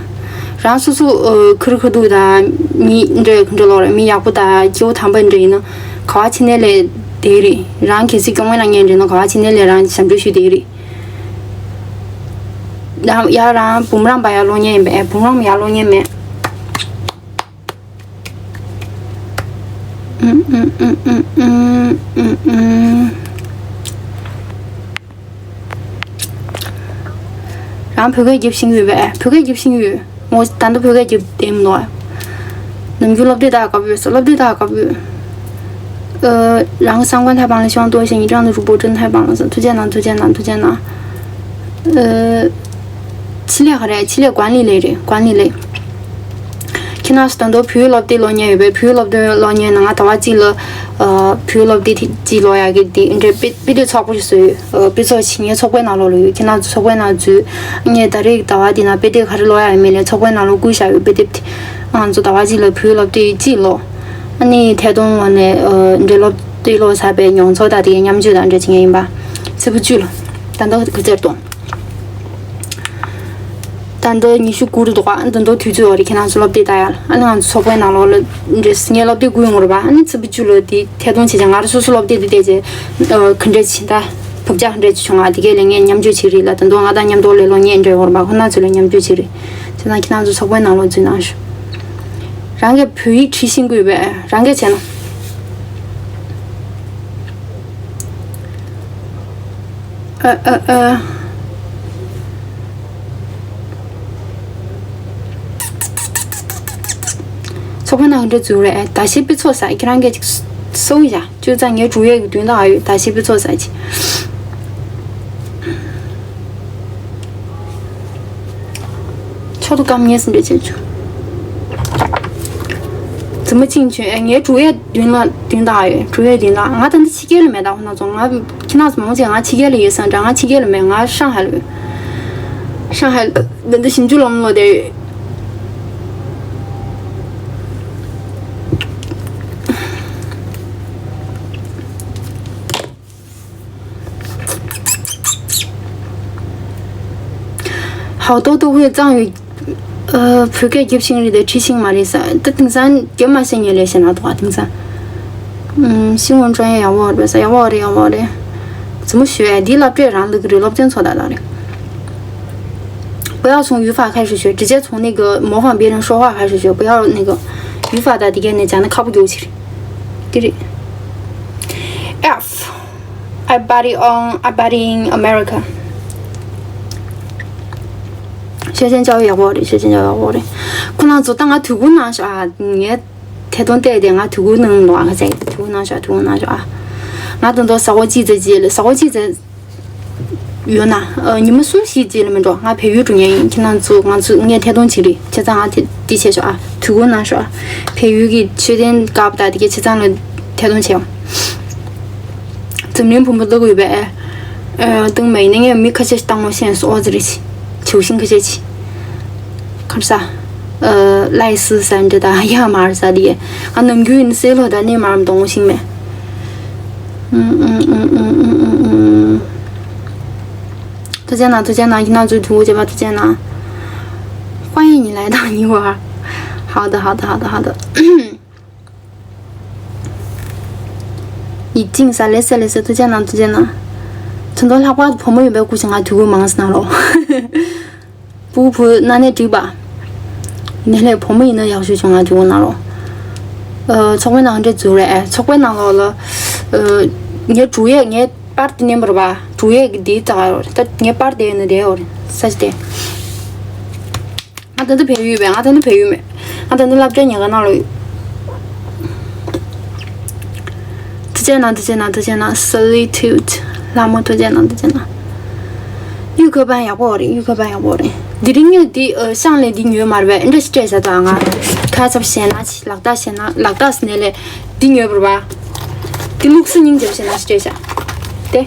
རང་སོ་སོ་ཨ་ཁུར་ཁུར་འདུག་དང་མི་འདྲ་ག་འདྲ་ལོག་རེད། མི་ཡག་པོ་དང་སྐྱེ་བོ་དམ་པ་འདྲ་ཡིན་ན་ག་བ་ཕྱིན་ནའི་ལས་བསྡད་རེད། རང་གལ་སྲིད་སྐྱོ་ངལ་ལ་ཉན་འདྲ་ན་ག་བ་ཕྱིན་ནའི་ལས་རང་ཞབས་འདྲེན་ཞུས་བསྡད་རེད། ཡང་ཡང་རང་བུམ་རམས་པ་ཡར་སློང་མཁན་ཡིན་པས། བུམ་རམས་ཡར་སློང་མཁན་མེད། རང་བོད་སྐད་རྒྱབ་ཤེས་ཡོད་པས། བོད་སྐད་རྒྱབ་ཤེས་ཡོད། ངོ་ད་ལྟ་བོད་སྐད་རྒྱབ་བསྡད་མི་འདུག་ནམ་རྒྱུན་སློབ་དེབ་ལྟ་དགའ་པོ་ཡོད་ས། སློབ་དེབ་ལྟ་དགའ་པོ་ཡོད། 呃，然后三观太棒了，希望多一些你这样的主播，真的太棒了，推荐呢，推荐呢，推荐呢。呃，ཆེད་ལས་ག་རེ། ཆེད་ལས་管理类རེད།管理类。 ཁྱེད་རང་ཚོ་ད་དུང་བོད་ཡིག་སློབ་དེབ་ཀློག་མཁན་ཡོད་པས། བོད་ཡིག་སློབ་དེབ་ཀློག་མཁན་ནང་ང་ཟླ་བ་གཅིག་ལ་ཨ་བོད་ཡིག་སློབ་དེབ་དེ་གཅིག་ཀློག་ཡག་གི་དེ་འདྲའི་དཔེ་དཔེ་དེབ་ཚོགས་པ་ཞིག་བཟོས་ཡོད། ཨ་དཔེ་ཚོགས་ཤིག་ངའི་ཚོགས་པའི་ནང་ལོགས་ལ་ཡོད། ཁྱེད་རང་ཚོ་ཚོགས་པའི་ནང་འཛུལ། ངས་ད་རེས་ཟླ་བ་འདི་ནང་དཔེ་དེབ་ག་རེ་ཀློག་ཡག་ཡོད་མེད་ལས་ཚོགས་པའི་ནང་ལོགས་བསྐུར་བཞག་ཡོད། དཔེ་དེབ་དེ་ང་ཚོ་ཟླ་བ་གཅིག་ལ་བོད་ཡིག་སློབ་དེབ་གཅིག་ཀློག་ཨ་ནི་ཐད་གཏོང་ངོས་ནས་ཨ་འདྲའི་སློབ་དེབ་ཀློག་ཚར་བའི་མྱོང་ཚོར་དང་དེ་གའི་མཉམ་སྤྱོད་དང་འདྲ་བྱེད་མཁན་ཡིན་པ། ཚེས་པ་བཅུ་ལ་ད་ལྟ་ག་ཚོད་གཏོང་། ད་ལྟ་ཉི་ཤུ་དགུ་རུ་འདུག་ཨ་ད་ལྟ་དུས་ཚོད་འོ་རེད། ཁྱེད་རང་ཚོ་སློབ་དེབ་ལྟ་ཡག་ལ། ཨ་ནི་ང་ཚོ་ཚོགས་པའི་ནང་ལོགས་ལ་འདྲེས་ངས་སློབ་དེབ་བསྐུར་ཡོང་རེད་པ། ཨ་ནི་ཚེས་པ་བཅུ་ལོ་དེ་ཐད་གཏོང་བྱེད་ཅིང་ང་རང་སོ་སོ་སློབ་དེབ་དེ་བལྟས་རྗེས་ཨ་ག་འདྲས་བྱེད་ད་བག་ཆགས་ག་འདྲས་བྱུང་ཨ། དེ་གས་ལ་ངས་མཉམ་སྤྱོད་བྱེད་རེད་ལ། ད་དུང་ང་དང་མཉམ་དུ་ལས་སློབ་གཉེར་འདྲ་ཡོད་རེད་པ། ཁོ་ན་ཚོ་ལ་མཉམ་སྤྱོད་བྱེད་རེད། བྱས་ཙང་ཁྱེད་རང་ཚོ་ཚོགས་པའི་ནང་ལོགས་འཛུལ་གནང་ཞུ། རང་གིས་བོད་ཡིག་བྲིས་ཤེས་ཀྱི་ཡོད་པས། རང་གིས་བྱས་ན། ཨ་ཨ་ཨ། ཚོགས་པ་ནང་འདྲ་འཛུལ་རེད། ད་ཤི་པི་ཚོགས་ས་ཁྱེད་རང་གིས་ཅིག་སོང་ཡ། ཅུ་ཙང་ངའི་དྲུང་ཡིག་གི་མདུན་དང་ཨ་ཡོད། ད་ཤི་པི་ཚོགས་ས་ཅིག་མཆོག་ཏུ་བཀའ་མཉེས་སུ་འདྲ་བྱེད་ཆུ། ཙི་མ་ཅིང་ཆུན་ཨེ་ངའི་དྲུང་ཡིག་མདུན་ལ་མདུན་དང་ཡོད། དྲུང་ཡིག་མདུན་ལ། ང་ད་འདི་ཕྱི་རྒྱལ་ལ་མེད། ད་ཧོ་ན་ཚོ་ང་ཁྱེད་རང་ཚོ་མང་ཆེ་ང་ཕྱི་རྒྱལ་ལ་ཡོད་ས་འདྲ། ང་ཕྱི་རྒྱལ་ལ་མེད། ང་ཧྲང་ཧའེ་ལ་ཡོད། ཧྲང་ཧའེ་ལ་ད་འདི་ཞིབ་འཇུག་སློབ་གཉེར་ལོག་བསྡད་ཡོད། 好多都会藏语 ཨ་བོད་སྐད་རྒྱབ་ཤེས་རེད་དེ་བྲིས་ཤེས་མ་རེད་ས། ད་དེང་སང་རྒྱབ་མ་ཤེས་ཉེ་ལས་ཤེས་ན་འདུག་ཨ། དེང་སང་ཨུམ་新闻专业 ཡག་པོ་རེད་ས། ཡག་པོ་རེད། ཡག་པོ་རེད། 怎么学 ཨ། འདིའི་སློབ་གྲྭས་རང་ལུགས་རེད། སློབ་ཚན་ཚོ་ད་ད་རེད། 不要从语法开始学，直接从那个模仿别人说话开始学，不要那个语法的底下那讲的靠不住去。对。 F I buddy on I buddy in America. 学前教育 ཡག་པོ་རེད། 学前教育 ཡག་པོ་རེད། ཁོ་རང་ཚོ་ད་ང་དུས་འཁོར་ནང་ཤོག་ཨ། ངས་ཐད་གཏོང་བལྟས་ཏེ་ང་དུས་འཁོར་ནང་ལོག་ཨ། ཁ་ཚད་དུས་འཁོར་ནང་ཤོག་དུས་འཁོར་ནང་ཤོག་ཨ། ང་ད་དུང་ས་འོག་གཅིག་ཙམ་ཅིག་ལ། ས་འོག་གཅིག་ཙམ་ཡོད་ན། ཨ་ཉི་མ་གསུམ་བཞི་ཅིག་ལ་མི་འགྲོ། ང་བལ་ཡུལ་འགྲོ་མཁན་ཡིན། ཁྱེད་རང་ཚོ་ང་ཚོ་ངས་ཐད་གཏོང་བྱེད་རེད། བྱས་ཙང་ང་དེ་དེ་བྱས་ཤོག་ཨ། དུས་འཁོར་ནང་ཤོག་ཨ། བལ་ཡུལ་གྱི་མཆོད་རྟེན་དཀར་པོ་དང་དེ་གའི་བྱས་ཙང་ལ་ཐད་གཏོང་བྱས་ཡོང་། འཛམ་གླིང་བུ་མོ་ལྟ་གི་ཡོད་པས། ཨ་སྟོན་མ་ཡིན་ན་ངས་མི་ཁ་ཤས་ཤིག་བཏང་བ་ཤེས་སོང་། ཨོ་ཙི་རེ་ཆི་ཆིའུ་ཤིང་ཁ་ཤས་ཤིག་ཁར་ས། ཨ་ལའི་སི་ཟེར་འདྲ་དང་ཡ་མར་ཟ་དེ། ང་ནམ་རྒྱུན་ཡིན་སེ་ལོ་དང་ནས་མར་མ་གཏོང་བ་ཤིང་མེད། ཐུགས་རྗེ་གནང་། ཐུགས་རྗེ་གནང་། ཁྱེད་རང་ཚོའི་ཐུགས་རྗེ་ཆེ་བ་ཐུགས་རྗེ་གནང་། 欢迎你来到尼泊尔。好的，好的，好的，好的。 ཡིག་ཅིང་ས་ལེ་སེ་ལེ་སེ་ཐུགས་རྗེ་གནང་། ཐུགས་རྗེ་གནང་། ད་དུང་ལྷག་པར་དུ་བུ་མོ་ཡིན་པའི་སྐུ་ཞིག་ང་དུས་འཁོར་མང་སེ་གནང་རོགས། སྤུ་གུ་བུ་གནའ་ནས་འགྲིག་པ། ནས་ལས་བུ་མོ་ཡིན་ན་ཡག་ཤོས་བྱུང་ང་དུས་འཁོར་གནང་རོགས། ཨ་ཚོགས་པའི་ནང་འདྲ་འཛུལ་རེད། ཨ་ཚོགས་པའི་ནང་ལོགས་ལ་ཨ་ངའི་དྲུང་ཡིག་ངའི་པར་དེ་མནན་པ་རེད་པ། དྲུང་ཡིག་གི་འདི་ལྟ་ག་ཡོད་རེད། ད་ངའི་པར་དེ་ཡོད་ན་དེ་ཡོད་རེད། ས་ཆ་དེ། ང་ད་ལྟ་བལ་ཡུལ་མེད། ང་ད་ལྟ་བལ་ཡུལ་མེད། ང་ད་ལྟ་སློབ་གྲྭའི་ཉལ་ཁང་ནང་ལོགས་ཡོད། ཐུགས་རྗེ་གནང་། ཐུགས་རྗེ་གནང་། ཐུགས་རྗེ་གནང་། Solitude ལྷ་མོ་ཐུགས་རྗེ་གནང་། ཐུགས་རྗེ་གནང་། གཡུ་ཁ་པན་ཡག་པོ་རེད། གཡུ་ཁ་པན་ཡག་པོ་རེད། དེ་རིང་ངས་འདི་ཨ་ཤང་ལས་འདི་ཉོས་མ་རེད་པས། འདྲ་ཞིག་སྤྲད་བྱ་དང་ང་། ཁ་ཚབ་བྱས་ན་ཅི་ལག་རྟགས་བྱས་ན་ལག་རྟགས་ཟེར་ནས་ལས་འདི་ཉོས་པ་རེད་པ། འདི་ལུགས་སྲོལ་སྙིང་རྗེ་བྱས་ན་ཞིག་སྤྲད་བྱ། དེ།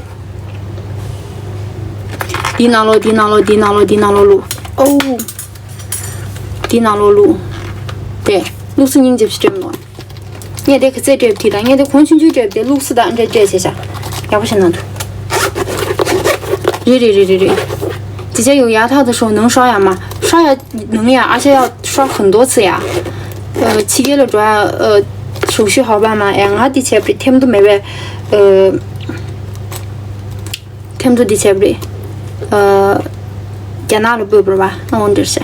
འདི་ནང་ལོགས་འདི་ནང་ལོགས་འདི་ནང་ལོགས་འདི་ནང་ལོགས་བླུགས། ཨོ། འདི་ནང་ལོགས་བླུགས། དེ། ལུགས་སྲོལ་སྙིང་རྗེ་བྱས་སྤྲད་མི་འདུག་ངས་དེ་ག་ཚད་སྤྲད་པ་དེ་དང་ངས་དེ་གོང་ཆུང་ཆུང་སྤྲད་པ་དེ་ལུགས་སྲོལ་དང་འདྲ་སྤྲད་བྱས་བྱ། ཡག་པོ་བྱས་ན་འདུག་རེད་རེད་རེད་རེད་རེད། 姐姐有牙套的时候能刷牙吗？刷牙能呀，而且要刷很多次呀。呃，期间的主要呃手续好办吗？哎，我的钱被添都没被，呃，添都的钱被，呃，加纳了不不吧？那我这是。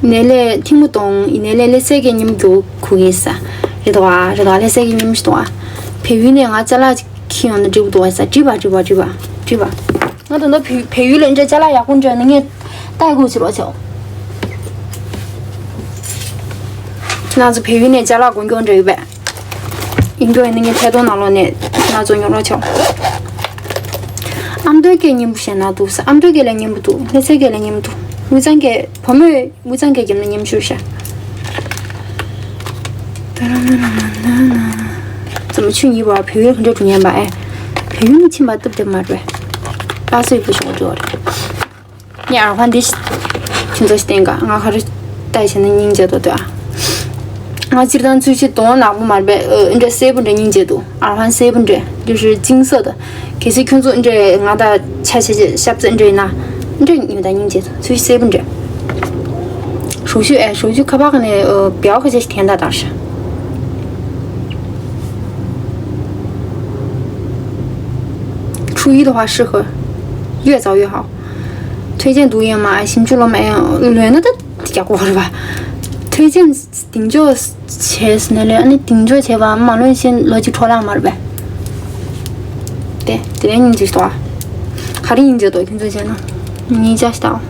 ནས་ལས་ཐིག་མོ་གཏོང་ཡིན་ནས་ལས་ལས་སད་ཀྱི་མཉམ་རྒྱུ་ཁུག་ཡིན་ས། རེད་དོ་ཨ་རེད་དོ་ཨ་ལས་སད་ཀྱི་མཉམ་ཞིག་དོ་ཨ། བལ་ཡུལ་ནས་ང་ཅ་ལག་ཅིག་ཁྱེར་ཡོང་ན་འགྲིག་པ་འདུག་ཨ་ས་འགྲིག་པ་འགྲིག་པ་འགྲིག་པ་འགྲིག་པ། ང་དོན་དུ་བལ་བལ་ཡུལ་ལ་འདྲ་ཅ་ལག་ཡག་པོ་འདྲ་ནི་ངས་ལྟ་དགོས་ཕྱིར་བ་ཆོག་ཁྱེད་རང་ཚོ་བལ་ཡུལ་ནས་ཅ་ལག་གོན་མཁན་འདྲ་ཡོད་པས། ཡིན་འགྲོ་ཡིན་ན་ངས་ཐད་གཏོང་ནང་ལོགས་ནས་ང་ཚོ་ཉོ་རོགས་ཆོག་ཨ་མདོའི་སྐད་སྙན་པོ་བཤད་ན་འདུག་ས། ཨ་མདོའི་སྐད་ལ་སྙན་པོ་འདུག་ལྷ་སའི་སྐད་ལ་སྙན་པོ་འདུག་དབུས་གཙང་སྐད་བུ་མོས་དབུས་གཙང་སྐད་རྒྱབ་ན་སྙན་པོ་ཤོར་ཤག་རྩོམ་ཆུ་ཉིད་པ་བལ་ཡུལ་ག་འདྲ་འགྲོ་ཉན་པ་ཨེ། བལ་ཡུལ་ནི་ཕྱིན་པ་སྟབས་བདེ་མ་རེད། ཨ་སོའི་བུ་ཤོག་འགྲོ་རེད། ངས་ཨར་ཧྥན་འདི་ཁྱུང་ཚོ་ཞིག་བསྟན་ག་ང་ག་རེ་ལྟ་བྱས་ན་སྙིང་རྗེ་དོ་དོ་ཨ། ང་སྤྱིར་བཏང་ཚུལ་ཤིག་དོང་ནག་པོ་མར་པའི་ཨ་འདྲ་སེར་པོ་འདྲ་སྙིང་རྗེ་དོ། ཨར་ཧྥན་སེར་པོ་འདྲ་འདི་ཧྲི་ཅིང་ས་དོ། གལ་སྲིད་ཁྱོད་ཚོ་འདྲ་ང་དང་ཆ་ཆ་ཆ་ཤབ་ཚ་འདྲ་ཡིན་ན་འདྲ་ཉོ་དང་སྙིང་རྗེ་དོ། ཚུལ་ཤིག་སེར་པོ་འདྲ། ཧྲུག་ཤུ་ཨེ་ཧྲུག་ཤུ་ཁ་པར་ནས་ཨ་表个这天大大事。初一的话适合，越早越好。 推荐读研吗？哎，ཞིབ་འཇུག་སློབ་མ་ཨེ་ལོན་ན་ད་ཡག་པོ་རེད་པ། 推荐གདེང་འཇོག་བྱས་ཟིན་ན་ལོན་ཨ་ནི་གདེང་འཇོག་བྱས་པ་མ་ལོན་ཕྱིན་ལོ་གཅིག་འཕྲོ་བརླག་མ་རེད་པས། དེ་དེ་ལས་སྙིང་རྗེ་ཞིག་དོ། ག་རེ་སྙིང་རྗེ་དོ་ཁྱོད་ཚོ་བྱས་ན། ཉིན་ཅག་ཞིག་དང་།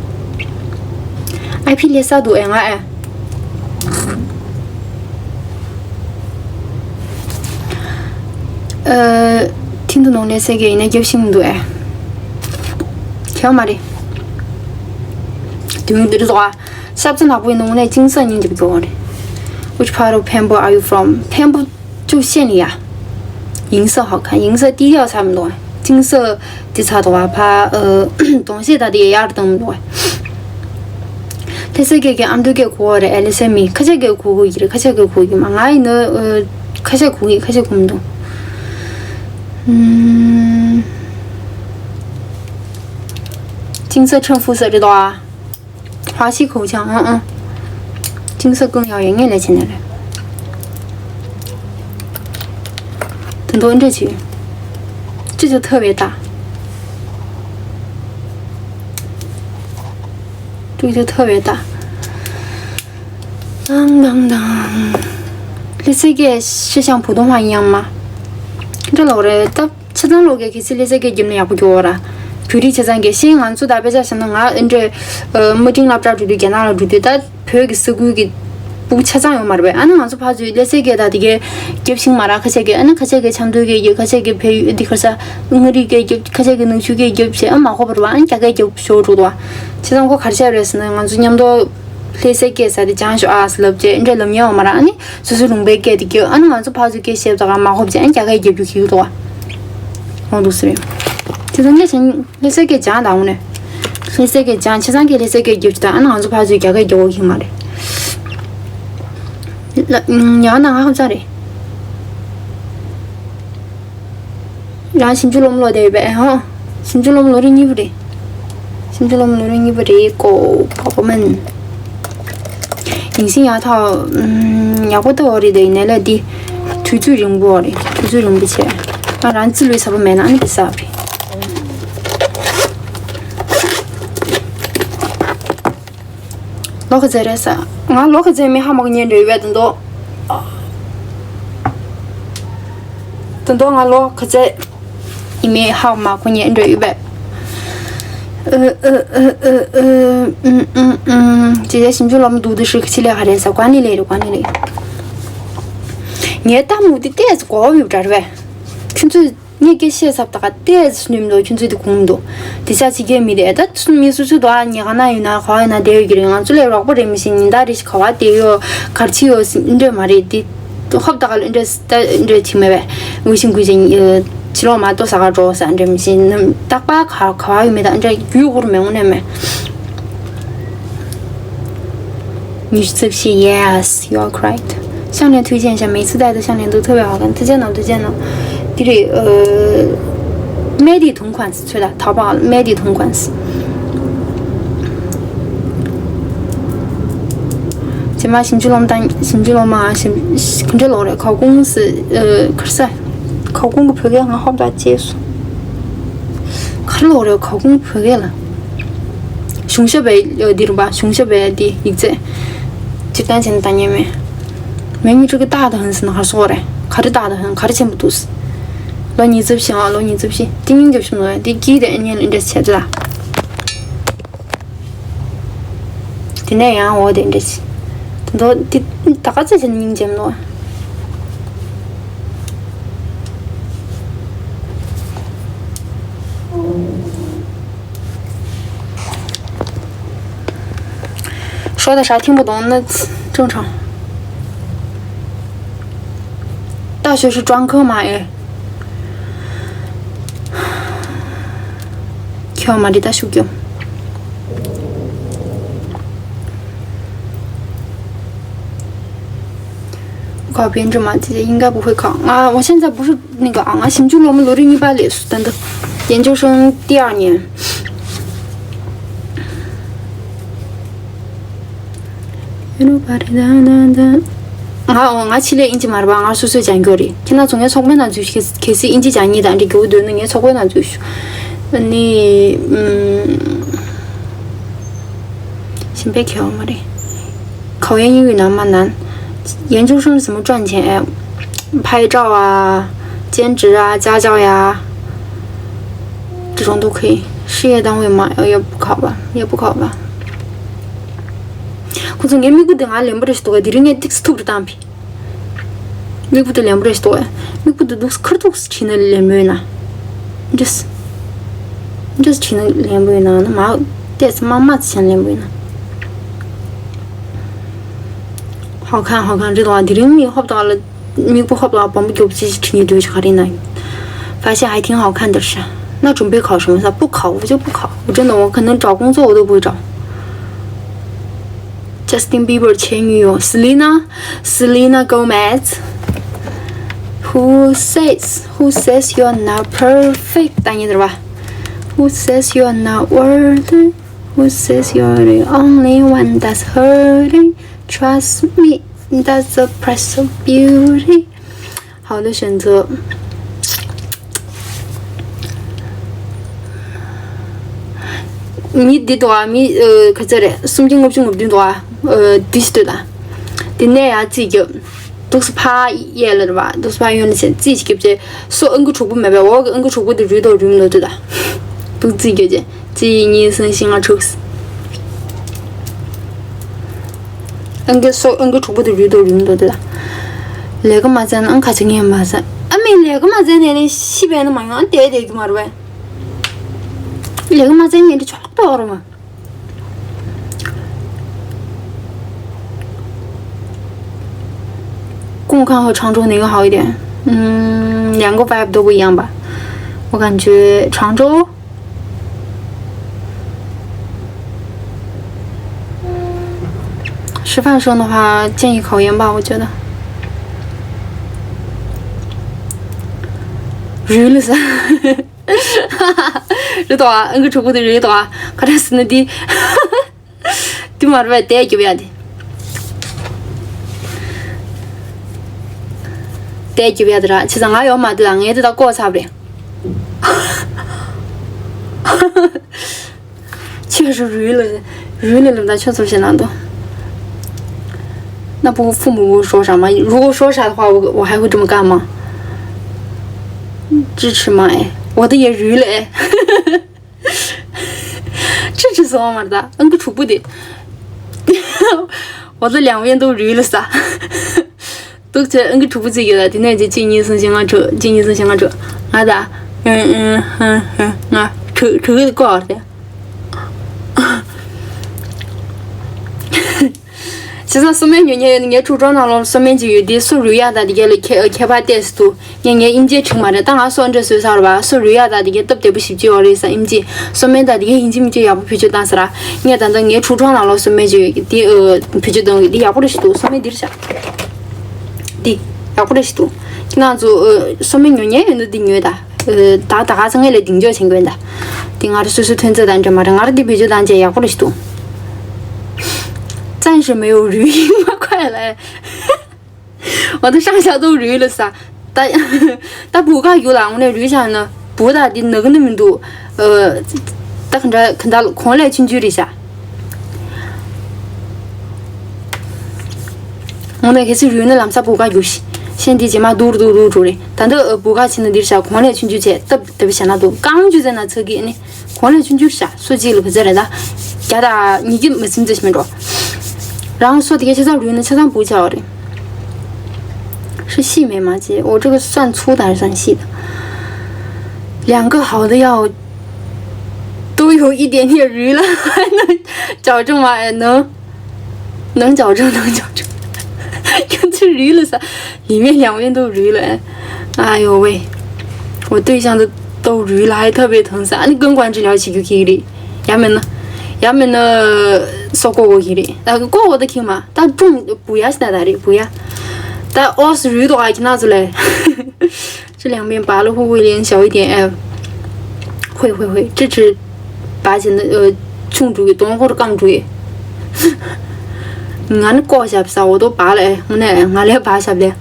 ཨའི་ཕི་ལས་ས་འདུག་ཨེ་ང་ཨེ། ཨ། ཐིན་དུ་ནང་ལས་སད་ཀྱི་ཡིན་ན་རྒྱབ་ཤིང་འདུག་ཨེ། ཁྱོད་མ་རེད། དུང་འདིར་འདུག་ཨ། ཤབ་ཚ་ནག་པོའི་ནང་ནས་ཅིང་ས་སྙིང་རྗེ་པོ་འདུག་ཨ་རེད། Which part of Pambo are you from? Pambo ཅུ་ཤེས་ནི་ཡ། 银色好看，银色低调差不多，金色的差多啊，怕呃，东西它的也压着等多。 ལྷ་སའི་སྐད་ཀྱི་ཨ་མདོའི་སྐད་གོ་བ་རེད་ཨེ། ལྷ་སའི་མི་ཁ་ཆེ་སྐད་གོ་གི་རེད། ཁ་ཆེ་སྐད་གོ་གི་མ་ང་ཡིན་ན་ཁ་ཆེ་གོ་གི་ཁ་ཆེ་གོ་མི་འདུག་ཅིང་ས་ཁྲང་ཧྥུ་ས་རེད་དོ། ཧྭ་ཤི་ཁོའུ་ཆང་ཨང་ཨང་། ཅིང་ས་ཀུང་ཡང་ཡང་ངས་ལས་བྱེད་ནས་རེད། དོན་དོན་འདྲ་ཆུ། ཅི་ཅི་ཐོབ་པའི་ད། ཅི་ཅི་ཐོབ་པའི་ད། དང་དང་དང་། ལྷ་སའི་སྐད་ཤེས་ཤང་བུ་དོང་ཧ་ཡང་མ། འདྲ་ལོ་རེད་ད། ཆ་ཚང་ལོ་གས་གལ་སྲིད་ལྷ་སའི་སྐད་རྒྱབ་ན་ཡག་པོ་འགྱོ་བ་ར། བོད་རིགས་ཆ་ཚང་གས་ཤེས་ང་ཚོ་ད་དཔེ་ཆ་བཞག་ན་ང་ཨེ་འདྲས། དམའ་འབྲིང་སློབ་གྲྭ་འགྲོ་དུས་རྒྱ་ནག་ལ་འགྲོ་དུས་ད་བོད་ཀྱི་ས་ཁུལ་གྱི་སྤུ་གུ་ཆ་ཚང་ཡོད་མ་རེད་པས། ཨ་ནི་ང་ཚོ་ཕར་ཚུར་ལྷ་སའི་སྐད་ད་དེ་གས་རྒྱབ་ཤིང་མ་ར་ཁ་ཆེ་གས་ཨ་ནི་ཁ་ཆེ་གས་ཆབ་མདོའི་སྐད་རྒྱབ་ཁ་ཆེ་གས་བལ་ཡུལ་འདི་ཁར་ས་མངའ་རིས་སྐད་རྒྱབ་ཁ་ཆེ་གས་ནུབ་ཕྱོགས་སྐད་རྒྱབ་བྱས་ཨ་མ་གོ་བ་རེད་པ། ཨ་ནི་རྒྱ་སྐད་རྒྱབ་ཤོར་འགྲོ་འདུག་བ། བྱས་ཙང་ཁོ་ག་རེ་བྱས་རེད་ཟེར་ན་ང་ཚོ་མཉམ་དུ། ལྷ་སའི་སྐད་ཟེར་དེ་སྦྱངས་ཤོག་ཨ་ཟེར་ལབ་རྗེས་འདྲ་ལབ་མཁན་ཡོད་མ་རེད། ཨ་ནི་སོ་སོའི་ལུང་པའི་སྐད་དེ་སྐྱོ། ཨ་ནི་ང་ཚོ་ཕར་ཚུར་སྐད་བཤད་ཙང་མ་གོ་བྱས་ཨ་ནི་རྒྱ་སྐད་རྒྱབ་རྒྱུ་ཁྱི་ཡོད་དོ། འོང་འདུག་ཟེར་ཡོད། དེ་ཚོ་ངས་བྱས་ལྷ་སའི་སྐད་སྦྱངས་དང་འོང་ནས། ལྷ་སའི་སྐད་སྦྱངས་ཆ་ཚང་གིས་ལྷ་སའི་སྐད་རྒྱབ་ཅིག་དང་ཨ་ནི་ང་ཚོ་ཕར་ཚུར་རྒྱ་སྐད་རྒྱབ་འོ་ཁྱི་མ་རེད། ལ་ཡང་ན་ང་ཧམ་ཚ་རེད། རང་ཞིབ་འཇུག་སློབ་མ་ལོ་དེ་ཡོད་པས་ཧོ། ཞིབ་འཇུག་སློབ་མ་ལོ་རེ་གཉིས་པོ་རེད། ཞིབ་འཇུག་སློབ་མ་ལོ་རེ་གཉིས་པོ་རེད་ཀོ་པ་པོ་མན། ཡིན་ཞིང་ཡག་ཐག་ཡག་པོ་ལྟ་བ་རེད་དེ་ཡིན་ནའི་ལ་འདི་དུས་ཚོད་རིང་པོ་རེད། དུས་ཚོད་རིང་པོ་བྱས་ང་རང་རྩིས་ལོས་ཚ་པོ་མེད་ན་ཨ་ནི་འདི་ས་རེད། ལོ་ག་ཚད་རེད་ས། ང་ལོ་ག་ཚད་མི་ཧ་མ་གོ་ཉན་འདྲ་ཡོད་པས་དོན་དོ། དོན་དོ་ང་ལོ་ག་ཚད་ཡིན་མི་ཧ་མ་གོ་ཉན་འདྲ་ཡོད་པས། ཨ་ཨ་ཅི་བྱས་ཞིབ་འཇུག་སློབ་མ་འདུག་འདུག་ཧྲི་ཁི་ཆི་ལས་ག་རེད་ས་ག་ནི་ལས་རེད་ག་ནི་ལས། ངའི་ལྟད་མོ་འདི་ལྟས་གོ་བ་ཡོད་འདྲ་རེད་པས། ཁྱོད་ཚོས། ངས་སྐད་བཤད་ཚབ་ད་ག་ཏོག་ཙམ་ནུས་མི་འདུག་ཁྱོད་ཚོས་དེ་གོ་མི་འདུག་དེ་ཆ་ཅིག་སྐད་མི་རེད། ད་མི་སུ་སུ་དོ་ཨ་ཉེ་ག་ན་ཡོད་ན་ག་བ་ཡོད་ན་བསྡད་ཡོད་ཀྱི་རེད། ང་ཚོ་ལས་རོགས་པ་རེད། མི་ཤེས་ཉིན་ལྟར་རེ་ཞིག་ག་བ་བསྡད་ཡོད་གར་ཅི་ཡོད་འདྲ་མ་རེད། དེ་ཧོབ་ད་ག་ལ་འདྲ་ད་འདྲ་ཅིག་མེད་པས། ཝེ་ཤིང་ཀུའེ་ཅན་ཕྱི་ལོགས་མ་གཏོགས་ས་ག་འགྲོ་ས་འདྲ་མི་ཤེས་ནམ་རྟག་པར་ག་ག་བ་ཡོད་མེད་ད་འདྲ་རྒྱུས་ཁུར་མེད་དངོས་གནས་མེད། ཉི་ཤུ་རྩ་བཞི། Yes, you are correct. 项链推荐一下，每次戴的项链都特别好看，推荐呢，推荐呢。这里呃，Medi 同款式，对了，淘宝 Medi 同款式。 ཇེ་མ་ཞིབ་འཇུག་སློབ་མ་དང་ཞིབ་འཇུག་སློབ་མ་ཞིབ་ག་འདྲ་ལོག་རེད། ག་གོང་སི་ཨ་གར་ས། ག་གོང་གི་བོད་སྐད་ང་ཧོབ་ད་ཅེས་སོ། ག་རེ་ལོག་རེད། ག་གོང་བོད་སྐད་ལ། གཞུང་ཞབས་པའི་འདི་རུ་པ་གཞུང་ཞབས་པའི་འདི་ཡིག་ཚད། སྤྱིར་བཏང་བྱས་ན་ལྟ་ཉན་མེད། མེ་ཉི་ཁྲི་གི་ཏག་ཏག་ཧན་ཟེར་ན་ག་རེ་སོགས་རེད། ག་རེ་ཏག་ཏག་ཧན་ག་རེ་ཆེན་པོ་འདུག་ལོ་ཉིས་རྩ་བཞི་ཨང་ལོ་ཉིས་རྩ་བཞི་ཏིང་ཡིན་རྒྱབ་ཤུམ་ལོ་ཡ་འདི་སྐྱིད་དེ་ཨ་ཉན་ལ་འདྲ་བྱས་ཙ། དེ་ནས་ཡང་འོ་དེ་འདྲ་ཞིག་དེ་ཚོ་དེ་ད་ག་ཚོད་ཅིག་སྙིང་རྗེ་མོ། ཧྲོ་ད་ཧྲ་ཐིང་པོ་དོང་ནི་ཀྲུང་ཁྲང་། ད་ཞོ་ཞུ་ཀྲང་ཁོ་མ་ཨེ། ཁྱོད་མ་འདྲི་ད་ཤུགས་རྒྱོབ། 考编制吗？姐姐应该不会考。啊，我现在不是那个啊，俺新竹我们罗日尼巴里斯等等，研究生第二年。ང་ང་ཕྱི་ལས་ཨིན་ཇི་མ་རེད་པ། ང་སོ་སོས་སྦྱང་རྒྱུ་རེད། ཁྱེད་རང་ཚོ་ངའི་ཚོགས་པའི་ནང་འཛུལ་ཤིག་གལ་སྲིད་ཨིན་ཇི་སྦྱང་ཉེས་དང་འདྲི་རྒྱུ་འདོད་ན་ངའི་ཚོགས་པའི་ནང་འཛུལ་ཤོག་ཨ་ནི་ཨུམ། ཞིམ་པའི་ཁེ་བ་མ་རེད། 考研英语难吗？难。 研究生怎么赚钱？拍照啊，兼职啊，家教呀，这种都可以。事业单位嘛，也不考吧，也不考吧。 ཁོ་ཚོ་ངའི་མིག་བུ་དེ་ང་ལེན་པ་རེད་ཞུ་དོ། དེ་རིང་ངས་ཏིག་སི་ཐུབ་རེ་བཏང་བི། མིག་བུ་དེ་ལེན་པ་རེད་ཞུ་དོ། མིག་བུ་དེ་འདུག་ཁར་འདུག་ཁྲིད་ན་ལེན་པོ་ཡིན་ན། འདྲེས། འདྲེས་ཁྲིད་ན་ལེན་པོ་ཡིན་ན་ན་མ། ཏེས་མ་མ་ཚི་ཆན་ལེན་པོ་ཡིན་ན། ཧོ་ཁན་ཧོ་ཁན་རེད་དོ། དེ་རིང་མིག་ཧོབ་ཏག་ལ། མིག་བུ་ཧོབ་ལ་བམ་བུ་རྒྱོབ་ཅི་ཁྲིད་ནས་སྡོད་ཤག་རེད་ན། 发现还挺好看的是。那准备考什么？不考，我就不考。我真的，我可能找工作我都不会找。 Justin Bieber 前女友 Selena Selena Gomez. Who says Who says you're not perfect? ད་ཉིད་རེད་བ། Who says you're not worthy? Who says you're the only one that's hurting? Trust me, that's the price of beauty. 好的选择。 མི་འདི་དོ་ཨ་མི་ཨ་ག་ཚོད་རེད། སུམ་བརྒྱ་ལྔ་བཅུ་ང་བདུན་དོ་ཨ། ཨ་འདི་ཞིག་ལྟོས་ད། དེ་ནས་ཡ་རྩིས་རྒྱབ། འདུག་སེ་ཕ་གཡས་ལ་རེད་བ། འདུག་སེ་ཕ་གཡོན་ལ་བྱས་རྩིས་ཞིག་རྒྱབ་རྗེས་སོ་ཨང་ཀི་དྲུག་པོ་མེད་པས། འོག་གི་ཨང་ཀི་དྲུག་པོ་དེ་རུལ་དོ་རུལ་མི་འདུག་ལྟོས་ད། འདུག་རྩིས་རྒྱབ་རྗེས་གཅིག་གཉིས་གསུམ་བཞི་ལྔ་དྲུག་ཨང་ཀི་སོ་ཨང་ཀི་དྲུག་པོ་དེ་རུལ་དོ་རུལ་མི་འདུག་ལྟོས་ད། ལས་ཀ་མ་བཙལ་ན་ཨང་ཁ་ཅིག་ངས་མ་བཙལ། ཨ་མས་ལས་ཀ་མ་བཙལ་ནས་ནི་ཤི་བས་ན་མ་ཡོང་ཨ་བསྡད་བསྡད་རྒྱུ་མ་རེད་བས། ལས་ཀ་མ་བཙལ་ནས་འདི་ཆོག་ཏོག་རུ་མ། ཀུང་ཁང་和常州哪个好一点？嗯，两个 vibe 都不一样吧。我感觉常州。吃饭时候的话，建议考研吧，我觉得。 རུལ་ལ་ས། རེད་དོ། ཨང་ཀི་དྲུག་པོ་དེ་རེད་དོ། ག་རེ་ཟེར་ན་དེ། དེ་མ་རེད་པས། དེ་རྒྱུབ་ཡ་དེ། དེ་རྒྱུབ་ཡ་དེ་ར་བྱས་ཙང་ང་ཡོད་མ་དེ་ལ་ངས་དེ་དག་བཀོག་ཚར་བ་རེད། ཁྱོད་རུ་རུལ་ལ་རུལ་ལ་ལ་ད་ཁྱོད་ཚོ་བྱེད་ན་དོ། 那不父母不说啥吗？如果说啥的话，我我还会这么干吗？支持吗？哎，我的也绿了哎。支持死我嘛的，嗯个主播的，我这两边都绿了啥？ འདུག་ཚེ་ཨང་ཀི་དྲུག་པོ་བརྩི་རྒྱུ་ལ། དེ་ནས་ཅི་གཅིག་གཉིས་གསུམ་བཞི་ལྔ་དྲུག་གཅིག་གཉིས་གསུམ་བཞི་ལྔ་དྲུག་ང་ད། ཨང་ཨང་ཧང་ཧང་ང་དྲུག་དྲུག་གི་ཀོ་རེད། བྱས་ཙང་སོ་སྨན་ཉོ་མཁན་ཡོད་ན་ངའི་ཕྲུ་གུ་ནང་ལོགས་སོ་སྨན་ཅིག་ཡོད་དེ་སོ་རུལ་ཡག་དང་དེ་ག་ལ་ཁྱད་ཁྱད་པར་ཏོག་ཙམ་འདུག་ངས་ངའི་དབྱིན་ཇིའི་བྲིས་མ་རེད་ད། ང་སོ་འདྲ་བཟོས་ཚར་བ། སོ་རུལ་ཡག་དང་དེ་ག་སྟབས་བདེ་པོ་ཞེ་པོ་ཅིག་ཡོད་རེད་ཟེར། དབྱིན་ཇི་སོ་སྨན་དང་དེ་ག་ཡིན་གཅིག་མིན་གཅིག་ཡག་པོ་བེད་སྤྱོད་བཏང་ཟེར་ར། ངས་ད་ལྟ་ངའི་ཕྲུ་གུ་ནང་ལོགས་སོ་སྨན་ཅིག་ཡོད་དེ་ཨ་བེད་སྤྱོད་གཏོང་གི་དེ་ཡག་པོ་རེད་ཞིག་འདུག་སོ་སྨན་འདིར་བཞག་འདི་ཡག་པོ་རེད་ཞིག་འདུག་ཁྱེད་རང་ཚོ་ཨ་སོ་སྨན་ཉོ་མཁན་ཡོད་ན་འདི་ཉོས་ད། ད་ད་ག་ཚང་ངས་ལས་གདེང་འཇོག་བྱེད་དགོས་ད། དེ་ང་རང་སོ་སོའི་ཐོན་རྫས་དང་འདྲ་མ་རེད། ང་རང་འདི་བེད་སྤྱོད་བཏང་བྱས་ཡག་པོ་རེད་ཞིག་འདུག暂时没有语音吗？快来！我的上下都语了撒。ད་ད་བུ་ག་རྒྱུག་ལ་དངོས་གནས་རུལ་བཞག་ན་བུ་ད་འདི་ན་གི་ནི་མི་འདུག་ཨ་ད་ག་འདྲ་ག་འདྲ་གོང་ལས་ཆུང་ཆུང་རེད་ཤག་དངོས་གནས་གལ་སྲིད་རུལ་ན་ལམ་སང་བུ་ག་རྒྱུག་ཤི། ཤན་དེ་རྗེས་མ་སྡུག་རུ་སྡུག་རུ་འགྲོ་རེད། ད་ལྟ་བུ་ག་བྱས་ན་འདིར་བཞག་གོང་ལས་ཆུང་ཆུང་བྱས་སྟབས་བདེ་པོ་བྱས་ན་འདུག་རྐང་ཆུ་ཚད་ན་ཚ་གི་ནི་གོང་ལས་ཆུང་ཆུང་བཞག་སོ་གཅིག་ལ་ག་ཚད་རེད་ད། བརྒྱ་དང་ཉིས་ཀྱི་མི་ཚིམ་ཚོད་ཞིག་མི་འགྲོ། རང་སོ་དེ་གའི་ཆ་ཚང་རུལ་ན་ཆ་ཚང་བུ་ཆགས་པ་རེད། 是细眉吗姐？我这个算粗的还是算细的？两个好的要都有一点点 རུལ་ལ 还能矫正吗？哎，能，能矫正，能矫正。 རུལ་ལ་ས། 里面两边都རུལ་ལ། 哎呦喂，我对象都都རུལ་ལ 还特别疼 ས། ཨ་ནི་根管治疗 བྱེད་རྒྱུ་ཁེ་གི་རེད། ཡང་མིན་ན། ཡང་མིན་ན་སོ་ཀོ་གོ་གི་རེད། ད་ཀོ་གོ་ད་ཁེ་མ་ད་ཀྲུང་བུ་ཡ་ཤི་ད་ད་རེད་བུ་ཡ། ད་ཨོ་སི་རུལ་དོ་ཨ་ཁྱེད་རང་ཚོ་ལས། 这两边拔了会不会脸小一点？哎，会会会，这只拔起来呃，冲出去，等会儿刚出去。 ང་ནི་ཀོ་ཞབས་ས་འོ་དོ་བག་ལ་ཨེ་ངོ་ནས་ང་ལས་བག་ཞབས་ལས།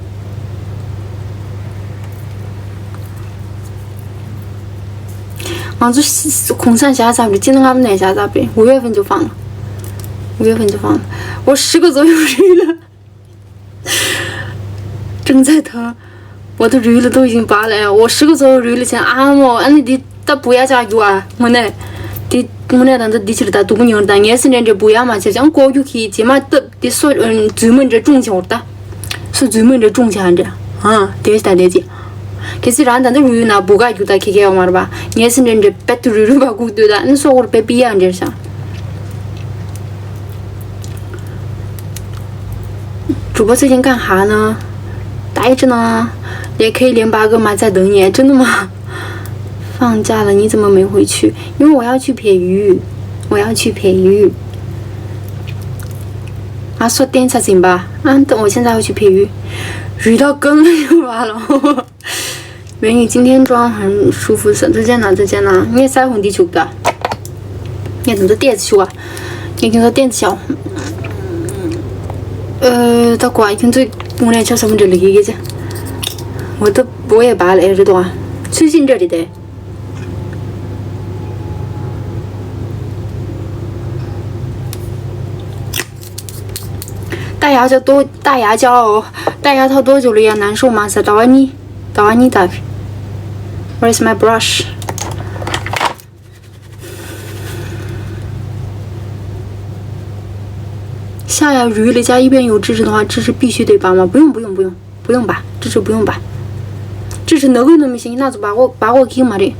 ང་ཚོ་གུང་སེང་བཞག་ཚར་བས་ཅི་ནི་སྔ་མོ་ནས་བཞག་ཚར་བས། 五月份就放了。 五月份就放了。 我十个左右 རུལ་ལ། 正在疼。 我的 རུལ་ལ་都已经拔了哎，我十个左右 རུལ་ལ་བྱས་ཨ་མོ་ཨ་ནི་འདི་ད་བུ་ཡ་ཆགས་རྒྱུ་ཨ་དངོས་གནས། འདི་དངོས་གནས་ད་ལྟ་འདི་ཕྱིར་ད་སྡུག་པོ་ཉོར་ད་ངའི་སེམས་ཁྲལ་འདྲ་བུ་ཡ་མ་བྱས་ཀྱང་ལྐོག་རྒྱུ་གི་རྗེས་མ་སྟབས་འདི་སོ་རྫུན་མ་འདྲ་ཀྲུང་ཆེ་བར་ད། སོ་རྫུན་མ་འདྲ་ཀྲུང་ཆེ་ཧ་འདྲ། ཧ་དེ་ལྟ་དེ་ཅི། གལ་སྲིད་རང་ད་ལྟ་རུལ་ན་བུ་ག་རྒྱུག་ད་ཁེ་ཁེ་ཡོང་མ་རེད་པ། ངའི་སེམས་ཁྲལ་འདྲ་པད་དུ་རུལ་རུལ་བ་སྒུག་སྡོད་ད་ནི་སོ་སྐོར་པད་པི་ཡ་འདྲ་ཤག主播最近干哈呢？待着呢，也可以连八个吗？在等你，真的吗？放假了，你怎么没回去？因为我要去陪鱼，我要去陪鱼。啊，说电车行吧？啊，等我现在要去陪鱼。鱼到根了就完了。 美女今天妆很舒服，再见了，再见了。 ངས་ས་ཧུང་འདི་བྱུག་ད། ངས་ད་ལྟ་ཏོག་ཙམ་བྱུག་ཨ། ངས་ཁྱོད་ཚོ་ཏོག་ཙམ་བྱུག་ཨ། ད་གོ་ཨ་ཁྱོད་ཚོ་དངོས་གནས་ཆ་ཚང་མ་འདྲ་ལ་གི་གི་ཅི། 我的我也拔了哎，这朵啊，最近这里的。 戴牙套多，戴牙套哦，戴牙套多久了呀？难受吗？在打完你，打完你打。 Where's my brush？ 下牙 རུལ་ལ་加一边有智齿的话，智齿必须得拔吗？不用不用不用。 不用吧，这是不用吧。这是哪个都没行，那怎么拔过拔过去嘛的。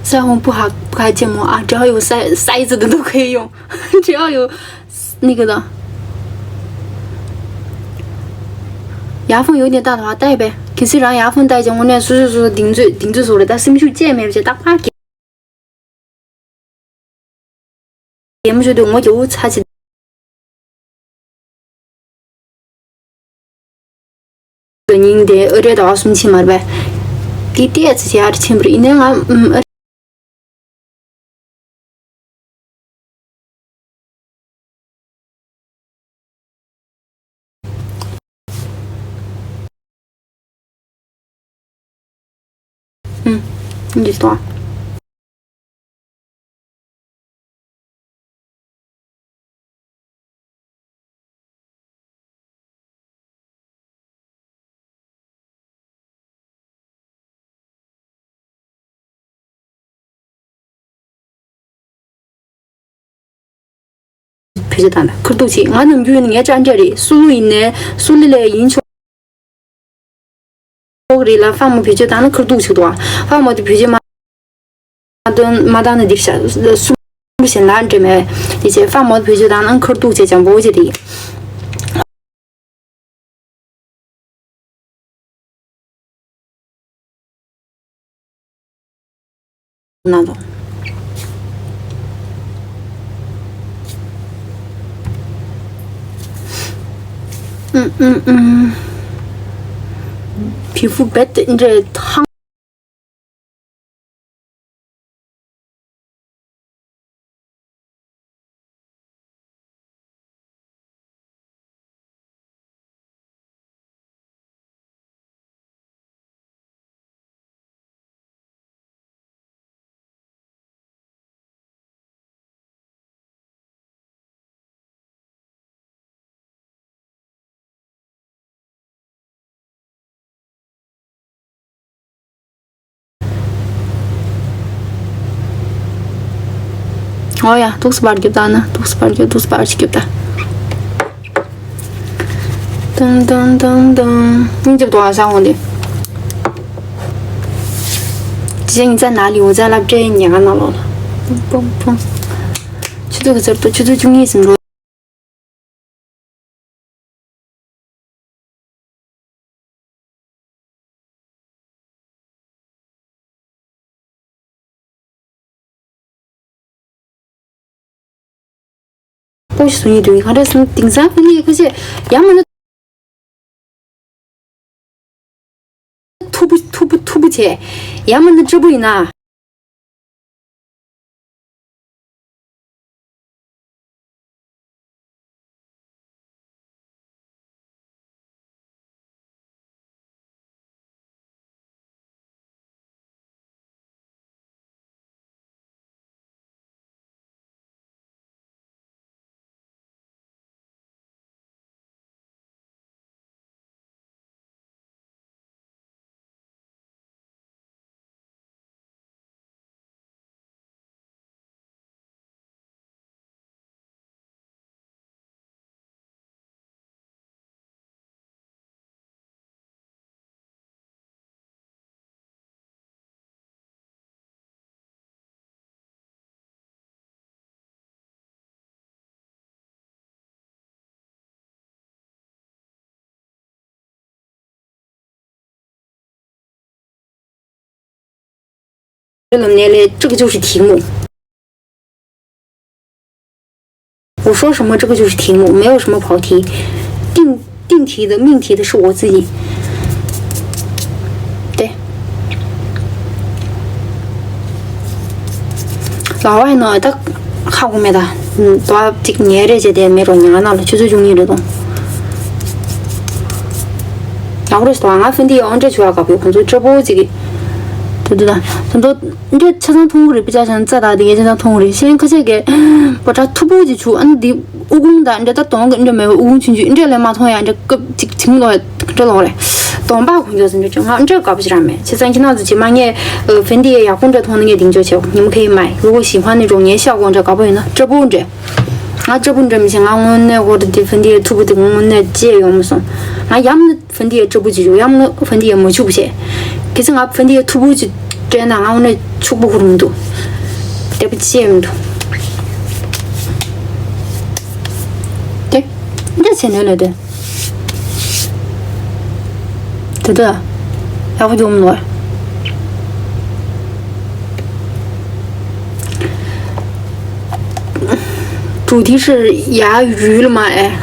腮红不好不开建模啊，只要有 size 的都可以用，只要有那个的。牙缝有点大的话戴呗，可是让牙缝戴着，我那叔叔叔顶嘴顶嘴说了，但是没有见面就打花给。 རྒན་མོ་ཞུ་དུས་ངོ་རྒྱུ་ཚ་ཆེ། སྙིང་དེ་ཨ་རེ་ཟླ་བ་གསུམ་ཕྱིན་མ་རེད་པས། དེ་ཏོག་ཙམ་ཡར་ཕྱིན་པ་རེད། ཡིན་ནའི་ང་ཨ། ཨུམ། འདི་ལྟ། བེད་སྤྱོད་བཏང་ན་ཁུར་འདུག་ཅིག་ང་ནམ་རྒྱུན་ནས་ངའི་ཅང་ཅ་རེད། སུ་ལུ་ཡིན་ནའི་སུ་ལི་ལས་ཡིན་ཆོག་རེད་ལ། ཧྥ་མོ་བེད་སྤྱོད་བཏང་ན་ཁུར་འདུག་ཅིག་འདུག་ཧྥ་མོ་དེ་བེད་སྤྱོད་མ་མ་བཏང་མ་བཏང་ན་འགྲིག་ཤག་སུ་ལུ་ཞེ་ན་འདྲེ་མེད། དེ་ཅེ་ཧྥ་མོ་བེད་སྤྱོད་བཏང་ན་ཁུར་འདུག་ཅེས་ཅང་པོ་ཅེ་དེ། ན་དོ། ཨུམ་ཨུམ་ཨུམ། 皮肤 བེད་འདྲེ་ཐང་། ཨོ་ཡ། ཏོག་ཙམ་པར་རྒྱབ་ད་ན། ཏོག་ཙམ་པར་རྒྱབ། ཏོག་ཙམ་པར་ཞིག་རྒྱབ་ད། དང་དང་དང་དང་། སྙིང་རྗེ་པོ་ཏོ་ཨ་ཞང་འོང་དེ། ཅེ་ཉི་ཚ་ན་ལི་འུ་ཚ་སློབ་གྲྭའི་ཉལ་ཁང་ནང་ལོགས་ལ། ཕུང་ཕུང་ཕུང་། ཆུ་ཚོད་ག་ཚོད་ཏོ། ཆུ་ཚོད་བཅུ་གཉིས་ཟིན་འགྲོ། ཀོ་ཤི་སུ་ཉིད་དུ་ག་འདྲ་སོང་། དེང་སང་ཁོ་གཉིས་ཁ་ཤས་ཡ་མ་ན། ཐུ་བུ་ཐུ་བུ་ཐུ་བུ་བྱས། ཡ་མ་ན་ལྕགས་པོ་ཡིན་ན། ལམ་ནས་ལས་这个就是题目。 我说什么，这个就是题目，没有什么跑题。定定题的、命题的是我自己。对。老外呢，他看过没的？嗯，都要这个年热节的没准年那了，就最中意这种。老外说啊，俺分的，俺这就要搞不，可能这不这个，对对对，很多 འདྲེ་ཆ་ཚང་མཐོང་གི་རེད། པི་ཅག་ཅང་རྩ་དག་དེ་གའི་ཆ་ཚང་མཐོང་གི་རེད། གཞན་ཁ་ཤས་ཀྱིས་པོ་ཏྲ་མཐུག་པོ་ཅིག་བྱུག་ཨ་ནི་འདི་ཨུ་ཁུང་དང་འདྲེ་ད་གདོང་གི་འདྲེ་མེད་པའི་ཨུ་ཁུང་ཆུང་ཆུང་འདྲེ་ལས་མ་མཐོང་ཡ། འདྲེ་སྐབས་ཅིག་བྱིང་ལོག་ཡ་འདྲེ་ལོག་རེད། གདོང་པ་གོན་རྒྱུ་ཟིན་འདྲེ་ང་འདྲེ་དགའ་པོ་ཅིག་རང་མེད། བྱས་ཙང་ཁྱེད་རང་ཚོ་རྗེས་མ་ངས་ཨ་ཕན་བདེ་ཡག་པོ་འདྲ་མཐོང་ན་ངས་གདེང་འཇོག་བྱེད། 你们可以买。如果喜欢那种年效果འདྲ་དགའ་པོ་ཡོད་ན། སྤྲ་པོ་འདྲེ། ང་སྤྲ་པོ་འདྲེ་མི་ཤེས། ང་དངོས་གནས་ཁོ་འདྲ་དེ་ཕན་བདེ་མཐུག་པོ་དེ་དངོས་གནས་བརྗེད་ཡོང་མ་སོང་། ང་ཡམ་ནི། ཕན་བདེ་ཡ་སྤྲ་པོ་ཅིག་བྱུག་ཡང་ན་ཕན་བདེ་ཡ་མ་བྱུག་པ་བྱས། གལ་སྲིད་ང་ཕན་བདེ་ཡ་མཐུག་པོ་ཅིག་སྤྲད་ན་ང་འོ་ན་ཕྱུག་པོ་ཁུར་མི་འདུག་དེ་པོ་ཅི་ཡང་མི་འདུག་དེ་འདྲ་བྱས་ནས་ལས་དེ། དེ་དུ་ཡག་པོ་འཇོག་མི་འདུག 主题是押韵了吗？哎，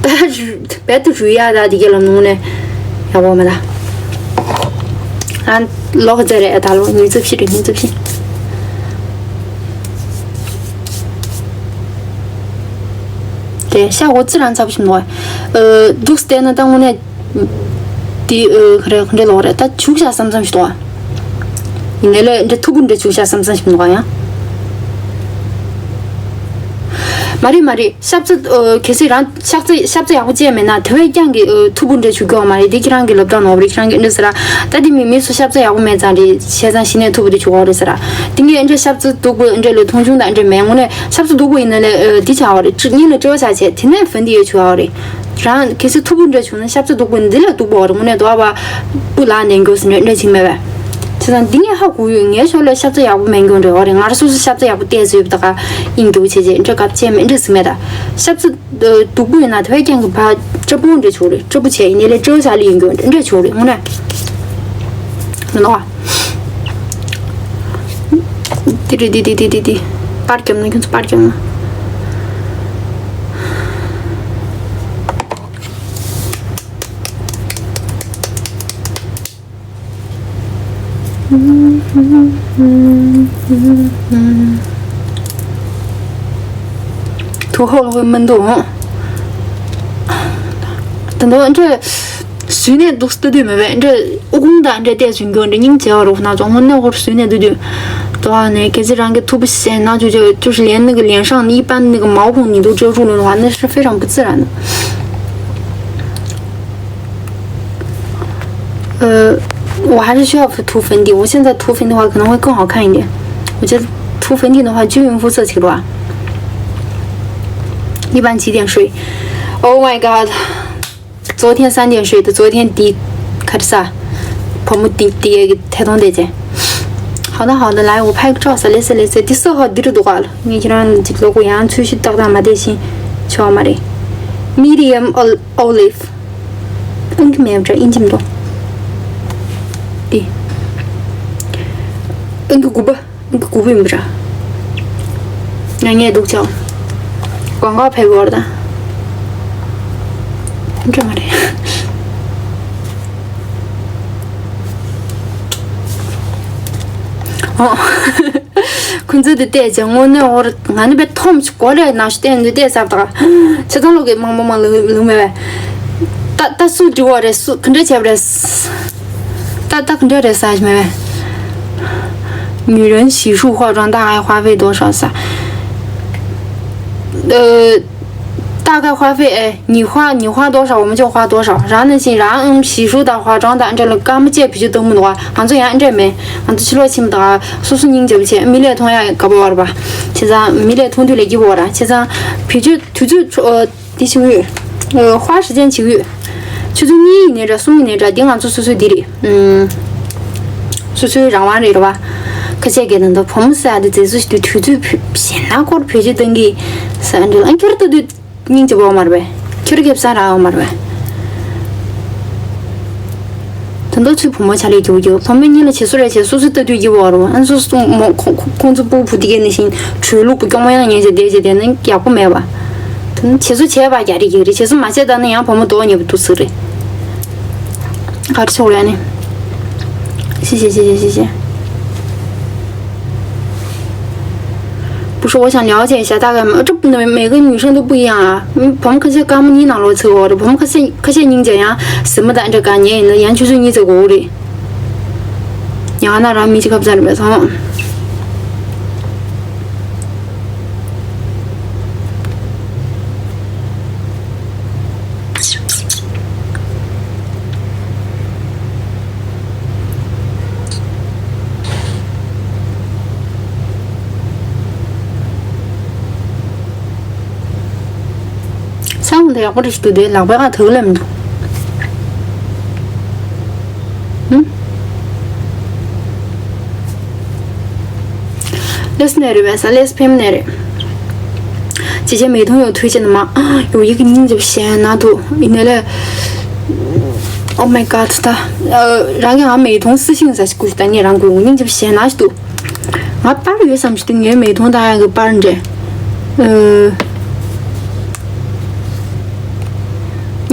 但是别的主要的这个了，能不能让我们的？啊，老个在这，大陆，你这批的，你这批。对，效果自然造不行的。呃，都是在那当中呢。 དེ་ཨ་ག་རེ་ག་འདྲ་ལོག་རེད། ད་བྱུག་བཞག་བསམ་བསམ་ཞིག་འདུག་ཡིན་ནའི་ལས་འདྲ་མཐུག་པོ་འདྲ་བྱུག་བཞག་བསམ་བསམ་ཞིག་འདུག་ཡང་། མ་རེད་མ་རེད། ཤ་ཚ་ཨ་གལ་སྲིད་རང་ཤ་ཚ་ཤ་ཚ་ཡག་པོ་བཅད་མེད་ན་དེ་བས་ཀྱང་གི་ཨ་མཐུག་པོ་འདྲ་བྱུག་གི་ཡོད་མ་རེད། དེ་ཁྱེད་རང་གི་ལབ་སྟངས་ནོར་བ་རེད། ཁྱེད་རང་གི་འདྲ་ཟེར་ར། ད་དེ་མི་མི་སུ་ཤ་ཚ་ཡག་པོ་མེད་ཙང་རེད། བྱས་ཙང་གཞི་ནས་མཐུག་པོ་འདྲ་བྱུག་ཡོད་རེད་ཟེར་ར། དེ་ངས་འདྲ་ཤ་ཚ་སྡུག་པོ་འདྲ་ལ་མཐོང་ཆུང་དང་འདྲ་མེད། དངོས་གནས་ཤ་ཚ་སྡུག་པོ་ཡིན་ན་ལས་ཨ་དེ་བྱ་བ་རེད། སྙིང་ལ་སྤྲོ་བ་ཆགས་བྱས་དེ་ནས་བན་དེ་ཡོད་བྱུག་ཡོད་རེད། རང་གལ་སྲིད་མཐུག་པོ་འདྲ་བྱུང་ན་ཤ་ཚ་སྡུག་པོ་འདི་ལས་སྡུག་པོ་རེད། དངོས་གནས་དོ་བ་སྤུ་ལག་ནས་འགྱོ་ཟིན་རེད་འདྲ་ཅིག་མེད་པས། བྱས་ཙང་འདི་ངས་ཧ་གོ་ཡོད། ངའི་ཕྱོགས་ལས་ཤ་ཚ་ཡག་པོ་མེད་འགྱོ་འདྲ་བ་རེད། ང་རང་སོ་སོ་ཤ་ཚ་ཡག་པོ་བལྟས་ཟིན་ཡོད་པ་ད་ག་ཨིན་འགྱོ་བྱས་རྗེས་འདྲ་སྐབས་བྱས་མེད་འདྲ་ཟིན་མེད་ད། ཤ་ཚ་སྡུག་པོ་ཡིན་ན་དེ་བས་ཀྱང་གི་ཕ་སྐྲ་སྤུ་འདྲ་བྱུག་རེད། སྐྲ་སྤུ་བྱས་ཡིན་ནའི་ལས་སྐྲ་ཤ་ལི་ཡིན་འགྱོ་འདྲ་བྱུག་རེད། དངོས་གནས་ནོ། ཏི་རི་ཏི་ཏི་ཏི་ཏི་ཏི། པར་རྒྱབ་ན་ཁྱོད་ཚོ་པར་རྒྱབ་ན། ཐུགས་ཧོལ་ཧོལ་མི་འདུག་ད་དུང་འདྲ། ཟུར་ནས་འདུག་ལྟ་དུས་མེད་པས་འདྲ། ཨུ་ཁུང་དང་འདྲ་བལྟས་བྱུང་རྒྱུ་འདྲ་སྙིང་རྗེ་བ་རུ་ན་ཚོ་དངོས་གནས་ཧོར་ཟུར་ནས་ལྟ་དུས། དོ་ཨ་ནས་གལ་སྲིད་རང་གི་ཐུག་པ་བཤད་ན་ཆུ་ཆུ་ཆུ་ཞིག་ལན་ནི་གི་ལན་ཧྲང་ནི་པན་ནི་གི་མའོ་ཁུང་ཉི་འདུག་ཅོ་ཧྲུག་ལུང་བ་ནི་ཧྲི་ཧྥེ་རང་བུ་ཙི་ར་ནི། 呃，我还是需要涂粉底，我现在涂粉底的话可能会更好看一点。我觉得涂粉底的话均匀肤色挺多啊。一般几点睡？Oh my god！昨天三点睡的，昨天第开始啊，泡沫第第一个太阳得见。好的好的，来，我拍个照，啥嘞啥嘞啥，第四号对着多好了，你就让你这个我样吹嘘到大马电信，去往马里，medium olive。 ཨང་ཀི་མེད་པ་འདྲ་ཨིན་ཇི་མི་འདུག་འདི། ཨང་ཀི་དགུ་པ། ཨང་ཀི་དགུ་པ་ཡིན་པ་འདྲ། ང་ངས་འདུག་ཅག་ཀོང་ཀ་ཕེབས་ཡོད་རེད་ད། འདྲ་མ་རེད། ཨོ། ཁོ་ཚོས་དེ་བལྟས་ཀྱང་དངོས་གནས་འོར་ང་ནི་བས་ཐོམ་ཆུ་གོ་ལས་ནག་ཞུ་བལྟས་འདི་བལྟས་ཟབ་དག་ཆེ་ཚང་ལོག་གི་མང་པོ་མང་ལུ་ལུ་མེད་བས། ད་ད་སུ་འདྲི་བ་རེད། སུ་ག་འདྲ་བྱས་པ་རེད། ད་ད་ག་འདྲ་རེད་ཟ་ཞིག་མེད་བས། 女人洗漱化妆大概花费多少 ཟ། 呃， 大概花费哎，你花你花多少，我们就花多少。然后呢，是然后嗯，洗漱的化妆的，按照了干么这不就都没的话，俺这样这没，俺这去了去么的，叔叔您就不去，米粒通呀，搞不完了吧？现在米粒通对了一波了，现在皮就就就呃，地球域，呃，花时间球域，就就你那着，送你那着，顶俺做叔叔的哩，嗯，叔叔让完了吧？可这个能到朋友啥的，这是对对对，现在过了皮就等于，是按照俺觉得对。 སྙིང་རྗེ་པོ་མ་རེད་པས། ཁྱོད་རྒྱབ་ས་རག་མ་རེད་པས། ད་མདོ་ཚུལ་བུ་མོ་ཆ་ལས་རྒྱུ་རྒྱུ་བུ་མོའི་གཉིད་ལ་བྱེད་སོ་རེ་བྱེད་སོ་སོ་ལྟ་དུས་རྒྱུ་བ་རུ་ཨ་སོ་སོ་མོ་ཁོ་ཁོ་ཁོང་ཚོ་སྤུ་བུ་དེ་གས་ནི་བཞིན་གྲོས་ལུགས་པུ་སྐྱོང་མ་ཡང་ཉན་བྱེད་བསྡད་བྱེད་བསྡད་ན་ཡག་པོ་མེད་པ། ད་བྱེད་སོ་བྱས་པ་རྒྱ་རིགས་ཡིག་རེད། བྱེད་སོ་མ་བྱས་ད་ན་ཡང་བུ་མོ་དོག་ཉེས་པོ་འདུག་ཟེར་རེད། ག་རེ་ཆོག་རེད་ཨ་ནི། 谢谢谢谢谢谢。 不是，我想了解一下，大概没，这不能每个女生都不一样啊。嗯，朋友可是刚你那罗车哦，朋友可是可是人家呀，什么的这个年人的，人就是你这个的。你看那人没这个在里面从。 ས་འོང་དེ་ཡག་པོ་རེད་ཞིག་འདུག་དེ་ལག་པའི་ཁ་ཐུག་ལེམ་འདུག་ཧུམ། ལེས་ནས་རེད་བས་ས་ལེས་ཕེམ་ནས་རེད། ཅེ་ཅེ་མེ་ཐུང་ཡོད་ཐུག་ཅེ་ན་མ་ཡོད་ཡིག་སྙིང་རྗེ་བཤད་ན་འདུག་ཡིན་ནས་ལས། Oh my god ད། རང་གི་ང་མེ་ཐུང་སི་ཤིང་ས་ཞིག་ཀུ་ཞིག་ད་ངས་རང་གི་སྙིང་རྗེ་བཤད་ན་ཞིག་འདུག་ང་པར་ཡོད་བསམ་ཞིག་ཏུ་ངའི་མེ་ཐུང་དང་ཡང་གི་པར་འདྲེ། ཨ།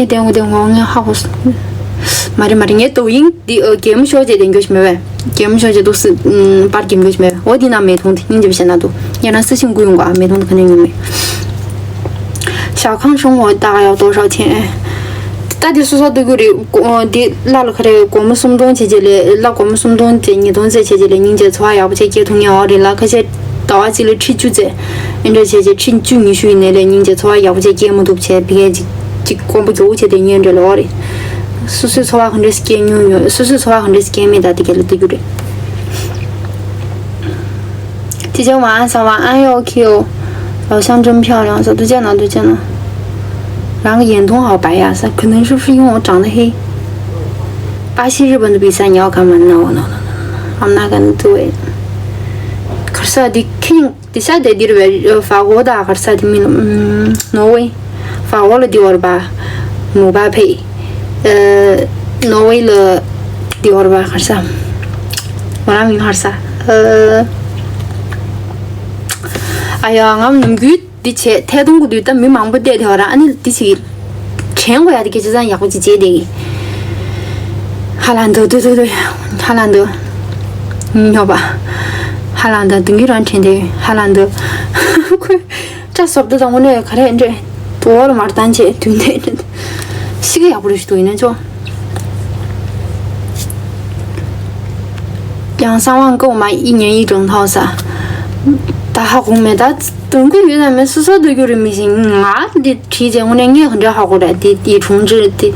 ངས་དེ་ངོ་དེ་ངོ་ངས་ཧ་གོ་སོང་། མ་རེད་མ་རེད། ངའི་དོ་དབྱིངས་འདི་ཨ་གད་མོ་ཤོར་རྗེས་དེ་འགྱོ་ཞིག་མེད་པས། གད་མོ་ཤོར་རྗེས་འདུག་སེ་ཨམ་པར་གད་མོ་འགྱོ་ཞིག་མེད་པས། འོ་འདི་ན་མེ་ཐུང་དེ་སྙིང་རྗེ་བཤད་ན་འདུག་ངས་རང་སི་ཤིང་ཀུ་ཡོང་ག་མེ་ཐུང་དེ་ག་ནས་ཡོང་མེད། 小康生活大概要多少钱？ ད་དེ་སོ་སོ་ལྟ་གི་རེད། ཨོ་དེ་ལ་ལ་ཁ་རེ་སྒོར་མོ་སུམ་སྟོང་བྱས་རྗེས་ལས་ལ་སྒོར་མོ་སུམ་སྟོང་བྱས་ཉིས་སྟོང་ཙམ་བྱས་རྗེས་ལས་སྙིང་རྗེ་འཚོ་བ་ཡག་པོ་བྱས་སྐྱེལ་ཐུབ་ངེས་འོ་རེད་ལ་ཁ་ཤས་ ཟླ་བ་གཅིག་ལ་ཁྲི་བཅུ་ཙམ། ཨེ་འདྲ་བྱས་བྱས་ཁྲི་བཅུ་ཉི་ཤུ་ཡི་ནང་ལ་སྙིང་རྗེ། འཚོ་བ་ཡག་པོ་བྱས་སྐྱེལ་མ་ཐུབ་བྱས་ཕ་གིར་ཅིག་ཅིག་དཀོན་པོ་མགྱོགས་བྱས་དེ་ཉན་འདྲ་ལོ་རེད། སོ་སོའི་འཚོ་བ་ག་འདྲས་སྐྱེལ་མྱོང་ཡོད། སོ་སོའི་འཚོ་བ་ག་འདྲས་སྐྱེལ་མིན་ད་དེ་ག་ལ་ལྟ་རྒྱུ་རེད། 姐姐晚安，早安，哎呦，OK哦，老乡真漂亮，说多见了，多见了。然后眼通好白呀，是可能是不是因为我长得黑？巴西、日本的比赛你要看吗？No, no, no, no, no, I'm not gonna do it. 可是啊，你肯定 དེ་ཤ་དེ་འདིར་བའི་ཧྥ་གོ་དང་གར་ས་དེ་མིན་ནོ་ཝེ། ཧྥ་གོ་ལ་དེ་བར་པ་མུ་བ་ཕེ། ནོ་ཝེ་ལ་དེ་བར་པ་གར་ས། ང་རང་མིང་གར་ས། ཨ་ཡ་ང་ནམ་རྒྱུན་འདི་བྱས་ཐད་གཏོང་གི་དུས་ད་མི་མང་པོ་བལྟས་དེ་བ་ར། ཨ་ནི་འདི་ཞིག་དྲན་དགོས་ཡ་དེ་སྐད་ཆ་ཚང་ཡག་པོ་ཅིག་བྱས་དེ་གི། ཧ་ལ་འདུག་འདུག་འདུག་འདུག་ཧ་ལ་འདུག་ཉོ་བ། ཧ་ལ་འདུག་དུང་གི་རང་དྲན་དེ་ཧ་ལ་འདུག་ཁོས་བཀྲ་བཟོ་བཏང་དང་དངོས་གནས་ག་རེ་འདྲེ། དོ་བ་ལ་མར་བཏང་བྱས་དུས་འདས་འདྲེ། ཤི་གི་ཡག་པོ་རེ་ཞིག་འདུག་ཡིན་ན་ཅོ། ཡང་གསང་བ་ཀོ་མ་ཨི་ཉན་ཨི་གྲོང་ཐོག་ས། ད་ཧ་གོ་མེད་ད། དོན་གུ་ཡོད་ན་མེད་སོ་སོ་སྡོད་རྒྱུ་རེད་མི་ཤེས། ང་འདི་བྲིས་རྗེས་དངོས་གནས་ངས་ག་འདྲ་ཧ་གོ་རེད་དེ་དེ་གྲོང་ཁྱེར་དེ།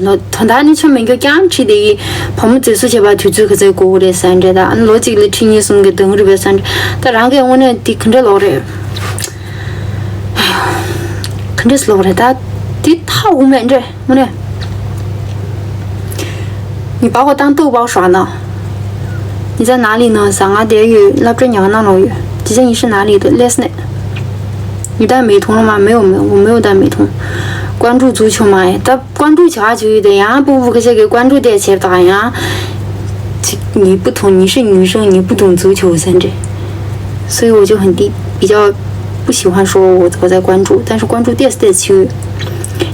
ལོ་དོན་དག་ནི་ཆོ་མེད་རྒྱུ་རྐྱང་བྲིས་དེ་ཡི་བུ་མོ་མཛེས་བཟོ་བྱེད་པ་དུས་ཚོད་ག་ཚད་དགོས་རེད་ཟེར་འདྲེ་ད་ལོ་གཅིག་ལ་ཁྲི་གཉིས་གསུམ་གི་གདངས་རེད་པས་ཟེར་འདྲེ་ད་རང་གི་དངོས་གནས་འདི་ག་འདྲ་ལོག་རེད། ག་འདྲས་ལོག་རེད་ད། དེ་ཐག་འོང་མེད་འདྲེ་དངོས་གནས། ཉི་པ་གོ་ཏང་ཏོག་པའོ་ཧྲ་ན། 你在哪里呢？ ཟ་ང་དེ་ཡོད་སློབ་གྲྭ་ཉག་ན་ལོག་ཡོད། 姐姐你是哪里的？ ལེས་ནས། 你带美瞳了吗？ 没有没有，我没有带美瞳。关注足球吗？ ད་关注བྱ་བྱེད་ཡོད་དེ་ཡང་སྤུ་སྤུ་ཁ་ཤས་ཀྱི་关注དེ་བྱེད་དག་ཡང་། 你不懂，你是女生，你不懂足球三这。所以我就很低，比较不喜欢说我我在关注，但是关注 this this 球。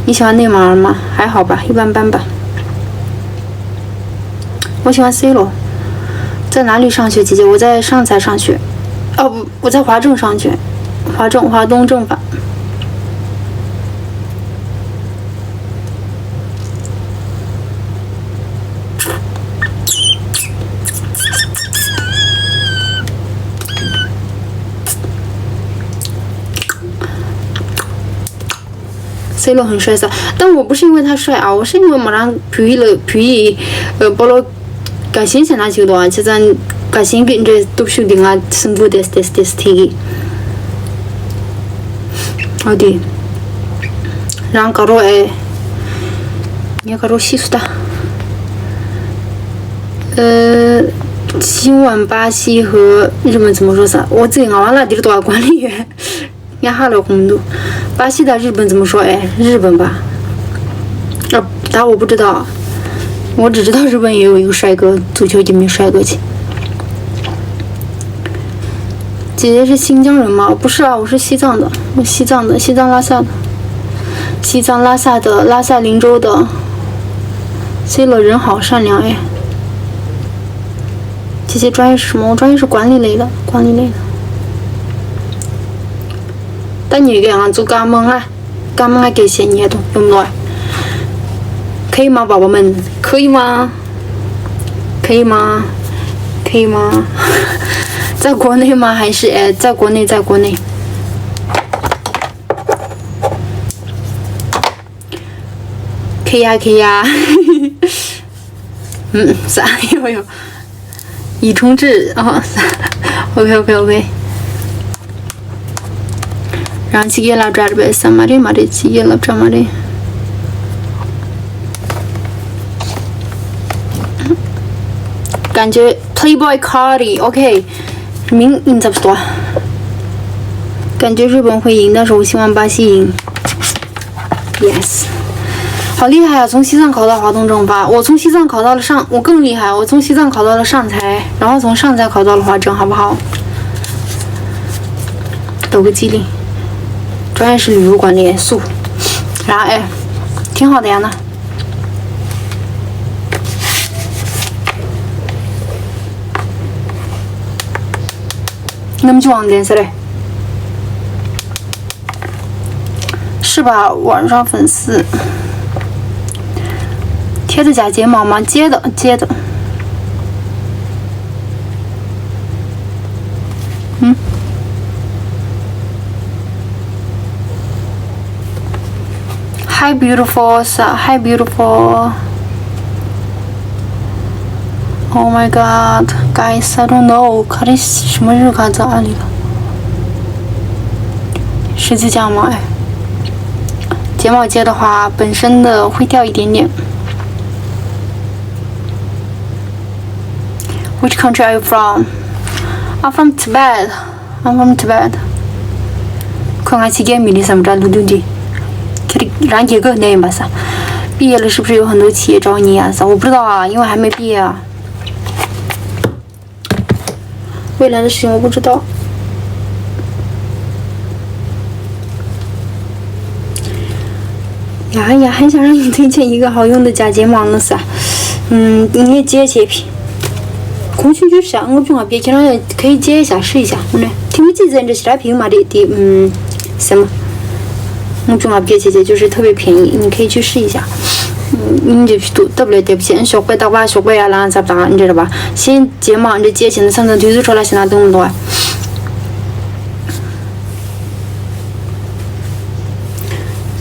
你喜欢内马尔吗？还好吧，一般般吧。我喜欢 C 罗。在哪里上学，姐姐？我在上财上学。哦不，我在华政上学，华政华东政法。C 罗很帅噻，但我不是因为他帅啊，我是因为我让皮了皮，呃，菠萝 དགའ་ཞེན་བྱས་ན་ཅིག་འདུག་ཨ། བྱས་ཙང་དགའ་ཞེན་གྱི་འདྲའི་སྟོབས་ཤུགས་འདི་ང་སེམས་པོ་ཏེས་ཏེས་ཏེས་ཐིག་གི། ཨ་དེ། རང་དགའ་རོགས་ཨེ། ངས་དགའ་རོགས་ཤི་སུ་ད། ཨ། 新闻巴西和日本怎么说啥？ 我自己 ང་བ་ལ་འདིར་དུ་ཨ་管理员། 呀哈喽，红豆，巴西的日本怎么说？哎，日本吧。啊，打我不知道，我只知道日本也有一个帅哥，足球里面帅哥去。姐姐是新疆人吗？不是啊，我是西藏的，我西藏的，西藏拉萨的，西藏拉萨的，拉萨林州的。C 罗人好善良哎。姐姐专业是什么？我专业是管理类的，管理类的。 ད་ཉེ་གི་ང་ཚོ་སྐར་མ་ལྔ། སྐར་མ་ལྔ་སྐད་བཤད་ཉེ་དང་ཡོང་ནོ། 可以吗，宝宝们？可以吗？可以吗？可以吗？在国内吗？还是，呃，在国内，在国内。可以呀，可以呀。嗯，啥？有有。 已充值啊。OK OK OK。 རང་ཕྱི་རྒྱལ་སློབ་གྲྭ་རེད་པས་ས་མ་རེད། མ་རེད། ཕྱི་རྒྱལ་སློབ་གྲྭ་མ་རེད། 感觉 Playboi Carti，OK， 名你怎么说？ 感觉日本会赢，但是我希望巴西赢。 Yes， 好厉害啊！从西藏考到华东政法，我从西藏考到了上，我更厉害，我从西藏考到了上财，然后从上财考到了华政，好不好？抖个机灵，专业是旅游管理素，然后哎，挺好的呀那。 那么就往脸色嘞。 是吧？网上粉丝。 贴的假睫毛吗？接的，接的。Hi beautiful, hi beautiful. Oh my god, guys, I don't know. ག་རེ་ཞིམ་རུ་ག་ཚོད་ཨ་ལི་ལ། ཤི་ཙི་ཅང་མ་ཨེ། 睫毛接的话，本身的会掉一点点。Which country are you from? I'm from Tibet. I'm from Tibet. ཁོ་ང་ཕྱི་རྒྱལ་མི་རེད་བསམ་འདྲ་ལུ་དུ་འདི། ཁྱེད་རང་རྒྱལ་ཁབ་ནས་ཡིན་པ་ས། 毕业了是不是有很多企业找你呀？我不知道啊，因为还没毕业啊。未来的事情我不知道。呀呀，还想让你推荐一个好用的假睫毛呢，啥？嗯，你也接切皮。 གོང་ཆུང་ཆུང་བཞག་དངུལ་ཆུང་ང་བརྒྱད་ཁྱེད་རང་ཡང་ཁ་ཡི་བཅད་བཞག་ཧྲི་བཞག་དངོས་གནས་ཐིམ་ཅི་ཟེར་འདྲ་ཞེ་དྲག་ཕིག་མ་རེད་དེ་ཨུམ་སེམས། དངུལ་ཆུང་ང་བརྒྱད་བྱས་བྱས་就是特别便宜你可以去试一下。 ཨུམ་འདི་ཞུ་སྟབས་ལས་དེབ་ཆེན་ཞོགས་པའི་རྟག་པར་ཞོགས་པའི་ཡར་ལངས་ཚབ་དང་འདྲ་ར་བ་ཤེས་རྗེས་མ་འདྲ་བཅད་བྱས་ན་མཚམས་མཚམས་དུས་ཚོད་འཕྲོ་བརླག་བྱས་ན་དུང་མི་འདུག་བ།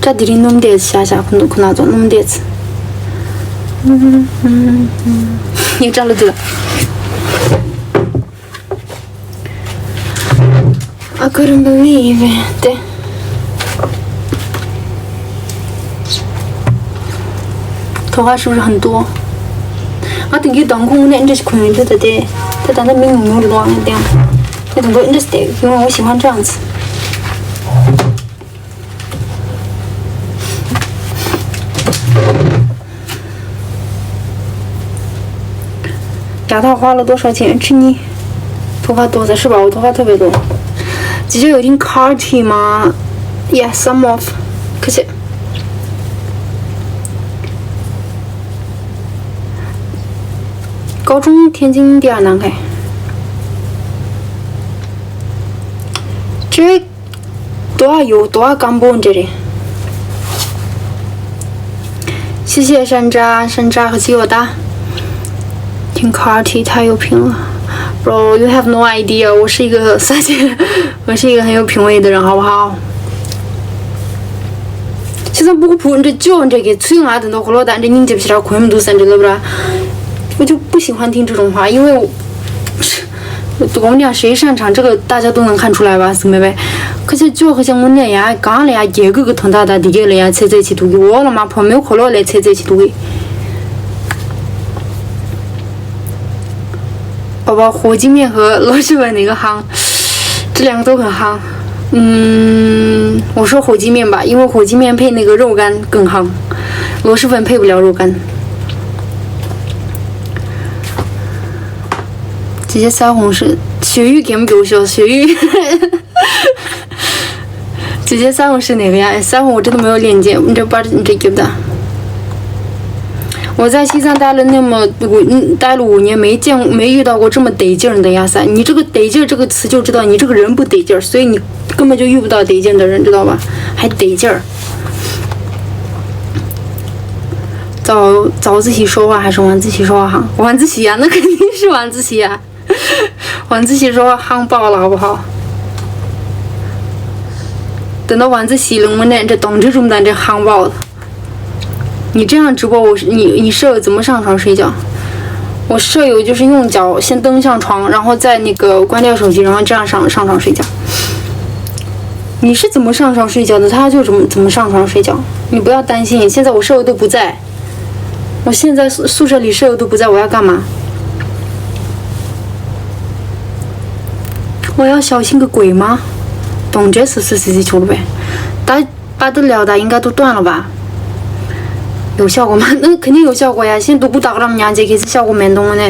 སྐྲ་དེ་རིང་སྣུམ་བསྡད་ཤག་ཤག་ཁོ་ཁོ་ན་ཚོ་སྣུམ་བསྡད་ཚེ། ངའི་སྐྲ་ལོ་དེ་ལ། I couldn't believe it. 头发是不是很多？ང་དེང་གི་དང་ཁོང་ནས་འདྲ་ཞིག་གོན་ཡོད་འདུག་ད་དེ། ད་ད་ལྟ་མི་ཉུང་ཉུང་རེད་འདུག་ང་དེང་། ངས་དང་ཁོང་འདྲ་ཞིག་དེ་ཡོང་ང་ཞིག་ཧང་ཀྲང་ཚེ། 牙套花了多少钱？去你头发多才是吧？我头发特别多。姐姐有听 Cardi 吗？Yeah, some of. 可是高中天津第二难开。这 དོ་བ་ཡོད་དོ་བ་སྐམ་པོ་འདྲ་རེད། 谢谢山楂，山楂和鸡肉蛋。听 Cardi 太有品了，bro, you have no idea，我是一个啥姐，我是一个很有品味的人，好不好？现在不不，你这就你这个，催我等到回来，但这你这不是要困不读三这了不啦？我就不喜欢听这种话，因为我 我们俩谁擅长这个，大家都能看出来吧，姊妹呗。可是就好像我那样，刚来呀，结个个头大大的，个了呀，切切起毒，我了嘛，朋友可乐来切切起毒。宝宝，火鸡面和螺蛳粉哪个夯？这两个都很夯。嗯，我说火鸡面吧，因为火鸡面配那个肉干更夯，螺蛳粉配不了肉干。 姐姐腮红是雪域给不给我笑？雪域，姐姐腮红是哪个呀？哎，腮红我真的没有链接，你这把你这给不的。我在西藏待了那么五，嗯待了五年，没见没遇到过这么得劲儿的呀塞。你这个得劲儿这个词就知道你这个人不得劲儿，所以你根本就遇不到得劲儿的人，知道吧？还得劲儿。早早自习说话还是晚自习说话哈？晚自习呀，那肯定是晚自习呀。 晚自习说话夯爆了，好不好？等到晚自习了，我那这当这种的这夯爆了。你这样直播，我是你你舍友怎么上床睡觉？我舍友就是用脚先登上床，然后再那个关掉手机，然后这样上上床睡觉。你是怎么上床睡觉的？他就怎么怎么上床睡觉。你不要担心，现在我舍友都不在。 我现在宿宿舍里舍友都不在，我要干嘛？我要小心个鬼吗？懂这是是是是球了呗？大家不得了的，应该都断了吧？有效果吗？那肯定有效果呀！现在都不打了，人家这个是效果没动呢。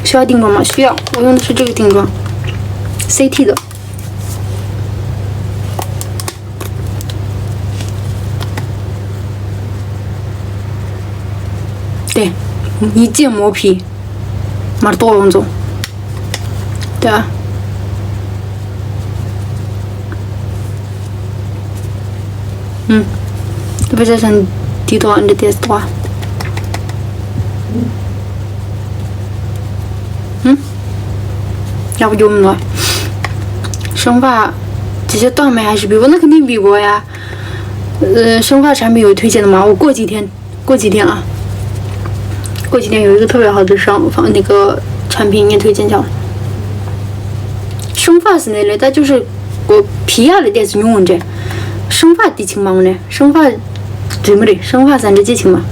需要定妆吗？需要，我用的是这个定妆，C T 的。 对，一键磨皮，མ་གཏོགས་ཡོངས་རྫོགས། 对啊。嗯，不是很低端的电视话。嗯。 要不就我们来。生发，姐姐断眉还是比伯？那肯定比伯呀。呃，生发产品有推荐的吗？我过几天，过几天啊，过几天有一个特别好的生发那个产品，你也推荐一下。生发是那类，它就是我皮下的电子用着，生发的情况呢，生发怎么的，生发三十几情况。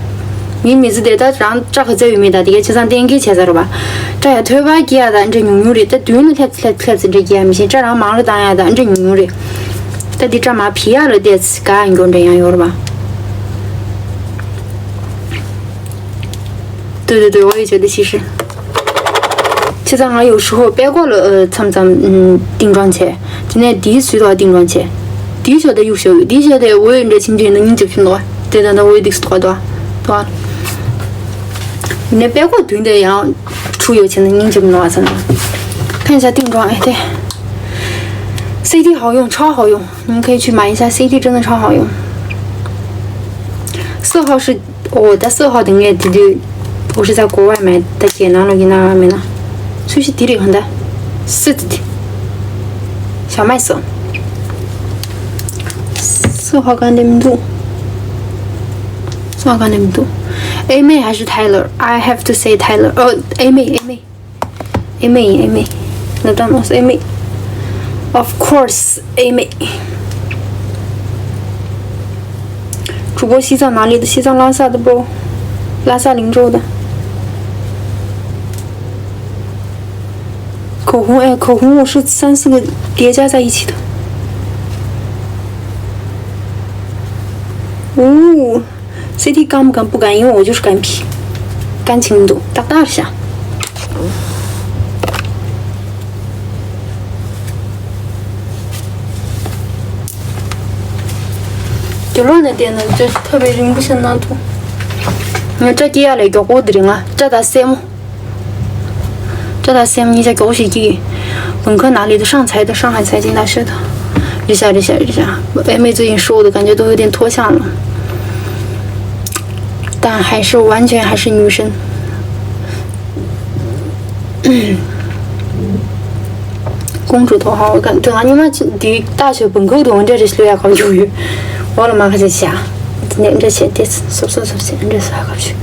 你每次得到这样扎克在于没打的，就像电给切在了吧？这也推吧，给啊的，这牛牛的，这对那太太太这这也没些，这样忙了当呀的，这牛牛的。 ད་འདི་སྐྲ་མ་ཕི་ཡ་ལ་བལྟས་ཚེ་ག་ཡང་འགྲོ་འདྲ་ཡང་ཡོད་རེད་པ། 对对对，我也觉得其实。现在俺有时候别过了，呃，参参，嗯，定妆去，今天第一次到定妆去，的确的有效，的确的，我也这情绪能硬就拼了，对的，那我也得是多多多。你那别过对的，然后出油钱的硬就拼了，真的。看一下定妆，哎，对，C D 好用，超好用。 你们可以去买一下，C D 真的超好用。色号是，哦，但色号等于对对，我是在国外买的，简单了给那没呢。所以是第一个很大，是的，小麦色。色号干的不多，色号干的不多。A 妹还是 Tyler？I have to say Tyler。哦，A 妹，A 妹。 A 妹，A 妹，那当然是 A 妹。Of course，A 妹。主播西藏哪里的？西藏拉萨的不？拉萨灵州的。口红，哎，口红我是三四个叠加在一起的。哦。 C T 敢不敢？不敢，因为我就是干皮，干轻度，大大下。就乱的点呢，就特别容易不想那种。你看这底下来个我的人啊，这大三么？ 这道线你在给我写记，本科哪里的？上财的，上海财经大学的。这下这下这下，M A 最近瘦的感觉都有点脱相了，但还是完全还是女生。公主头好好看，对啊，你们这大学本科都这这留下好久远，我了妈还在想，那这些这次，嗖嗖嗖嗖，这次还过去。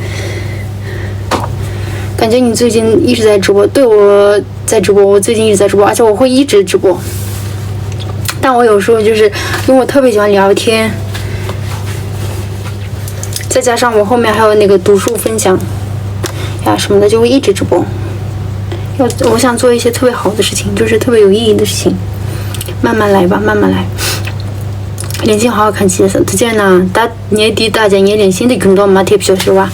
感觉你最近一直在直播，对，我在直播，我最近一直在直播，而且我会一直直播。但我有时候就是因为我特别喜欢聊天，再加上我后面还有那个读书分享呀什么的，就会一直直播。我我想做一些特别好的事情，就是特别有意义的事情，慢慢来吧，慢慢来。脸型好好看，其实再见呢，大 ངས་འདི་ལྟ་ཅེ་ངའི་ལན་ཤིན་ཏུ་འགྱུར་ལྡོག་མ་ཐེབས་ཤོག་ཟེར་བ།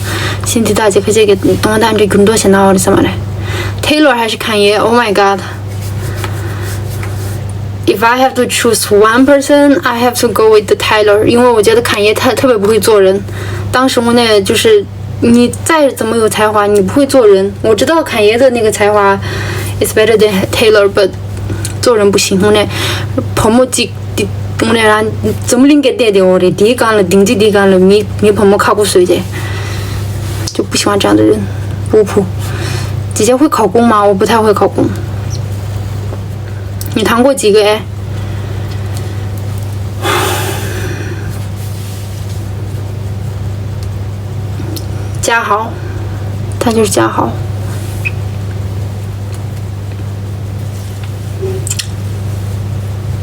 ཤིན་ཏུ་ལྟ་ཅེ་ཁ་ཅིག་གི་གཏོང་སྟངས་འདྲ་འགྱུར་ལྡོག་བྱེད་ན་འོ་རེད་བསམ་པ་རེད། Taylor 还是 Kanye? Oh my god. If I have to choose one person, I have to go with the Taylor，因为我觉得 Kanye 他特别不会做人。当时我那就是你再怎么有才华，你不会做人。我知道 Kanye 的那个才华 is better than Taylor，but 做人不行。我那泡沫机 དེ་དངོས་གནས་རང་འཛམ་གླིང་གི་གནས་དེ་འོ་རེད། དེའི་སྒང་ལ་སྡིངས་རྩེ་དེའི་སྒང་ལ་མི་མི་ཕོ་མོ་ཁག་པོ་བཟོས་རྗེས། 就不喜欢这样的人， 无谱。姐姐会考公吗？我不太会考公。你谈过几个哎？嘉豪，他就是嘉豪。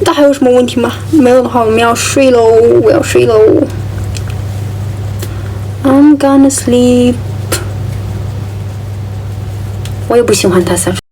大家还有什么问题吗？没有的话，我们要睡喽，我要睡喽。I'm gonna sleep。我也不喜欢他三十。